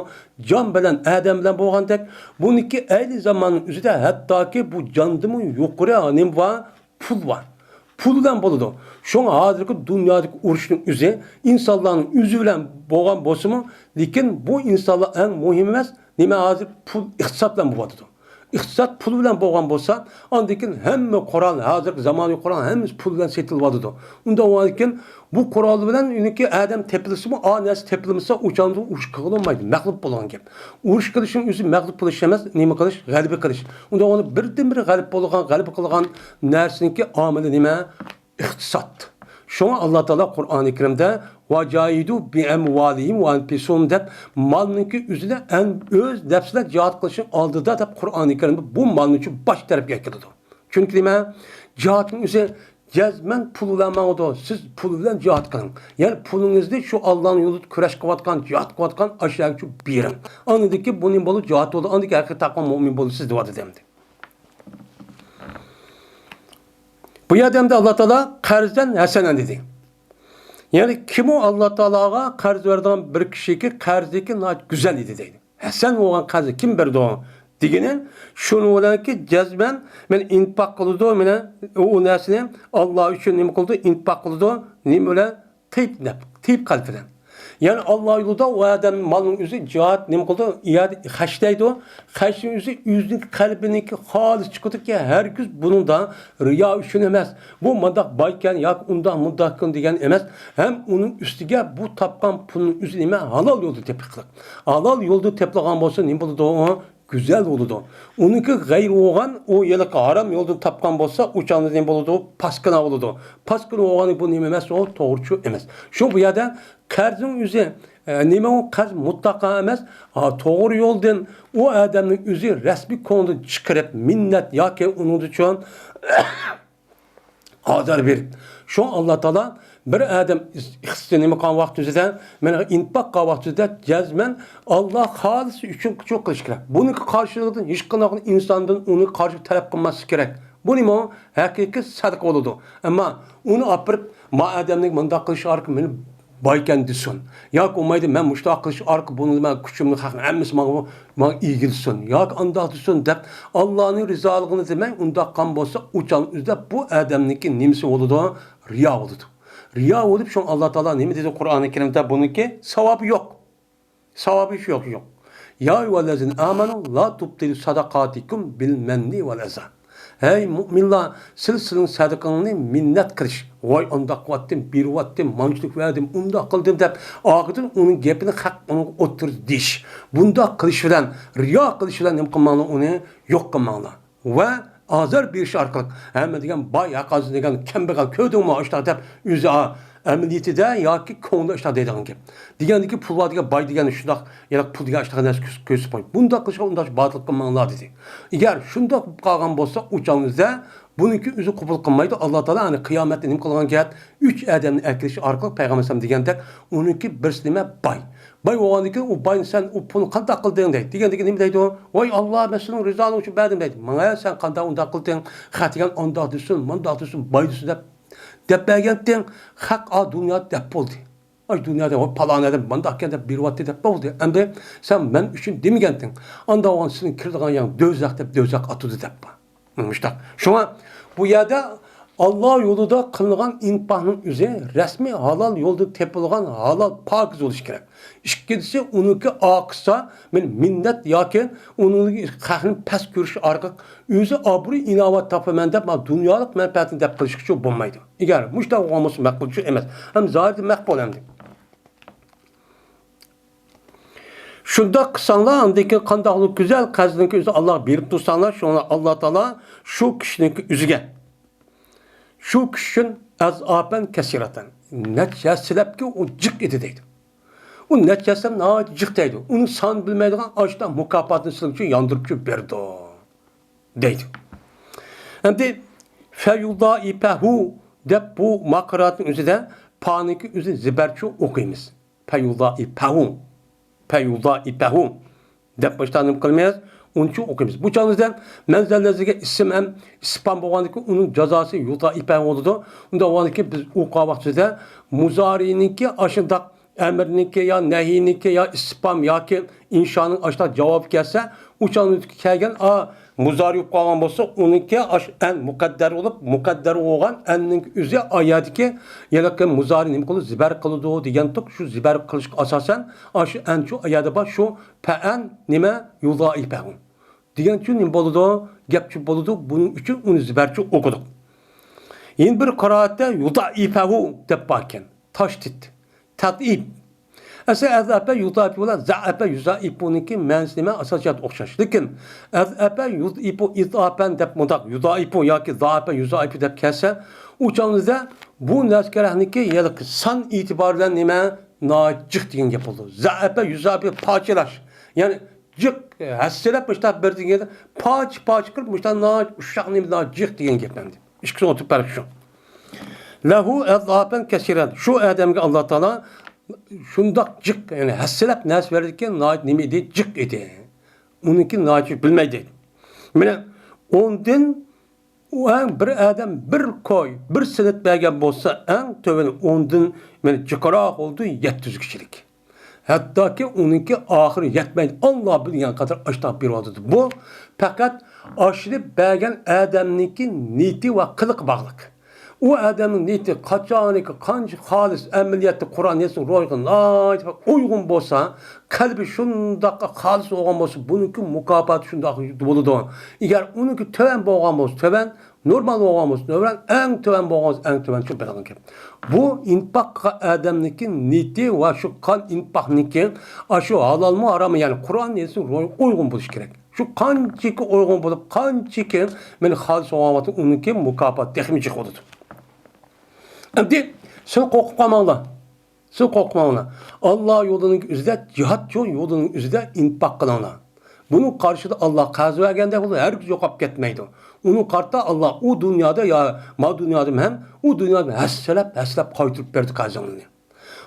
جان بىلەن، ئادەم بىلەن بولغاندەك، بۇنىڭكى ئەينى زاماننىڭ ئۆزىدە ھەتتاكى بۇ جاندىنمۇ يۇقىرى نېمە بار؟ پۇل بار. پۇل بىلەن بولىدۇ. شۇڭا ھازىرقى دۇنيادىكى ئۇرۇشنىڭ ئۆزى ئىنسانلارنىڭ ئۆزى بىلەن بولغان بولسىمۇ، لېكىن بۇ ئىنسانلار ئەڭ مۇھىم ئەمەس. نېمە ھازىر پۇل ئىقتىساد بىلەن بولۇۋاتىدۇ. ئىقتىساد پۇل بىلەن بولغان بولسا، ئاندىن كېيىن ھەممە قورال، ھازىرقى زامانىۋى قورال ھەممىسى پۇل بىلەن سېتىلىۋاتىدۇ. ئۇنداق بولغاندىكىن بۇ قورال بىلەن ئۇنىڭكى ئادەم تېپىلسىمۇ، ئا نەرسە تېپىلمىسا، ئۇ چاغدا ئۇرۇش قىلغىلى بولمايدۇ. مەغلۇپ بولغان گەپ. ئۇرۇش قىلىشنىڭ ئۆزى مەغلۇپ قىلىش ئەمەس، نېمە قىلىش؟ غەلىبە قىلىش. ئۇنداق بولغاندا بىردىنبىر غەلىبە بولغان، غەلىبە قىلغان نەرسىنىڭكى ئامىلى نېمە؟ ئىقتىساد. شۇڭا ئاللا تائالا قۇرئانى كەرىمدە «ۋاجاھىدۇ بىئەمۋالىھىم ۋەئەنفۇسىھىم» دەپ، مالنىڭكى ئۆزىدە ئەن-، ئۆز نەپسىدە جىھاد قىلىشنىڭ ئالدىدا دەپ قۇرئانى كەرىمدە بۇ مالنى شۇ باش تەرەپكە ئەكېلىدۇ. چۈنكى نېمە؟ جىھادنىڭ ئۆزى جەزمەن پۇل بىلەن ماڭىدۇ. سىز پۇل بىلەن جىھاد قىلىڭ. يەنى پۇلىڭىزنى شۇ ئاللانىڭ يولىدا كۈرەش قىلىۋاتقان، جىھاد قىلىۋاتقان ئاشۇ يەرگە بېرىڭ. ئاندىن كېيىن بۇ نېمە بولىدۇ؟ جىھاد بولىدۇ. ئاندىن كېيىن ھەقىقىي تەقۋا مۆمىن بولىسىز دەۋاتىدۇ ئەمدى. بۇ يەردە ئەمدى ئاللا تائالا قەرزدەن ھەسەنەن دېدى. يەنى كىمۇ ئاللا تائالاغا قەرز بەرىدىغان بىر كىشىكى قەرزىكى ناھايىتى گۈزەل ئىدى دەيدۇ. ھەسەن بولغان قەرزنى كىم بېرىدۇ دېگىنى، شۇنىڭ بىلەنكى جەزمەن مەن ئىنپاق قىلىدۇ، مانا ئۇ نەرسىنى ئاللا ئۈچۈن نېمە قىلىدۇ، ئىنپاق قىلىدۇ، نېمە بىلەن؟ تىيىپ نەپ، تىيىپ قەلب بىلەن. يەنى ئاللا يولىدا ئۇ ئادەم مالنىڭ ئۆزى جىھاد نېمە قىلىدۇ؟ ئۇ يەردە خەجلەيدۇ. خەجنىڭ ئۆزى ئۆزىنىڭ قەلبىنىڭكى خالىس چىقىدۇكى، ھەرگىز بۇنىڭدا رىيا ئۈچۈن ئەمەس. بۇ مانداق بايكەن ياكى ئۇنداق مۇنداقكەن دېگەن ئەمەس. ھەم ئۇنىڭ ئۈستىگە بۇ تاپقان پۇلنىڭ ئۆزى نېمە؟ ھالال يولدا تېپىقلىق. ھالال يولدا تېپىلغان بولسا نېمە بولىدۇ؟ ئۇ گۈزەل بولىدۇ. ئۇنىڭكى غەيرى بولغان، ئۇ ھېلىقى ھارام يولدىن تاپقان بولسا، ئۇ چاغدا نېمە بولىدۇ؟ پاسكىنا بولىدۇ. پاسكىنا بولغان بۇ نېمە ئەمەس؟ ئۇ توغرىچۇ ئەمەس. شۇ بۇ يەردە قەرزنىڭ ئۆزى، ئە، نېمە ئۇ؟ قەرز مۇتلەقا ئەمەس. ھا، توغرا يولدىن ئۇ ئادەمنىڭ ئۆزى رەسمىي كۆڭلىدىن چىقىرىپ، مىننەت ياكى ئۇنىڭ ئۈچۈن ئازار بېرىپ. شۇڭا ئاللا تائالا بىر ئادەم ئىقتىسادى نېمە قىلغان ۋاقتىمىزدا، مانا ئىنپاق قىلغان ۋاقتىمىزدا جەزمەن ئاللا خالىسى ئۈچۈن شۇ قىلىش كېرەك. بۇنىڭ قارشىلىقىدا ھېچقانداق ئىنساندىن ئۇنى قارشى تەلەپ قىلماسلىق كېرەك. بۇ نېمە؟ ھەقىقىي سەدىقە بولىدۇ. ئەمما ئۇنى ئاپىرىپ، ما ئادەمنى مۇنداق قىلىش ئارقىلىق مېنى بايكەن دېسۇن. ياكى بولمايدۇ، مەن مۇشۇنداق قىلىش ئارقىلىق بۇنى مەن كۈچۈمنى خەقنىڭ ھەممىسى ماڭا، ماڭا ئىگىلىسۇن. ياكى ئانداق دېسۇن دەپ، ئاللانىڭ رىزالىقىنى دېمەي، ئۇنداق قىلغان بولسا، ئۇ چاغنىڭ ئۆزىدە بۇ ئادەمنىڭكى نېمىسى بولىدۇ؟ رىيا بولىدۇ. رىيا بولۇپ، شۇڭا ئاللا تائالا نېمە دېدى قۇرئانى كەرىمدە؟ بۇنىڭكى ساۋابى يوق. ساۋابى يوق، يوق. يا ئەييۇھەللەزىنە ئامەنۇ لا تۇبتىلۇ سەدەقاتىكۇم بىل مەننى ۋەل ئەزا. ھەي مۇئمىنلار، سىلەر سىلىڭ سەدىقىڭنى مىننەت قىلىش، ۋاي ئانداق قىلىۋەتتىم، بېرىۋەتتىم، مانچىلىك بەردىم، ئۇنداق قىلدىم دەپ، ئاخىرىدىن ئۇنىڭ گېپىنى خەق ئۇنىڭغا ئوتتۇرىدا دېيىش. بۇنداق قىلىش بىلەن، رىيا قىلىش بىلەن نېمە قىلماڭلار، ئۇنى يوق قىلماڭلار. ۋە ئازار بېرىش ئارقىلىق، ھەممە دېگەن باي، ھەققاسى دېگەن كەمبەغەل، كۆردۈڭمۇ ئاشۇنداق دەپ، ئۆزى ئا-، ئەمەلىيىتىدە ياكى كۆڭلىدە ئاشۇنداق دەيدىغان گەپ. دېگەندىكى پۇل بار دېگەن باي دېگەن شۇنداق، ياق پۇل دېگەن ئاشۇنداق نەرسە كۆرس-، كۆرسىتىپ قويۇپ. بۇنداق قىلىشقا ئۇنداق باتىل قىلماڭلار دېدى. ئەگەر شۇنداق بولۇپ قالغان بولسا، ئۇ چاغىمىزدا بۇنىڭكى ئۆزى قوبۇل قىلمايدۇ. ئاللا تائالا ئەنە قىيامەتتە نېمە قىلغان گەپ؟ ئۈچ ئادەمنى ئەكىرىش ئارقىلىق پەيغەمبەر ئەلەيھىسسالام دېگەندەك، ئۇنىڭكى بىرسى نېمە؟ باي. باي بولغاندىن كېيىن ئۇ باينى سەن ئۇ پۇلنى قانداق قىلدىڭ دەيدۇ. دېگەندىن كېيىن نېمە دەيدۇ؟ ۋاي ئاللا، مەن سېنىڭ رىزالىقىڭ ئۈچۈن بەردىم دەيدۇ. ماڭا سەن قانداق ئۇنداق قىلدىڭ؟ خەق دېگەن ئانداق دېسۇن، مانداق دېسۇن، باي دېسۇن دەپ، دەپ بەرگەنتىڭ. خەق ئا دۇنيا دەپ بولدى. ئاي دۇنيادا ۋاي پالان ئادەم مانداقكەن دەپ بېرىۋەتتى دەپ بولدى. ئەمدى سەن مەن ئۈچۈن دېمىگەنتىڭ. ئانداق بولغان سېنىڭ كىرىدىغان يەرىڭ دوزاخ دەپ دوزاخ ئاتىدۇ دەپ بار. مۇشتاق. شۇڭا بۇ يەردە ئاللا يولىدا قىلىنغان ئىنفاقنىڭ ئۆزى رەسمىي ھالال يولدا تېپىلغان ھالال پاكىز بولۇشى كېرەك. ئىككىنچىسى، ئۇنىڭكى ئاقىسا مەن مىننەت ياكى ئۇنىڭ خەقنى پەس كۆرۈش ئارقىلىق ئۆزى ئابرۇي ئىناۋەت تاپىمەن دەپ، مانا دۇنيالىق مەنپەئەتنى دەپ قىلىشقىچۇ بولمايدۇ. ئەگەر مۇشتاق بولغان بولسا مەقبۇلچۇ ئەمەس. ھەم زاھىردا مەقبۇل ئەمدى. شۇنداق قىلساڭلار، ئاندىن كېيىن قانداقلىق گۈزەل قەرزنىڭكى ئۆزىنى ئاللاغا بېرىپ تۇرساڭلار، شۇڭا ئاللا تائالا شۇ كىشىنىڭكى ئۆزىگە، شۇ كىشى ئۈچۈن ئەزئاپەن كەسىرەتەن، نەچچە ھەسسىلەپكە ئۇ جىق ئىدى دەيدۇ. ئۇ نەچچە ھەسسىلەپ ناھايىتى جىق دەيدۇ. ئۇنى سان بىلمەيدىغان ئاشۇنداق مۇكاپاتنى سىلەر ئۈچۈن ياندۇرۇپ بېرىدۇ دەيدۇ. ئەمدى فەيۇزائىپەھۇ دەپ بۇ ماقىراتنىڭ ئۆزىدە پانىڭكى ئۆزى زىبەرچۇ ئوقۇيمىز. پەيۇزائىپەھۇ. پەيۇزائىپەھۇ دەپ باشتا نېمە قىلىمىز؟ ئۇنچە ئوقۇيمىز. بۇ چاغىمىزدا مەنزەللەرگە ئىسىم ھەم ئىستىپھام بولغاندىكىن ئۇنىڭ جازاسى يۇزائىپەھۇ بولىدۇ. ئۇنداق بولغاندىكىن بىز ئوقۇغان ۋاقتىمىزدا مۇزارىنىڭكى ئاشۇنداق ئەمرىنىڭكى يا نەھىينىڭكى يا ئىستىپھام ياكى ئىنشانىڭ ئاشۇنداق جاۋابى كەلسە، ئۇ چاغدا كەلگەن ئا مۇزارى بولۇپ قالغان بولسا، ئۇنىڭكى ئاشۇ ئەن مۇقەددەر بولۇپ، مۇقەددەر بولغان ئەننىڭ ئۆزى ئايەتتىكى ھېلىقى مۇزارى نېمە قىلىدۇ؟ زىبەر قىلىدۇ دېگەن تۇق. شۇ زىبەر قىلىشقا ئاساسەن، ئاشۇ ئەن شۇ ئايەتتە بار، شۇ پەئەن نېمە؟ يۇزائىپەھۇ دېگەنچۇ نېمە بولىدۇ؟ گەپچۇ بولىدۇ. بۇنىڭ ئۈچۈن ئۇنى زىبەرچۇ ئوقۇدۇق. يەنە بىر قىرائەتتە يۇزائىپەھۇ دەپ باركەن. تاشدىد. تەزئىپ. ئەسلى ئەزئەپە يۇزائىپۇ بىلەن زەئەپە يۇزائىپۇنىڭكى مەنىسى نېمە؟ ئاساسىي جەھەتتە ئوخشاش. لېكىن ئەزئەپە يۇزئىپۇ ئىزئاپەن دەپ مۇنداق يۇزائىپۇ ياكى زائەپە يۇزائىپۇ دەپ كەلسە، ئۇ چاغىمىزدا بۇ نەسكەرەھنىڭكى ھېلىقى سان ئېتىبارى بىلەن نېمە؟ ناھايىتى جىق دېگەن گەپ بولىدۇ. زەئەپە يۇزائىپۇ پارچىلاش. يەنى جىق، ھەسسىلەپ مۇشتاق بىر دېگەندە پارچە-پارچە قىلىپ مۇشتاق ناھايىتى ئۇششاق نېمە ناھايىتى جىق دېگەن گەپ ئەمدى. ئىككىسىنىڭ ئوتتۇرا پەرقى شۇ. لەھۇ ئەزئاپەن كەسىرەن. شۇ ئادەمگە ئاللا تائالا شۇنداق جىق، يەنى ھەسسىلەپ نەرسە بەردىكى ناھايىتى نېمە ئىدى؟ جىق ئىدى. ئۇنىڭكى ناھايىتى بىلمەيدۇ. مانا ئوندىن ئۇ ئەڭ بىر ئادەم بىر كوي، بىر سېنىت بەرگەن بولسا، ئەڭ تۆۋىنى ئوندىن مېنى جىقراق بولىدۇ، يەتتە يۈز كىشىلىك. ھەتتاكى ئۇنىڭكى ئاخىرى يەتمەيدۇ. ئاللا بىلگەن قەدەر ئاشتاق بېرىۋاتىدۇ. بۇ پەقەت ئاشۇنى بەرگەن ئادەمنىڭكى نىيىتى ۋە قىلىقى باغلىق. ئۇ ئادەمنىڭ نىيىتى قاچانكى قانچە خالىس ئەمەلىيەتتە قۇرئان ياسىن روھىغا ناھايىتى ئۇيغۇن بولسا، قەلبى شۇنداق خالىس بولغان بولسا، بۇنىڭكى مۇكاپاتى شۇنداق بولىدۇ. ئەگەر ئۇنىڭكى تۆۋەن بولغان بولسا، تۆۋەن، نورمال بولغان بولسا، نورمال، ئەڭ تۆۋەن بولغان بولسا، ئەڭ تۆۋەن شۇ بىلىدىغان گەپ. بۇ ئىنپاق ئادەمنىڭكى نىيىتى ۋە شۇ قان ئىنپاقنىڭكى، ئاشۇ ھالالمۇ ھاراممۇ، يەنى قۇرئان ياسىن روھىغا ئۇيغۇن بولۇشى كېرەك. شۇ قانچىكى ئۇيغۇن بولۇپ، قانچىكى مېنى خالىس بولغان ۋاقىتتا ئۇنىڭكى مۇكاپاتى تېخىمۇ جىق بولىدۇ. ئەمدى سىلەر قورقۇپ قالماڭلار. سىلەر قورقۇپ قالماڭلار. ئاللا يولىنىڭ ئۆزىدە جىھاد، شۇ يولىنىڭ ئۆزىدە ئىنپاق قىلىڭلار. بۇنىڭ قارشىدا ئاللا قەرز بەرگەندەك بولىدۇ، ھەرگىز يوقاپ كەتمەيدۇ. ئۇنىڭ قارتا ئاللا ئۇ دۇنيادا يا ما دۇنيادا ھەم ئۇ دۇنيادا ھەسسىلەپ، ھەسسىلەپ قايتۇرۇپ بەردى قەرزىڭلارنى.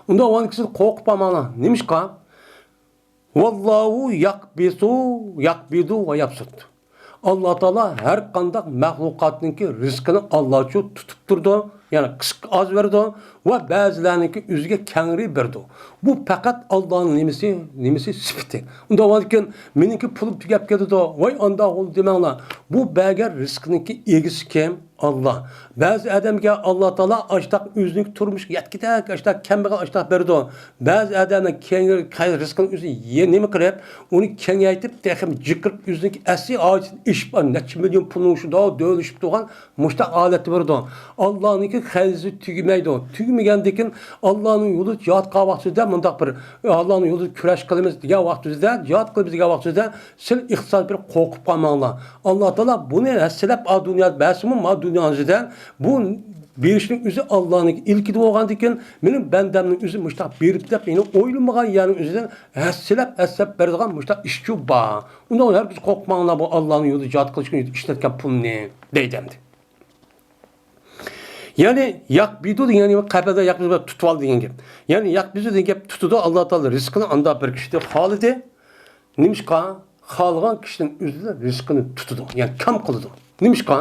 ئۇنداق بولغاندىكىن سىلەر قورقۇپ قالماڭلار. نېمىشقا؟ ۋاللاھۇ يەقبىزۇ، يەقبىزۇ ۋە يەبسۇت. ئاللا تائالا ھەر قانداق مەخلۇقاتنىڭكى رىزقىنى ئاللاچۇ تۇتۇپ تۇرىدۇ، يەنى قىسقا ئاز بېرىدۇ ۋە بەزىلەرنىڭكى ئۆزىگە كەڭرى بېرىدۇ. بۇ پەقەت ئاللانىڭ نېمىسى، نېمىسى سۈپىتى. ئۇنداق بولغاندىكىن مېنىڭكى پۇلۇم تۈگەپ كېتىدۇ، ۋاي ئانداق بولدى دېمەڭلار. بۇ بەرگەن رىزقىنىڭكى ئىگىسى كىم؟ ئاللا. بەزى ئادەمگە ئاللا تائالا ئاشتاق ئۆزىنىڭ تۇرمۇشىغا يەتكۈدەك ئاشتاق كەمبەغەل ئاشتاق بېرىدۇ. بەزى ئادەمنىڭ كەينى رىزقىنى ئۆزى يە-، نېمە قىلىپ، ئۇنى كېڭەيتىپ، تېخىمۇ جىقىرىپ، ئۆزىنىڭكى ئەسلى ھاجىتىدىن ئېشىپ، نەچچە مىليون پۇلنىڭ شۇنداق دۆۋىلىشىپ تۇرغان مۇشۇنداق ھالەتتە بېرىدۇ. ئاللانىڭكى خەزىنىسى تۈگىمەيدۇ. تۈگىمىگەندىكىن ئاللانىڭ يولىدا جىھاد قىلغان ۋاقتىدا مۇنداق بىر، ئاللانىڭ يولىدا كۈرەش قىلىمىز دېگەن ۋاقتىدا، جىھاد قىلىمىز دېگەن ۋاقتىدا، سىلەر ئېقتىساد بىر قورقۇپ قالماڭلار. ئاللا تائالا بۇنى ھەسسىلەپ، ئا دۇنيادا بەرسىمۇ، ما دۇنيانىڭ ئۆزىدە بۇ بېرىشنىڭ ئۆزى ئاللانىڭ ئىلكىدە بولغاندىكىن، مېنىڭ بەندەمنىڭ ئۆزى مۇشتاق بېرىپ دەپ، يەنە ئويلىمىغان يەرنىڭ ئۆزىدىن ھەسسىلەپ، ھەسسىلەپ بېرىدىغان مۇشتاق ئىشچۇ بار. ئۇنىڭ ھەرگىز قورقماڭلار، بۇ ئاللانىڭ يولىدا جىھاد قىلىشقا ئىشلەتكەن پۇلنى، دەيدۇ ئەمدى. يەنى يەقبىزۇ دېگەن نېمە؟ قەبزە يەقبىزۇ، تۇتۇۋال دېگەن گەپ. يەنى يەقبىزۇ دېگەن گەپ تۇتىدۇ. ئاللا تائالا رىزقىنى ئاندا بىر كىشىدىن خالىدى. نېمىشقا؟ خالىغان كىشىنىڭ ئۆزىدە رىزقىنى تۇتىدۇ، يەنى كەم قىلىدۇ. نېمىشقا؟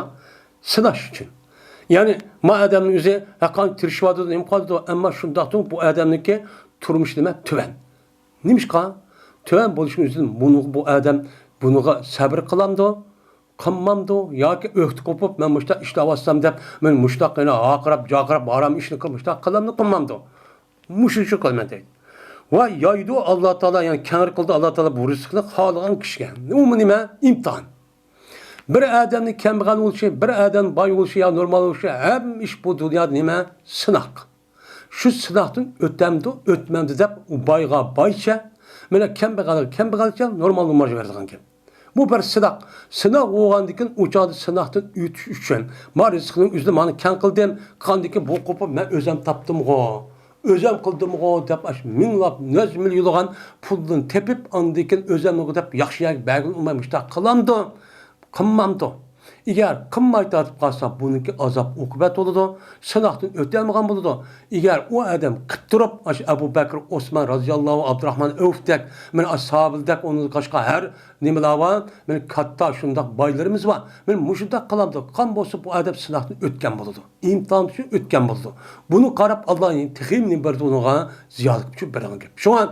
سىناش ئۈچۈن. يەنى ما ئادەمنىڭ ئۆزى ھەققانى تىرىشىۋاتىدۇ، نېمە قىلىۋاتىدۇ، ئەمما شۇنداقتىمۇ بۇ ئادەمنىڭكى تۇرمۇشى نېمە؟ تۆۋەن. نېمىشقا؟ تۆۋەن بولۇشىنىڭ ئۆزىدىن بۇنىڭغا، بۇ ئادەم بۇنىڭغا سەۋر قىلامدۇ؟ قىلمامدۇ؟ ياكى ئۆكتە قوپۇپ، مەن مۇشۇنداق ئىشلەۋاتسام دەپ، مەن مۇشۇنداق يەنە ھارقىراپ، جارقىراپ، ھارام ئىشنى قىلىپ، مۇشۇنداق قىلامدۇ، قىلمامدۇ؟ مۇشۇ ئۈچۈن قىلىمەن دەيدۇ. ۋە يايىدۇ ئاللا تائالا، يەنى كەڭرى قىلدى ئاللا تائالا بۇ رىزىقنى خالىغان كىشىگە. ئۇمۇ نېمە؟ ئىمتىھان. بىر ئادەمنىڭ كەمبەغەل بولۇشى، بىر ئادەم باي بولۇشى يا نورمال بولۇشى، ھەممە ئىش بۇ دۇنيادا نېمە؟ سىناق. شۇ سىناقتىن ئۆتەمدۇ، ئۆتمەمدۇ دەپ، ئۇ بايغا بايچە، مانا كەمبەغەلگە كەمبەغەلچە نورمال نومۇر بېرىدىغان گەپ. بۇ بىر سىناق. سىناق بولغاندىكىن ئۇ چاغدا سىناقتىن ئۆتۈش ئۈچۈن، ما رىزقىنىڭ ئۆزىنى مانا كەڭ قىلدىم، قىلغاندىكىن بۇ قوپۇپ مەن ئۆزۈم تاپتىمغۇ، ئۆزۈم قىلدىمغۇ دەپ، ئاشۇ مىڭلاپ، نەچچە مىليونلىغان پۇلدىن تېپىپ، ئاندىن كېيىن ئۆزۈمنىڭ دەپ ياخشى يەرگە بەرگىلى ئۇنىماي مۇشۇنداق قىلامدۇ؟ قىلمامدۇ؟ ئەگەر قىلماي تارتىپ قالسا، بۇنىڭكى ئازاب ئوقۇبەت بولىدۇ، سىناقتىن ئۆتەلمىگەن بولىدۇ. ئەگەر ئۇ ئادەم قىپ تۇرۇپ، ئاشۇ ئەبۇ بەكرى، ئوسمان رازىياللاھۇ، ئابدۇراھمان ئەۋفدەك، مانا ئاشۇ ساھابىلەردەك، ئۇنىڭدىن باشقا ھەر نېمىلەر بار، مانا كاتتا شۇنداق بايلىرىمىز بار. مانا مۇشۇنداق قىلامدۇ، قىلغان بولسا بۇ ئادەم سىناقتىن ئۆتكەن بولىدۇ. ئىمتىھان ئۈچۈن ئۆتكەن بولىدۇ. بۇنى قاراپ، ئاللا تېخىمۇ نېمە بېرىدۇ ئۇنىڭغا؟ زىيادە ئۈچۈن بېرىدىغان گەپ. شۇڭا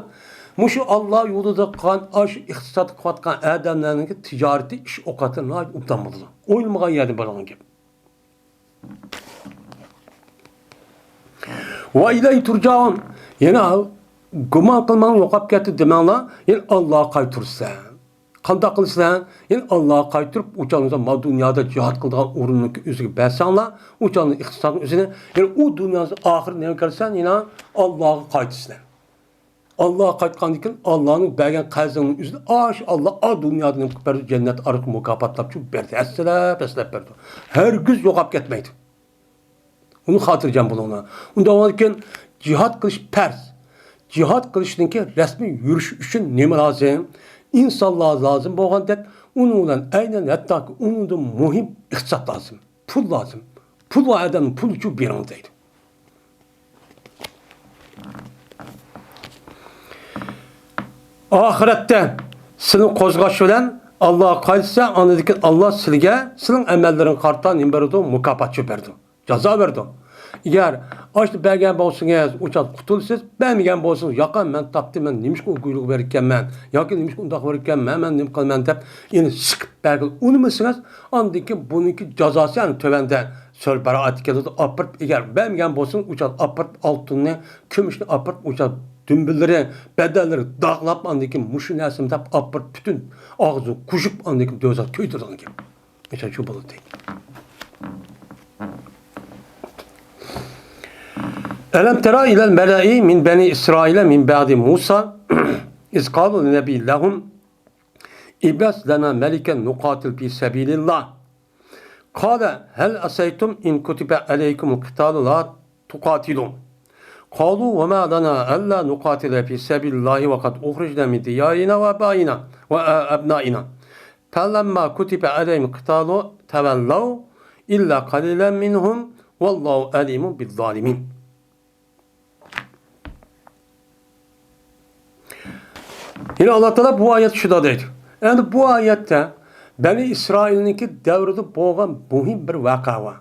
مۇشۇ ئاللا يولىدا قىلغان، ئاشۇ ئىقتىساد قىلىۋاتقان ئادەملەرنىڭكى تىجارىتى، ئىش ئوقەتلىرى ناھايىتى ئوبدان بولىدۇ. ئويلىمىغان يەردىن بېرىدىغان گەپ. ۋە ئىلەيھى تۇرجائۇن. يەنە گۇمان قىلماڭ، يوقاپ كەتتى دېمەڭلار. يەنە ئاللاغا قايتۇرسىلەر. قانداق قىلىسىلەر؟ يەنە ئاللاغا قايتۇرۇپ، ئۇ چاغدا ما دۇنيادا جىھاد قىلىدىغان ئورۇننىڭكى ئۆزىگە بەرسەڭلار، ئۇ چاغدا ئىقتىسادنىڭ ئۆزىنى، يەنە ئۇ دۇنيانىڭ ئاخىرى نېمە كەلسە، يەنە ئاللاغا قايتىسىلەر. ئاللاغا قايتقاندىن كېيىن، ئاللانىڭ بەرگەن قەرزىڭنىڭ ئۆزىنى ئاشۇ ئاللا ئا دۇنيادا نېمە قىلىپ بەردى؟ جەننەت ئارقىلىق مۇكاپاتلاپ چۈ بەردى. ھەسسىلەپ، ھەسسىلەپ بەردى. ھەرگىز يوقاپ كەتمەيدۇ. ئۇنى خاتىرجەم بولۇڭلار. ئۇنداق بولغاندىكىن جىھاد قىلىش پەرز. جىھاد قىلىشنىڭكى رەسمىي يۈرۈش ئۈچۈن نېمە لازىم؟ ئىنسانلار لازىم بولغاندەك، ئۇنىڭ بىلەن ئەينەن ھەتتاكى ئۇنىڭدىن مۇھىم ئىقتىساد لازىم. پۇل لازىم. پۇل بار ئادەمنىڭ پۇلى ئۈچۈن بېرىڭ دەيدۇ. ئاخىرەتتە سېنى قوزغاش بىلەن ئاللاغا قايتسا، ئاندىن كېيىن ئاللا سىلىگە، سىلىڭ ئەمەللىرىڭگە قارىتا نېمە بېرىدۇ؟ مۇكاپات شۇ بېرىدۇ. جازا بېرىدۇ. ئەگەر ئاشۇنى بەرگەن بولسىڭىز، ئۇ چاغدا قۇتۇلىسىز. بەرمىگەن بولسىڭىز، ياقا، مەن تاپتىم، مەن نېمىشقا ئۇ گۇيلۇققا بېرىككەنمەن ياكى نېمىشقا ئۇنداق بېرىككەنمەن، مەن نېمە قىلىمەن دەپ، يەنە سىقىپ بەرگىلى ئۇنىمىسىڭىز، ئاندىن كېيىن بۇنىڭكى جازاسى يەنە تۆۋەندە سۈرە باراەتتە كېلىدۇ. ئاپىرىپ، ئەگەر بەرمىگەن بولسىڭىز، ئۇ چاغدا ئاپىرىپ ئالتۇننى، كۈمۈشنى ئاپىرىپ، ئۇ چاغدا دۈمبىلىرى، بەدەنلىرى داغلاپ، ئاندىن كېيىن مۇشۇ نەرسىنى دەپ ئاپىرىپ، پۈتۈن ئاغزىنى قۇژۇپ، ئاندىن كېيىن دوزاخقا كۆيدۈرىدىغان گەپ. مىسال شۇ بولىدۇ. ألم تر إلى الملأ من بني إسرائيل من بعد موسى إذ قالوا لنبي لهم ابعث لنا ملكا نقاتل في سبيل الله. قال هل عسيتم إن كتب عليكم القتال لا تقاتلوا. قالوا وما لنا ألا نقاتل في سبيل الله وقد أخرجنا من ديارنا وأبائنا وأبنائنا. فلما كتب عليهم القتال تولوا إلا قليلا منهم والله عليم بالظالمين. يەنە ئاللا تائالا بۇ ئايەتتە شۇنداق دەيدۇ. ئەمدى بۇ ئايەتتە بەنى ئىسرائىلنىڭكى دەۋرىدە بولغان مۇھىم بىر ۋەقە بار.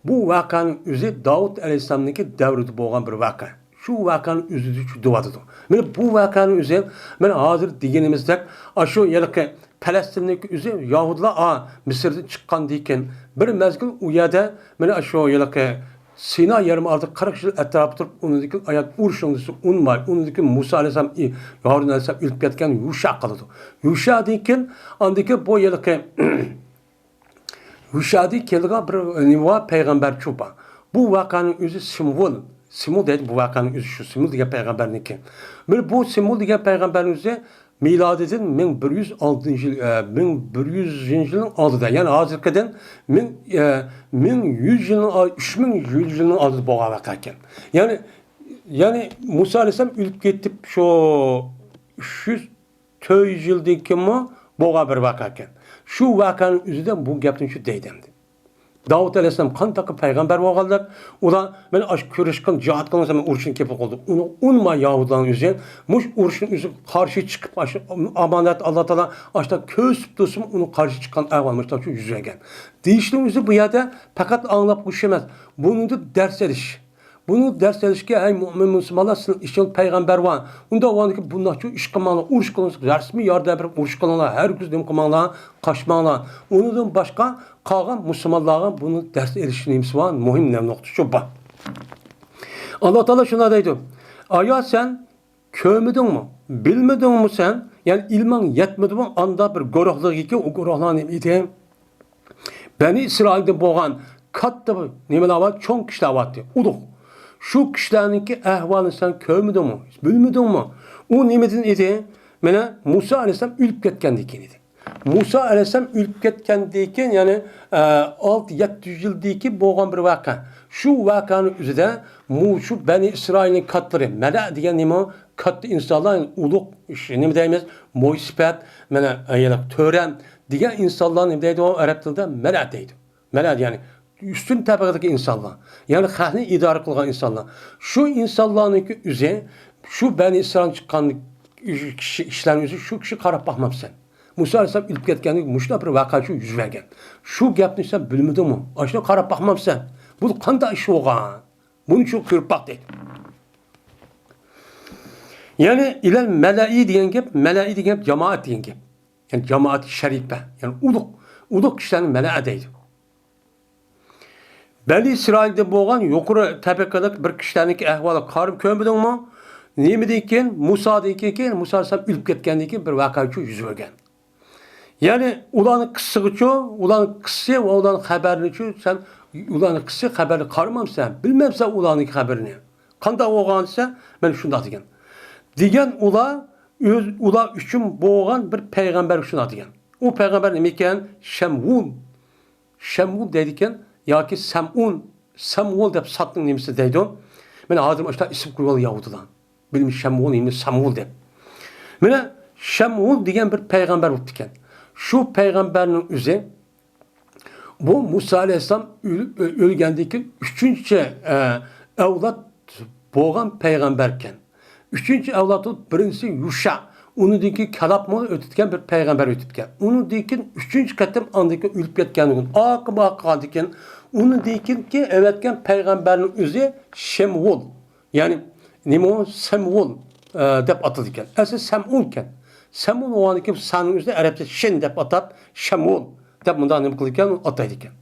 بۇ ۋەقەنىڭ ئۆزى داۋۇت ئەلەيھىسسالامنىڭكى دەۋرىدە بولغان بىر ۋەقە. شۇ ۋەقەنىڭ ئۆزىدە شۇ دەۋاتىدۇ. مانا بۇ ۋەقەنىڭ ئۆزى، مانا ھازىر دېگىنىمىزدەك، ئاشۇ ھېلىقى پەلەستىندىكى ئۆزى يەھۇدىيلار، ئا، مىسىردىن چىققاندىن كېيىن بىر مەزگىل ئۇ يەردە، مانا شۇ ھېلىقى سىنا يېرىم ئارىلىدا قىرىق يىل ئەتراپىدا تۇرۇپ، ئۇنىڭدىن كېيىن ئايات ئۇرۇشۇڭ دېسە ئۇنىماي، ئۇنىڭدىن كېيىن مۇسا ئەلەيھىسسالام، ئى، ھارۇن ئەلەيھىسسالام ئۆلۈپ كەتكەن، يۇشا قالىدۇ. يۇشادىن كېيىن، ئاندىن كېيىن بۇ ھېلىقى يۇشادىن كېيىنلىگەن بىر نېمە بار؟ پەيغەمبەر شۇ بار. بۇ ۋەقەنىڭ ئۆزى سىمۋول. سىمۋول دەيدۇ بۇ ۋەقەنىڭ ئۆزى، شۇ سىمۋول دېگەن پەيغەمبەرنىڭكى. مانا بۇ سىمۋول دېگەن پەيغەمبەرنىڭ ئۆزى مىلادىدىن مىڭ بىر يۈز ئالتىنچى يىل، ئە، مىڭ بىر يۈزىنچى يىلنىڭ ئالدىدا، يەنى ھازىرقىدىن مىڭ، ئە، مىڭ يۈز يىلنىڭ ئال-، ئۈچ مىڭ يۈز يىلنىڭ ئالدىدا بولغان ۋەقە ئىكەن. يەنى، يەنى مۇسا ئەلەيھىسسالام ئۆلۈپ كېتىپ، شۇ ئۈچ يۈز، تۆت يۈز يىلدىن كېيىنمۇ بولغان بىر ۋەقە ئىكەن. شۇ ۋەقەنىڭ ئۆزىدە بۇ گەپنى شۇ دەيدۇ ئەمدى. داۋۇت ئەلەيھىسسالام قانداق پەيغەمبەر بولغانلىق، ئۇلار مانا ئاشۇ كۈرەش قىلىپ، جىھاد قىلمىسا، مەن ئۇرۇشنى كېپىل قىلدۇق. ئۇنى ئۇنىماي يەھۇدىيلارنىڭ ئۆزى، مۇشۇ ئۇرۇشنىڭ ئۆزى قارشى چىقىپ، ئاشۇ ئامانەت ئاللا تائالا ئاشۇنداق كۆرسىتىپ تۇرسىمۇ، ئۇنىڭ قارشى چىققان ئەھۋال مۇشۇنداق شۇ يۈز بەرگەن. دېيىشنىڭ ئۆزى بۇ يەردە پەقەت ئاڭلاپ قويۇش ئەمەس، بۇنىڭدىن دەرس ئېلىش. بۇنىڭ دەرس ئېلىشكە، ھەي مۆمىن مۇسۇلمانلار، سىلەرنىڭ ئىچىڭلار پەيغەمبەر بار. ئۇنداق بولغاندىكىن بۇنداقچە ئىش قىلماڭلار، ئۇرۇش قىلىڭلار، رەسمىي ياردەم بېرىپ ئۇرۇش قىلىڭلار، ھەرگىز نېمە قىلماڭلار، قاچماڭلار. ئۇنىڭدىن باشقا قالغان مۇسۇلمانلارغا بۇنىڭ دەرس ئېلىش نېمىسى بار، مۇھىم نۇقتىسى شۇ بار. ئاللا تائالا شۇنداق دەيدۇ، ئايا سەن كۆرمىدىڭمۇ؟ بىلمىدىڭمۇ سەن؟ يەنى ئىلمىڭ يەتمىدىمۇ؟ ئاندا بىر گۇرۇھلارغىكى، ئۇ گۇرۇھلار نېمە ئىدى؟ بەنى ئىسرائىلدىن بولغان كاتتا نېمىلەر بار؟ چوڭ كىشىلەر بارتى، ئۇلۇغ. شۇ كىشىلەرنىڭكى ئەھۋالىنى سەن كۆرمىدىڭمۇ؟ بىلمىدىڭمۇ؟ ئۇ نېمىدىن ئىدى؟ مانا مۇسا ئەلەيھىسسالام ئۆلۈپ كەتكەندىن كېيىن ئىدى. مۇسا ئەلەيھىسسالام ئۆلۈپ كەتكەندىن كېيىن، يەنى، ئە، ئالتە يەتتە يۈز يىلدىن كېيىن بولغان بىر ۋەقە. شۇ ۋەقەنىڭ ئۆزىدە مۇشۇ بەنى ئىسرائىلنىڭ كاتتىلىرى، مەلە دېگەن نېمە؟ كاتتا ئىنسانلار، ئۇلۇغ، نېمە دەيمىز؟ مويسىپەت، مانا، ھېلىقى تۆرەم دېگەن ئىنسانلار نېمە دەيدۇ؟ ئەرەب تىلىدا مەلە دەيدۇ. مەلە، يەنى ئۈستۈن تەبىقىدىكى ئىنسانلار، يەنى خەقنى ئىدارە قىلغان ئىنسانلار. شۇ ئىنسانلارنىڭكى ئۆزى، شۇ بەنى ئىسرائىل چىققان كىشى، كىشىلەرنىڭ ئۆزى، شۇ كىشى قاراپ باقمامسەن؟ مۇسا ئەلەيھىسسالام ئۆلۈپ كەتكەندىن كېيىن مۇشۇنداق بىر ۋەقە شۇ يۈز بەرگەن. شۇ گەپنى سەن بىلمىدىڭمۇ؟ ئاشۇنى قاراپ باقمامسەن؟ بۇ قانداق ئىش بولغان؟ بۇنى شۇ كۆرۈپ باق دەيدۇ. يەنى ئىلەل مەلەئى دېگەن گەپ، مەلەئى دېگەن گەپ جامائەت دېگەن گەپ. يەنى جامائەت شەرىپە، يەنى ئۇلۇغ، ئۇلۇغ كىشىلەرنى مەلەئە دەيدۇ. بەنى ئىسرائىلدە بولغان يۇقىرى تەبىقىلىك بىر كىشىلەرنىڭكى ئەھۋالىغا قارىمۇ كۆرمىدىڭمۇ؟ نېمىدىن كېيىن؟ مۇسادىن كېيىن، مۇسا ئەلەيھىسسالام ئۆلۈپ كەتكەندىن كېيىن بىر ۋەقە شۇ يۈز بەرگەن. يەنى ئۇلارنىڭ قىسسىغىچۇ، ئۇلارنىڭ قىسسىسى ۋە ئۇلارنىڭ خەۋەرىنىچۇ، سەن ئۇلارنىڭ قىسسىسى خەۋەرنى قارىمامسەن، بىلمەمسەن ئۇلارنىڭكى خەۋىرىنى. قانداق بولغان دېسە، مەن شۇنداق دېگەن. دېگەن ئۇلار ئۆز، ئۇلار ئۈچۈن بولغان بىر پەيغەمبەر شۇنداق دېگەن. ئۇ پەيغەمبەر نېمە ئىكەن؟ شەمغۇن. شەمغۇن دەيدىكەن ياكى سەمئۇن، سەمغۇل دەپ ساتنىڭ نېمىسى دەيدۇ. مانا ھازىر ئاشۇنداق ئىسىم قويۇۋالغان يەھۇدىيلار. بىلمىش شەمغۇل، يەنى سەمغۇل دەپ. مانا شەمغۇل دېگەن بىر پەيغەمبەر بوپتىكەن. شۇ پەيغەمبەرنىڭ ئۆزى بۇ مۇسا ئەلەيھىسسالام ئۆل-، ئۆ-، ئۆلگەندىن كېيىن ئۈچىنچى، ئە، ئەۋلاد بولغان پەيغەمبەركەن. ئۈچىنچى ئەۋلاد بولۇپ، بىرىنچىسى يۇشا. ئۇنىڭدىن كېيىن كالاپمۇ ئۆتىدىكەن، بىر پەيغەمبەر ئۆتۈپكەن. ئۇنىڭدىن كېيىن ئۈچىنچى قېتىم ئاندىن كېيىن ئۆلۈپ كەتكەندىن كېيىن، ئاقىبەت قالغاندىن كېيىن، ئۇنىڭدىن كېيىنكى ئەۋەتكەن پەيغەمبەرنىڭ ئۆزى شەمئۇل. يەنى نېمە ئۇ؟ سەمئۇل، ئە، دەپ ئاتىلىدىكەن. ئەسلى سەمئۇل ئىكەن. سەمئۇل بولغاندىن كېيىن ساننىڭ ئۆزىنى ئەرەبچە شىن دەپ ئاتاپ، شەمئۇل دەپ مۇنداق نېمە قىلىدىكەن، ئاتايدىكەن.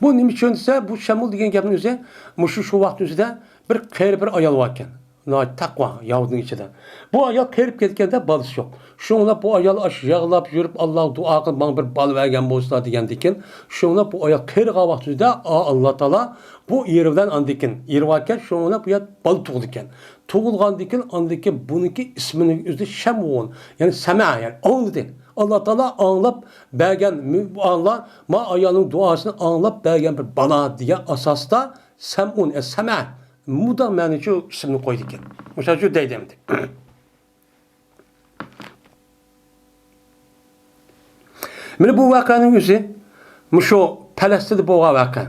بۇ نېمە ئۈچۈن دېسە، بۇ شەمئۇل دېگەن گەپنىڭ ئۆزى مۇشۇ، شۇ ۋاقىتنىڭ ئۆزىدە بىر قېرى بىر ئايال باركەن. ناھايىتى تەقۋا يەھۇدىينىڭ ئىچىدە. بۇ ئايال قېرىپ كەتكەندە بالىسى يوق. شۇڭا بۇ ئايال ئاشۇ يىغلاپ يۈرۈپ، ئاللاغا دۇئا قىلىپ، ماڭا بىر بالا بەرگەن بولسىلا دېگەندىكىن، شۇڭا بۇ ئايال قېرىغان ۋاقتىدا، ئا، ئاللا تائالا بۇ ئېرى بىلەن ئاندىكىن ئېرى باركەن، شۇڭا بۇ يەر بالا تۇغۇلىكەن. تۇغۇلغاندىكىن ئاندىكىن بۇنىڭكى ئىسمىنىڭ ئۆزى شەمئۇل، يەنى سەمە، يەنى ئاڭلىدى. ئاللا تائالا ئاڭلاپ بەرگەن، ئاللا ما ئايالنىڭ دۇئاسىنى ئاڭلاپ بەرگەن بىر بالا دېگەن ئاساستا سەمئۇن، ئە، سەمە، مۇنداق مەنىچۇ ئىسىمنى قويىدىكەن. مۇشۇنچۇ دەيدۇ ئەمدى. مانا بۇ ۋەقەنىڭ ئۆزى مۇشۇ پەلەستىندە بولغان ۋەقە.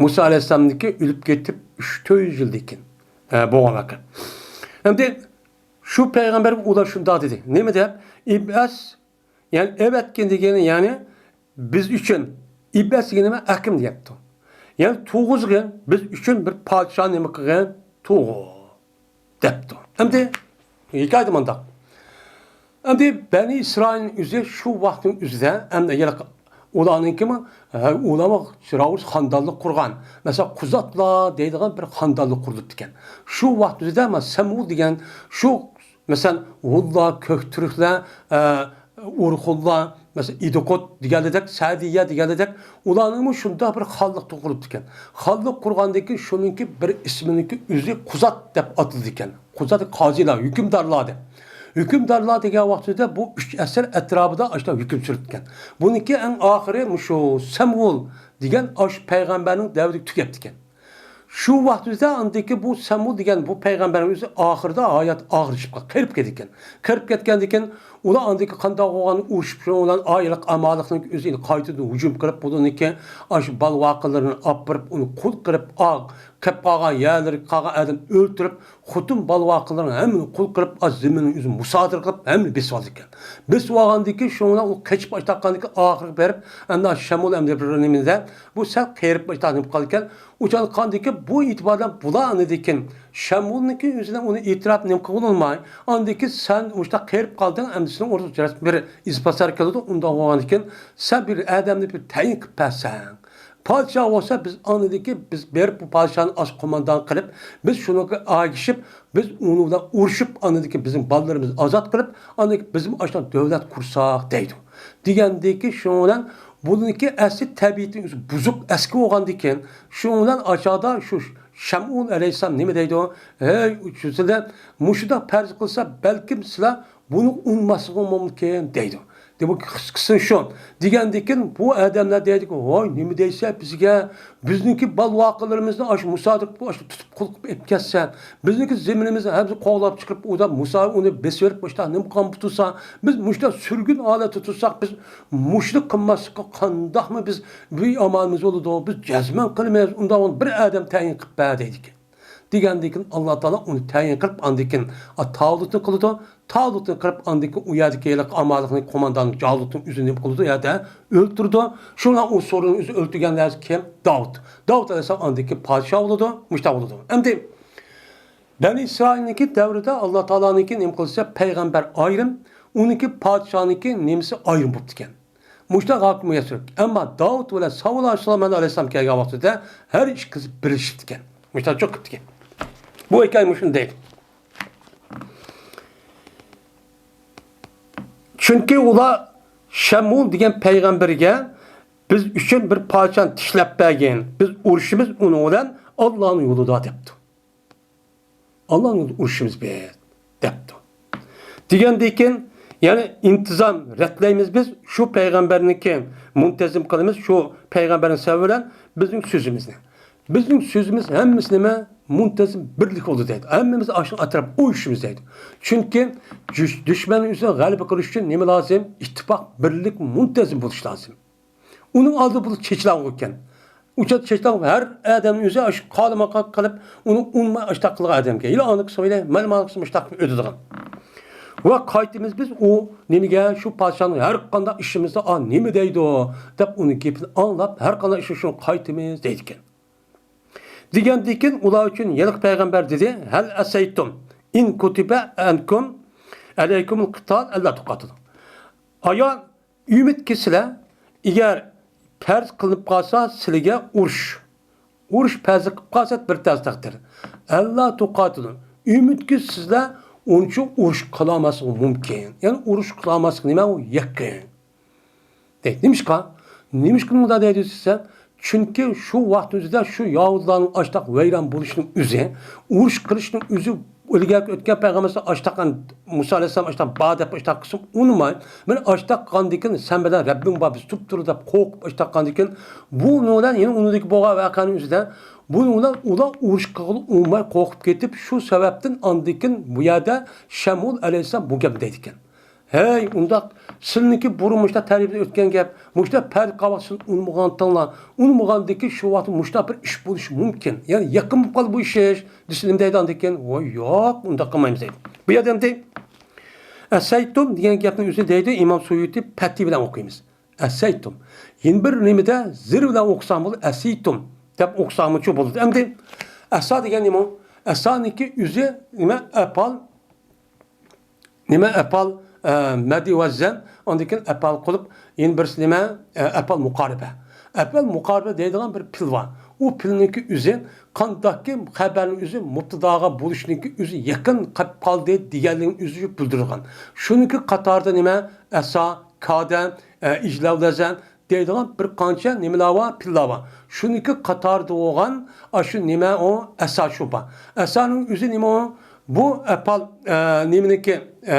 مۇسا ئەلەيھىسسالامنىڭكى ئۆلۈپ كېتىپ ئۈچ تۆت يۈز يىلدىن كېيىن، ئە، بولغان ۋەقە. ئەمدى شۇ پەيغەمبەر ئۇلار شۇنداق دېدى. نېمە دەپ؟ ئىبئەس، يەنى ئەۋەتكىن دېگىنى، يەنى بىز ئۈچۈن، ئىبئەس دېگىنى نېمە؟ ئەكىم دەپتۇ. يەنى تۇغۇزغىن، بىز ئۈچۈن بىر پادىشاھ نېمە قىلغىن؟ تۇغۇ دەپتۇ. ئەمدى ھېكايىدە مۇنداق. ئەمدى بەنى ئىسرائىلنىڭ ئۆزى شۇ ۋاقىتنىڭ ئۆزىدە، ئەمدى ھېلىقى ئۇلارنىڭكىمۇ، ھە، ئۇلارمۇ فىرئەۋن خاندانلىق قۇرغان. مەسىلەن، قۇزاتلار دەيدىغان بىر خاندانلىق قۇرۇلۇپتىكەن. شۇ ۋاقىت ئۆزىدە، مەسىلەن، سەمۇ دېگەن شۇ، مەسىلەن، ھۇللار، كۆكتۈركلەر، ئە، ئۇرخۇنلار، مەسىلەن، ئىدىقۇت دېگەنلىدەك، سەدىيە دېگەنلىدەك، ئۇلارنىڭمۇ شۇنداق بىر خانلىق قۇرۇپتىكەن. خانلىق قۇرغاندىن كېيىن شۇنىڭكى بىر ئىسمىنىڭكى ئۆزى قۇزات دەپ ئاتىلىدىكەن. قۇزات قازىلار، ھۆكۈمدارلار دەپ. ھۆكۈمدارلار دېگەن ۋاقتىدا بۇ ئۈچ ئەسىر ئەتراپىدا ئاشۇنداق ھۆكۈم سۈرۈپتىكەن. بۇنىڭكى ئەڭ ئاخىرى مۇشۇ سەمۇئۇل دېگەن ئاشۇ پەيغەمبەرنىڭ دەۋرىدە تۈگەپتىكەن. شۇ ۋاقتىمىزدا ئاندىكى بۇ سەمۇ دېگەن بۇ پەيغەمبەرنىڭ ئۆزى ئاخىرىدا ھاياتى ئاغرىشىپ قېرىپ كېتىدىكەن. قېرىپ كەتكەندىكىن ئۇلار ئاندىكى قانداق بولغان ئۇرۇشۇپ شۇنىڭ بىلەن ئايلىق ئامالىقنىڭ ئۆزى قايتىدىن ھۇجۇم قىلىپ، بۇنىڭكى ئاشۇ بالا ۋاقىلىرىنى ئاپىرىپ، ئۇنى قۇل قىلىپ، ئاغ، كەپ قالغان يەرلىرى قالغان ئادەم ئۆلتۈرۈپ، خوتۇن بالا ۋاقىلىرىنى ھەممىنى قۇل قىلىپ، ئاز زېمىننى ئۆزى مۇسادىرە قىلىپ، ھەممىنى بېسىۋالىدىكەن. بېسىۋالغاندىكىن شۇنىڭ بىلەن ئۇ قېچىپ ئاشتاققاندىكىن ئاخىرقى بېرىپ، ئەمدى شەمۇل ئەمدى بىر نېمىدە، بۇ سەل قېرىپ ئاشتاق نېمە قالىدىكەن. ئۇچان قاندىكى بۇ ئېتىبار بىلەن بۇلار ئاندىكىن شەمۇلنىڭكى ئۆزىنىڭ ئۇنى ئېتىراپ نېمە قىلغىلى بولماي، ئاندىكى سەن مۇشۇنداق قېرىپ قالدىڭ، ئەمدى سېنىڭ ئورنىڭدا بىر ئىزباسار كېلىدۇ، ئۇنداق بولغاندىكىن سەن بىر ئادەمنى بىر تەيىن قىلىپ بەرسەڭ. پادىشاھ بولسا بىز ئاندىكى بىز بېرىپ بۇ پادىشاھنى ئاز قوماندان قىلىپ، بىز شۇنىڭغا ئەگىشىپ، بىز ئۇنىڭ بىلەن ئۇرۇشۇپ، ئاندىكى بىزنىڭ بالىلىرىمىزنى ئازاد قىلىپ، ئاندىكى بىزمۇ ئاشۇنداق دۆلەت قۇرساق دەيدۇ. دېگەندىكى شۇنىڭ بىلەن بۇنىڭكى ئەسلى تەبىئىتى ئۆزى بۇزۇق، ئەسكى بولغاندىكىن، شۇنىڭ بىلەن ئاشادا شۇ شەمئۇل ئەلەيھىسسالام نېمە دەيدۇ؟ ھەي، سىلەر مۇشۇنداق پەرز قىلسا، بەلكىم سىلەر بۇنى ئۇنىماسلىقى مۇمكىن دەيدۇ. دېمەك، قىسقىسى شۇ. دېگەندىكىن بۇ ئادەملەر دەيدىكى، ۋاي، نېمە دەيسەن بىزگە؟ بىزنىڭكى بالا ۋاقىلىرىمىزنى ئاشۇ مۇسادىر قىلىپ، ئاشۇ تۇتۇپ قۇل قىلىپ ئېلىپ كەتسەن، بىزنىڭكى زېمىنىمىزنى ھەممىسىنى قوغلاپ چىقىرىپ، ئۇدا مۇسا ئۇنى بېسىۋېلىپ، مۇشۇنداق نېمە قىلغان تۇرسا، بىز مۇشۇنداق سۈرگۈن ھالەتتە تۇرساق، بىز مۇشۇنى قىلماسلىققا قانداقمۇ بىز بىر ئامالىمىز بولىدۇ؟ بىز جەزمەن قىلىمىز، ئۇنداق بىر ئادەم تەيىن قىلىپ بەر دەيدىكەن. دېگەندىن كېيىن ئاللا تائالا ئۇنى تەيىن قىلىپ، ئاندىن كېيىن تالۇتنى قىلىدۇ. تالۇتنى قىلىپ، ئاندىن كېيىن ئۇ يەردىكى ھېلىقى ئامالىقنى قوماندان جالۇتنىڭ ئۆزىنى نېمە قىلىدۇ؟ يەردە ئۆلتۈرىدۇ. شۇڭا ئۇ سورۇننى ئۆزى ئۆلتۈرگەن نەرسە كىم؟ داۋۇت. داۋۇت ئەلەيھىسسالام ئاندىن كېيىن پادىشاھ بولىدۇ. مۇشۇنداق بولىدۇ. ئەمدى بەنى ئىسرائىلنىڭكى دەۋرىدە ئاللا تائالانىڭكى نېمە قىلسا، پەيغەمبەر ئايرىم، ئۇنىڭكى پادىشاھنىڭكى نېمىسى ئايرىم بوپتىكەن. مۇشۇنداق ھاكىم مۇيەسسەر. ئەمما داۋۇت بىلەن ساۋۇل ئەلەيھىسسالام كەلگەن ۋاقتىدا ھەر ئىككىسى بىرلىشىپتىكەن. مۇشۇنداق چوق قىپتىكەن. بۇ ھېكايە مۇشۇنى دەيدۇ. چۈنكى ئۇلار شەمۇل دېگەن پەيغەمبەرگە بىز ئۈچۈن بىر پادىشاھنى تىكلەپ بەرگىن، بىز ئۇرۇشىمىز ئۇنىڭ بىلەن ئاللانىڭ يولىدا دەپتۇ. ئاللانىڭ يولىدا ئۇرۇشىمىز بىز دەپتۇ. دېگەندىن كېيىن، يەنى ئىنتىزام رەتلەيمىز بىز، شۇ پەيغەمبەرنىڭكى مۇنتەزىم قىلىمىز، شۇ پەيغەمبەرنىڭ سەۋەبى بىلەن بىزنىڭ سۆزىمىزنى. بىزنىڭ سۆزىمىز ھەممىسى نېمە؟ مۇنتەزىم بىرلىك بولىدۇ دەيدۇ. ھەممىمىز ئاشۇنىڭ ئەتراپىدا ئۇرۇشىمىز دەيدۇ. چۈنكى دۈش-، دۈشمەننىڭ ئۈستىدە غەلىبە قىلىش ئۈچۈن نېمە لازىم؟ ئىتتىپاق، بىرلىك، مۇنتەزىم بولۇش لازىم. ئۇنىڭ ئالدىدا بۇلار چېچىلاڭغۇ ئىكەن. ئۇ چاغدا چېچىلاڭغۇ ھەر ئادەمنىڭ ئۆزى ئاشۇ قالىماقال قىلىپ، ئۇنى ئۇنىماي ئاشتاق قىلغان ئادەمكەن. يىلا ئانىكى سويلى، مەن مانىكى مۇشتاق قىلىپ ئۆتىدىغان. ۋە قايتىمىز بىز ئۇ نېمىگە، شۇ پادىشاھنىڭ ھەر قانداق ئىشىمىزدا، ئا، نېمە دەيدۇ دەپ ئۇنىڭ گېپىنى ئاڭلاپ، ھەر قانداق ئىش ئۈچۈن قايتىمىز دەيدىكەن. دېگەندىكىن ئۇلار ئۈچۈن ھېلىقى پەيغەمبەر دېدى، ھەل ئەسەيتۇم ئىن كۇتىبە ئەنكۇم ئەلەيكۇمۇل قىتال ئەللا تۇقاتىلۇ. ئايا ئۈمىدكى سىلەر، ئەگەر پەرز قىلىنىپ قالسا سىلىگە ئۇرۇش، ئۇرۇش پەرز قىلىپ قالسا بىر تەرز تەقدىر. ئەللا تۇقاتىلۇ، ئۈمىدكى سىزلەر ئۇنچە ئۇرۇش قىلالماسلىقى مۇمكىن. يەنى ئۇرۇش قىلالماسلىقى نېمە؟ ئۇ يېقىن. دەيدۇ. نېمىشقا؟ نېمىشقا مۇنداق دەيدۇ دېسە، چۈنكى شۇ ۋاقىت ئۆزىدە شۇ يەھۇدىيلارنىڭ ئاشتاق ۋەيران بولۇشىنىڭ ئۆزى، ئۇرۇش قىلىشنىڭ ئۆزى، ئىلگىرى ئۆتكەن پەيغەمبەرلەر ئاشتاق، مۇسا ئەلەيھىسسالام ئاشتاق بار دەپ ئاشتاق قىلسا ئۇنىماي، مەن ئاشتاق قىلغاندىن كېيىن سەن بىلەن رەببىڭ بار، بىز تۇرۇپتۇرۇ دەپ قورقۇپ ئاشتاق قىلغاندىن كېيىن، بۇنىڭ بىلەن يەنە ئۇنىڭدىكى بولغان ۋەقەنىڭ ئۆزىدە بۇنىڭ بىلەن ئۇلار ئۇرۇش قىلغىلى ئۇنىماي قورقۇپ كېتىپ، شۇ سەۋەبتىن ئاندىن كېيىن بۇ يەردە شەمۇئېل ئەلەيھىسسالام بۇ گەپنى دەيدىكەن. ھەي، ئۇنداق، سىلىنىڭكى بۇرۇن مۇشۇنداق تەربىيەدە ئۆتكەن گەپ، مۇشۇنداق پەرز قىلىۋاتسىز ئۇنىمىغانتىڭلار، ئۇنىمىغاندىكى شۇ ۋاقىت مۇشۇنداق بىر ئىش بولۇشى مۇمكىن. يەنى يېقىن بولۇپ قالدى بۇ ئىش، دېسە نېمە دەيدۇ ئاندىن كېيىن؟ ۋاي ياق، ئۇنداق قىلمايمىز دەيدۇ. بۇ يەردە ئەمدى ئەسەيتۇم دېگەن گەپنىڭ ئۆزى دەيدۇ، ئىمام سۇيۇتى پەتھى بىلەن ئوقۇيمىز. ئەسەيتۇم. يەنە بىر نېمىدە زىر بىلەن ئوقۇساڭ بولىدۇ، ئەسىيتۇم دەپ ئوقۇساڭمۇچۇ بولىدۇ. ئەمدى ئەسا دېگەن نېمە؟ ئەسانىڭكى ئۆزى نېمە؟ ئەپال، نېمە ئەپال، ئە، مەددى ۋەزەن، ئاندىن كېيىن ئەپال قىلىپ، يەنە بىرسى نېمە؟ ئە، ئەپال مۇقارىبە. ئەپال مۇقارىبە دەيدىغان بىر پېئىل بار. ئۇ پېئىلنىڭكى ئۆزى قانداقكى خەبەرنىڭ ئۆزى مۇبتىداغا بولۇشنىڭكى ئۆزى يېقىن قېلىپ قالدى دېگەنلىكنى ئۆزى بىلدۈرىدىغان. شۇنىڭكى قاتارىدا نېمە؟ ئەسا، كادە، ئە، ئىجلەۋلەزەن، دەيدىغان بىر قانچە نېمىلەر بار، پېئىللار بار. شۇنىڭكى قاتارىدا بولغان ئاشۇ نېمە ئۇ؟ ئەسا شۇ بار. ئەسانىڭ ئۆزى نېمە ئۇ؟ بۇ ئەپال، ئە، نېمىنىڭكى، ئە،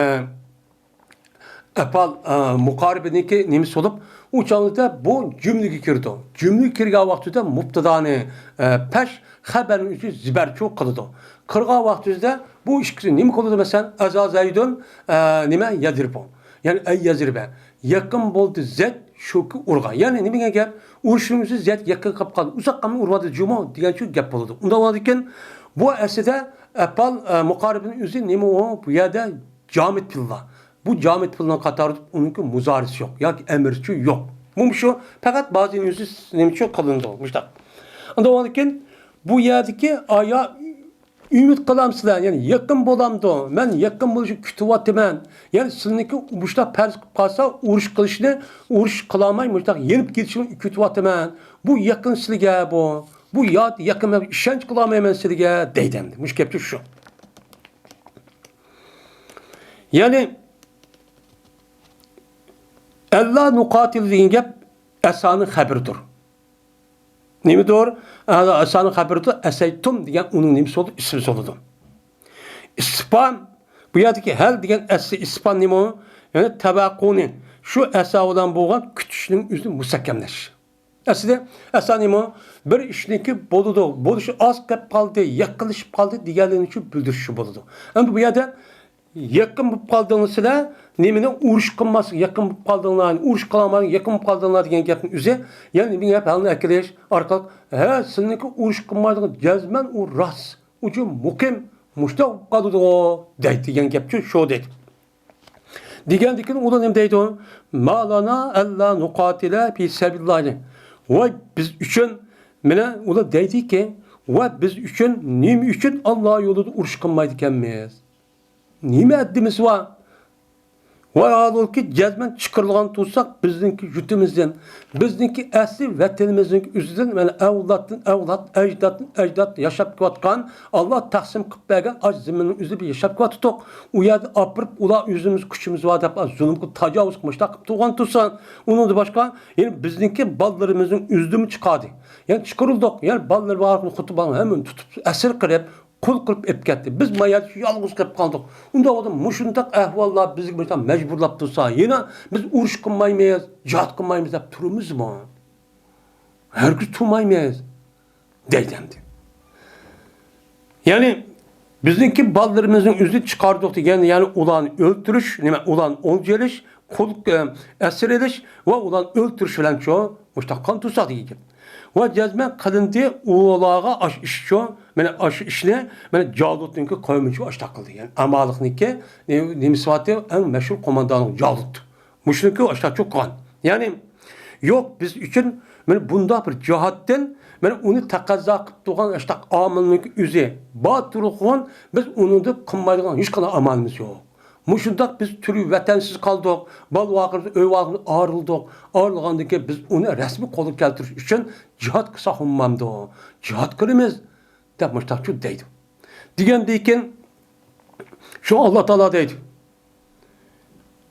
ئەپال، ئە، مۇقارىبىنىڭكى نېمىسى بولۇپ، ئۇ چاغدا بۇ جۈملىگە كىرىدۇ. جۈملىگە كىرگەن ۋاقتىدا مۇبتىدانى، ئە، پەش، خەبەرنى ئۆزى زىبەرچۇ قىلىدۇ. قىلغان ۋاقتىدا بۇ ئىككىسى نېمە قىلىدۇ؟ مەسىلەن، ئەزا زەيدۇن، ئە، نېمە؟ يەزرىبۇ. يەنى ئەي يەزرىبە. يېقىن بولدى زەيد شۇكى ئۇرغان. يەنى نېمە دېگەن گەپ؟ ئۇرۇشنىڭ ئۆزى زەيد يېقىن قېلىپ قالدى. ئۇزاق قالماي ئۇرۇۋاتىدۇ جۇمۇ دېگەن شۇ گەپ بولىدۇ. ئۇنداق بولغاندىكىن بۇ ئەسلىدە ئەپال، ئە، مۇقارىبىنىڭ ئۆزى نېمە ئۇ؟ بۇ يەردە جامىت پېئىللار. بۇ جامىت پېئىلنىڭ قاتارىدا ئۇنىڭكى مۇزارىسى يوق ياكى ئەمرىچۇ يوق. مۇمۇ شۇ پەقەت بازى يۈزى نېمىچۇ قىلىنىدۇ مۇشۇنداق. ئۇنداق بولغاندىكىن بۇ يەردىكى ئايا ئۈمىد قىلامسىلەر؟ يەنى يېقىن بولامدۇ؟ مەن يېقىن بولۇشنى كۈتۈۋاتىمەن. يەنى سىلىنىڭكى مۇشۇنداق پەرز قىلىپ قالسا، ئۇرۇش قىلىشنى، ئۇرۇش قىلالماي مۇشۇنداق يېنىپ كېتىشىنى كۈتۈۋاتىمەن. بۇ يېقىن سىلىگە بۇ. بۇ يا-، يېقىن، مەن ئىشەنچ قىلالمايمەن سىلىگە دەيدۇ ئەمدى. مۇشۇ گەپچۇ شۇ. يەنى، ئەللا نۇقاتىل دېگەن گەپ ئەسانىڭ خەبىرىدۇر. نېمىدۇر؟ ئە، ئەسانىڭ خەبىرىدۇر. ئەسەيتۇم دېگەن ئۇنىڭ نېمىسى بولىدۇ؟ ئىسمىسى بولىدۇ. ئىستىپام، بۇ يەردىكى ھەل دېگەن ئەسلى ئىستىپام نېمە ئۇ؟ يەنى تەۋەققۇنى، شۇ ئەسا بىلەن بولغان كۈتۈشنىڭ ئۆزىنى مۇستەھكەملەش. ئەسلىدە ئەسا نېمە ئۇ؟ بىر ئىشنىڭكى بولىدۇ، بولۇشى ئاز قېلىپ قالدى، يېقىنلىشىپ قالدى دېگەنلىكنى شۇ بىلدۈرۈشى بولىدۇ. ئەمدى بۇ يەردە يېقىن بولۇپ قالدىڭلار سىلەر، نېمىنى ئۇرۇش قىلماسلىق، يېقىن بولۇپ قالدىڭلار، ئۇرۇش قىلالماي يېقىن بولۇپ قالدىڭلار دېگەن گەپنىڭ ئۆزى، يەنى نېمە گەپ ھالنى ئەكېلىش ئارقىلىق، ھە، سىلىنىڭكى ئۇرۇش قىلمايدىغان جەزمەن ئۇ راست، ئۇ جۇ مۇقىم، مۇشۇنداق بولۇپ قالىدىغۇ دەيدىغان گەپچۇ شۇ دەيدۇ. دېگەندىكىن ئۇلار نېمە دەيدۇ؟ ما لنا ئەللا نۇقاتىلە في سبيل الله. ۋاي بىز ئۈچۈن، مانا ئۇلار دەيدىكى، ۋاي بىز ئۈچۈن، نېمە ئۈچۈن ئاللا يولىدا ئۇرۇش قىلمايدىكەنمىز؟ نېمە ھەددىمىز بار؟ ۋاي ھالبۇكى جەزمەن چىقىرىلغان تۇرساق بىزنىڭكى يۇرتىمىزدىن، بىزنىڭكى ئەسلى ۋەتىنىمىزنىڭكى ئۆزىدىن، مانا ئەۋلادتىن ئەۋلاد، ئەجدادتىن ئەجداد ياشاپ كېلىۋاتقان، ئاللا تەقسىم قىلىپ بەرگەن ئاش زېمىننىڭ ئۆزىدە بىز ياشاپ كېلىۋاتىدۇق. ئۇ يەردە ئاپىرىپ ئۇلار ئۆزىمىز كۈچىمىز بار دەپ زۇلۇمغا تاجاۋۇز قىلىپ مۇشۇنداق قىلىپ تۇرغان تۇرسا، ئۇنىڭدىن باشقا يەنە بىزنىڭكى بالىلىرىمىزنىڭ ئۆزىدىنمۇ چىقاردى. يەنى چىقىرىلدۇق. يەنە بالىلىرى بار خوتۇن بالىنى ھەممىنى تۇتۇپ ئەسىر قىلىپ، قۇل قىلىپ ئېلىپ كەتتى. بىز ما يەردە يالغۇز قېلىپ قالدۇق. ئۇنداق بولسا مۇشۇنداق ئەھۋاللار بىزگە مۇشۇنداق مەجبۇرلاپ تۇرسا، يەنە بىز ئۇرۇش قىلمايمىز، جىھاد قىلمايمىز دەپ تۇرىمىزمۇ؟ ھەرگىز تۇرمايمىز دەيدۇ ئەمدى. يەنى بىزنىڭكى بالىلىرىمىزنىڭ ئۆزىنى چىقاردۇق دېگەن، يەنى ئۇلارنى ئۆلتۈرۈش، نېمە، ئۇلارنى ئولجا ئېلىش، قۇل، ئە، ئەسىر ئېلىش ۋە ئۇلارنى ئۆلتۈرۈش بىلەنچۇ مۇشۇنداق قان تۇرساق دېگەن گەپ. ۋە جەزمەن قىلىندى ئۇلارغا ئاش ئىشچۇ، مانا ئاشۇ ئىشنى، مانا جالۇتنىڭكى قەۋمىچۇ ئاشتاق قىلدى. يەنى ئامالىقنىڭكى نېمىسى بارتى، ئەڭ مەشھۇر قوماندانلىق جالۇت. مۇشۇنىڭكى ئاشتاقچۇ قىلغان. يەنى يوق، بىز ئۈچۈن مانا بۇنداق بىر جىھادتىن، مانا ئۇنى تەقەززا قىلىپ تۇرغان ئاشتاق ئامىلنىڭكى ئۆزى بار تۇرغان، بىز ئۇنىڭدىن قىلمايدىغان ھېچقانداق ئامالىمىز يوق. مۇشۇنداق بىز تۈرى ۋەتەنسىز قالدۇق، بالا ۋاقىمىز، ئۆي ۋاقىمىز ئايرىلدۇق. ئايرىلغاندىن كېيىن بىز ئۇنى رەسمىي قولغا كەلتۈرۈش ئۈچۈن جىھاد قىلساق بولمامدۇ؟ جىھاد قىلىمىز، دەپ مۇشتاقچۇ دەيدۇ. دېگەندىن كېيىن شۇ ئاللا تائالا دەيدۇ.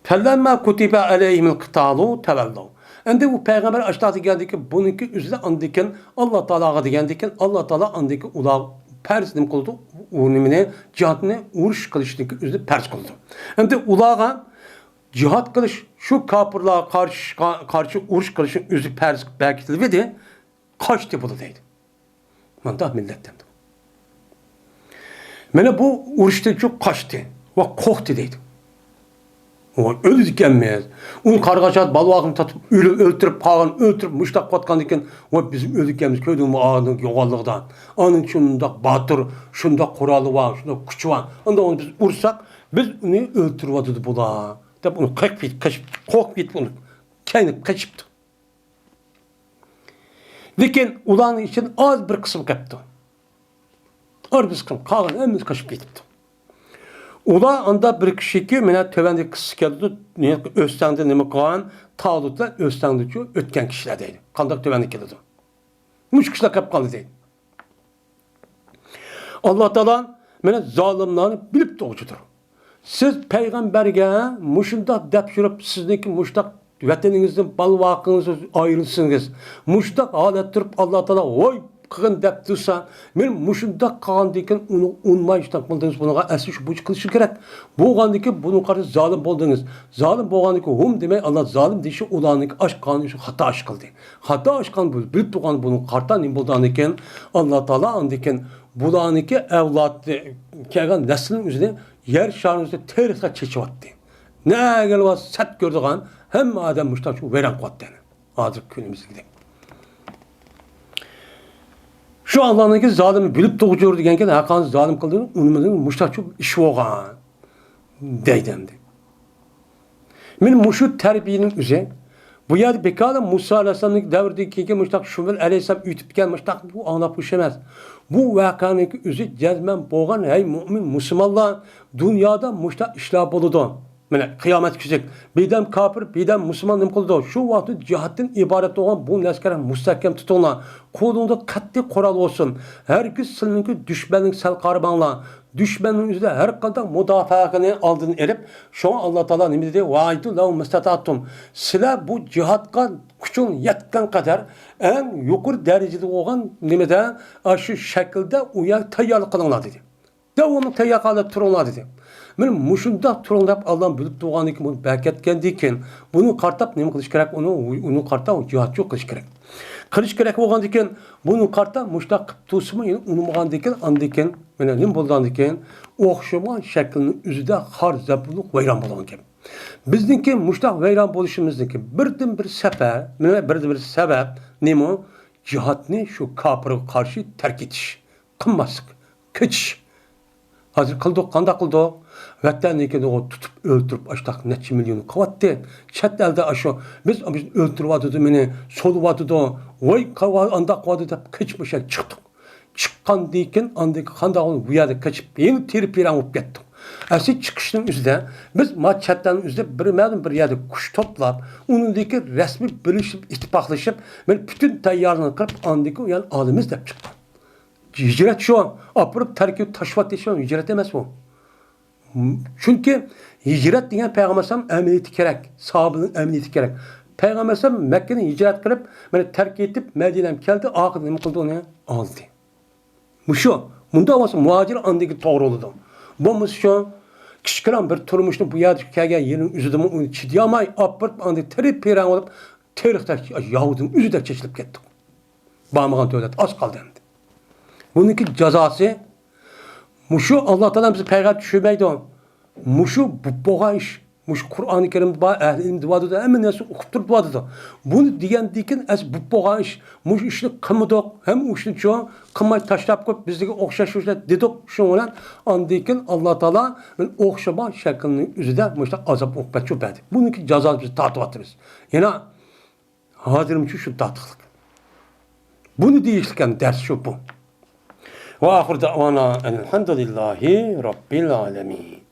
فَلَمَّا كُتِبَ عَلَيْهِمُ الْقِتَالُ تَوَلَّوْا. ئەمدى ئۇ پەيغەمبەر ئاشتاق دېگەندىكىن، بۇنىڭكى ئۆزىدە ئاندىكىن ئاللا تائالاغا دېگەندىكىن، ئاللا تائالا ئاندىكىن ئۇلار پەرز نېمە قىلىدۇ؟ ئۇ نېمىنى؟ جىھادنى، ئۇرۇش قىلىشنىڭكى ئۆزىنى پەرز قىلىدۇ. ئەمدى ئۇلارغا جىھاد قىلىش، شۇ كاپىرلارغا قارشى، قارشى ئۇرۇش قىلىشنىڭ ئۆزى پەرز بەركىتىلىۋىدى. قاچتى بۇلار دەيدۇ. مانداق مىللەت دەمدۇ. مانا بۇ ئۇرۇشتىنچۇ قاچتى ۋە قورقتى دەيدۇ. ۋاي، ئۆلىدىكەنمىز. ئۇنى قارغىشات بالىۋاغنى تارتىپ ئۆلۈپ، ئۆلتۈرۈپ، قالغان ئۆلتۈرۈپ، مۇشتاق قىلىۋاتقاندىكىن، ۋاي، بىز ئۆلىدىكەنمىز، كۆردۈڭمۇ ئادەمنىڭ يوغانلىقىدا. ئانىڭ شۇنداق باتۇر، شۇنداق قورالى بار، شۇنداق كۈچى بار. ئاندا ئۇنى بىز ئۇرساق، بىز ئۇنى ئۆلتۈرۈۋاتىدۇ بۇلار، دەپ ئۇنى قېقىپ كېتىپ، قېچىپ، قورقۇپ كېتىپ، ئۇنى كەينىگە قېچىپتۇ. لېكىن ئۇلارنىڭ ئىچىدىن ئاز بىر قىسىم قېپتۇ. ئاز بىر قىسىم، قالغان ھەممىسى قېچىپ كېتىپتۇ. ئۇلار ئاندا بىر كىشىكى، مانا تۆۋەندىكى قىسسا كەلدى، ئۆستەڭدە نېمە قىلغان، تالۇتلار ئۆستەڭدىچۇ ئۆتكەن كىشىلەر دەيدۇ. قانداق تۆۋەندە كېلىدۇ؟ مۇشۇ كىشىلەر قېلىپ قالدى دەيدۇ. ئاللا تائالا مانا زالىملارنى بىلىپ تۇغۇچىدۇر. سىز پەيغەمبەرگە مۇشۇنداق دەپ يۈرۈپ، سىزنىڭكى مۇشتاق ۋەتىنىڭىزدىن، بالا ۋاقىڭىزدىن ئايرىلسىڭىز، مۇشتاق ھالەت تۇرۇپ، ئاللا تائالا ۋاي قىلغىن دەپ تۇرسا، مەن مۇشۇنداق قىلغاندىن كېيىن ئۇنى ئۇنماي شۇنداق قىلدىڭىز، بۇنىڭغا ئەسلى شۇ بۇ قىلىشى كېرەك. بولغاندىن كېيىن بۇنىڭغا قارىتا زالىم بولدىڭىز. زالىم بولغاندىن كېيىن ھۇم دېمەي، ئاللا زالىم دېيىشى ئۇلارنىڭكى ئاشقان شۇ خاتا ئىش قىلدى. خاتا ئاشقان بۇ بىلىپ تۇرغان بۇنىڭغا قارىتا نېمە بولدى ئاندىن كېيىن؟ ئاللا تائالا ئاندىن كېيىن بۇلارنىڭكى ئەۋلادى كەلگەن نەسلىنىڭ ئۆزىنى يەر شارىنىڭ ئۈستىدە تېرىققا چېچىۋەتتى. نەگىلا سەت كۆرىدىغان ھەممە ئادەم مۇشتاق شۇ ۋەيران قىلىۋەتتى. ھازىر كۈنىمىزگىدەك. شۇ ئاللانىڭكى زالىم بىلىپ تۇغۇچۇر دېگەنكەن، ھەققانى زالىم قىلدى، ئۇنىمىدىن مۇشتاق شۇ ئىش بولغان دەيدۇ ئەمدى. مانا مۇشۇ تەربىيەنىڭ ئۆزى. بۇ يەردە بىكارلا مۇسا ئەلەيھىسسالامنىڭ دەۋرىدىن كېيىنكى مۇشتاق شۇمۇل ئەلەيھىسسالام ئۆتۈپ كەلگەن مۇشتاق بۇ ئاڭلاپ خۇش ئەمەس. بۇ ۋەقەنىڭ ئۆزى جەزمەن بولغان، ھەي مۇئمىن مۇسۇلمانلار، دۇنيادا مۇشتاق ئىشلار بولىدۇ. مانا قىيامەت كۈنى بىردەم كاپىر، بىردەم مۇسۇلمان نېمە قىلىدۇ؟ شۇ ۋاقىتتا جىھادتىن ئىبارەت بولغان بۇ لەشكەرنى مۇستەھكەم تۇتۇڭلار. قولۇڭدا قەتئىي قورال بولسۇن. ھەرگىز سىلىنىڭكى دۈشمەننىڭ سەل قارىماڭلار. دۈشمەننىڭ ئۆزىدە ھەر قانداق مۇداپىئەنى ئالدىنى ئېلىپ، شۇڭا ئاللا تائالا نېمە دېدى؟ ۋەئىدۇ لەھۇم مەستەتەئتۇم. سىلەر بۇ جىھادقا كۈچۈڭ يەتكەن قەدەر ئەڭ يۇقىرى دەرىجىدە بولغان نېمىدە، ئاشۇ شەكىلدە ئۇ يەرگە تەييارلىق قىلىڭلار دېدى. داۋاملىق تەييار ھالەتتە تۇرۇڭلار دېدى. مانا مۇشۇنداق تۇرۇڭ دەپ ئاللا بىلىپ تۇرغاندىن كېيىن، بۇنى بەركەتكەندىن كېيىن، بۇنى قارتاپ نېمە قىلىش كېرەك؟ ئۇنى، ئۇنى قارتاپ جىھادچۇ قىلىش كېرەك. قىلىش كېرەك بولغاندىن كېيىن، بۇنى قارتاپ مۇشتاق قىلىپ تۇرسىمۇ، يەنە ئۇنىمىغاندىن كېيىن، ئاندىن كېيىن، مانا نېمە بولغاندىن كېيىن، ئوخشىمىغان شەكىلنىڭ ئۆزىدە خار زەبۇلۇق ۋەيران بولغان گەپ. بىزنىڭكى مۇشتاق ۋەيران بولۇشىمىزنىڭكى بىردىنبىر سەپەر، مانا بىردىنبىر سەۋەب نېمە؟ جىھادنى شۇ كاپىرغا قارشى تەرك ئېتىش. قىلماسلىق، قېچىش. ھازىر قىلدۇق، قانداق قىلدۇق؟ ۋەتەندىكىنى تۇتۇپ ئۆلتۈرۈپ، ئاشتاق نەچچە مىليون قىلىۋاتتى. چەت ئەلدە ئاشۇ، بىز، بىز ئۆلتۈرۈۋاتىدۇ مېنى، سولىۋاتىدۇ، ۋاي، قىلىۋاتىدۇ، ئانداق قىلىۋاتىدۇ دەپ قېچىپ ئاشۇ چىقتۇق. چىققاندىن كېيىن، ئاندىن كېيىن قانداق بولدى؟ بۇ يەردە قېچىپ، يەنە تىرە پىرەڭ بولۇپ كەتتۇق. ئەسلى چىقىشنىڭ ئۆزىدە بىز ما چەت ئەلنىڭ ئۆزىدە بىر مەلۇم بىر يەردە كۈچ توپلاپ، ئۇنىڭدىكى رەسمىي بىرلىشىپ، ئىتتىپاقلىشىپ، مانا پۈتۈن تەييارلىقنى قىلىپ، ئاندىن كېيىن ئۇ يەرنى ئالىمىز دەپ چىققان. ھىجرەت شۇ. ئاپىرىپ تەركىب تاشلاپ دېسەم ھىجرەت ئەمەس بۇ. چۈنكى ھىجرەت دېگەن پەيغەمبەر ئەلەيھىسسالام ئەمەلىيىتى كېرەك، ساھابىنىڭ ئەمەلىيىتى كېرەك. پەيغەمبەر ئەلەيھىسسالام مەككىدىن ھىجرەت قىلىپ، مانا تەرك ئېتىپ مەدىنەگە كەلدى، ئاخىرىدا نېمە قىلدى ئۇنى؟ ئالدى. مۇشۇ، مۇنداق بولسا مۇھاجىر ئاندىن كېيىن توغرا بولىدۇ. بولمىسا شۇ كىچىككىنە بىر تۇرمۇشنى بۇ يەردە كەلگەن يېرىنىڭ ئۆزىدىمۇ ئۇنى چىدىيالماي ئاپىرىپ ئاندىن تىرە پىرەڭ بولۇپ، تېرىقتەك ياھۇدىنىڭ ئۆزىدەك چېچىلىپ كەتتۇق. بارمىغان دۆلەت ئاز قالدى ئەمدى. بۇنىڭكى جازاسى مۇشۇ. ئاللا تائالا بىزنى پەيغەر چۈشۈرمەيدۇ. مۇشۇ بولۇپ بولغان ئىش. مۇشۇ قۇرئانى كەرىمدە بار، ئەھلى ئىلىم دېۋاتىدۇ، ھەممە نەرسە ئۇقۇپ تۇرۇپ دېۋاتىدۇ. بۇنى دېگەندىن كېيىن ئەس بوپ بولغان ئىش، مۇشۇ ئىشنى قىلمىدۇق، ھەم ئۇ ئىشنى چۇ قىلماي تاشلاپ قويۇپ، بىزدىكى ئوخشاش ئىشلار دېدۇق، شۇنىڭ بىلەن ئاندىن كېيىن ئاللا تائالا مەن ئوخشىما شەكىلنىڭ ئۆزىدە مۇشۇنداق ئازاب ئوقۇبەت بېرىپ بەردى. بۇنىڭكى جازاسىنى بىز تارتىۋاتىمىز. يەنە ھازىرمۇچۇ شۇ تارتىقلىق. بۇنى دېيىشلىك ھەم دەرس شۇ بۇ. ۋە ئاخىر دەۋانا ئەلھەمدۇلىللاھى رەببىل ئالەمىن.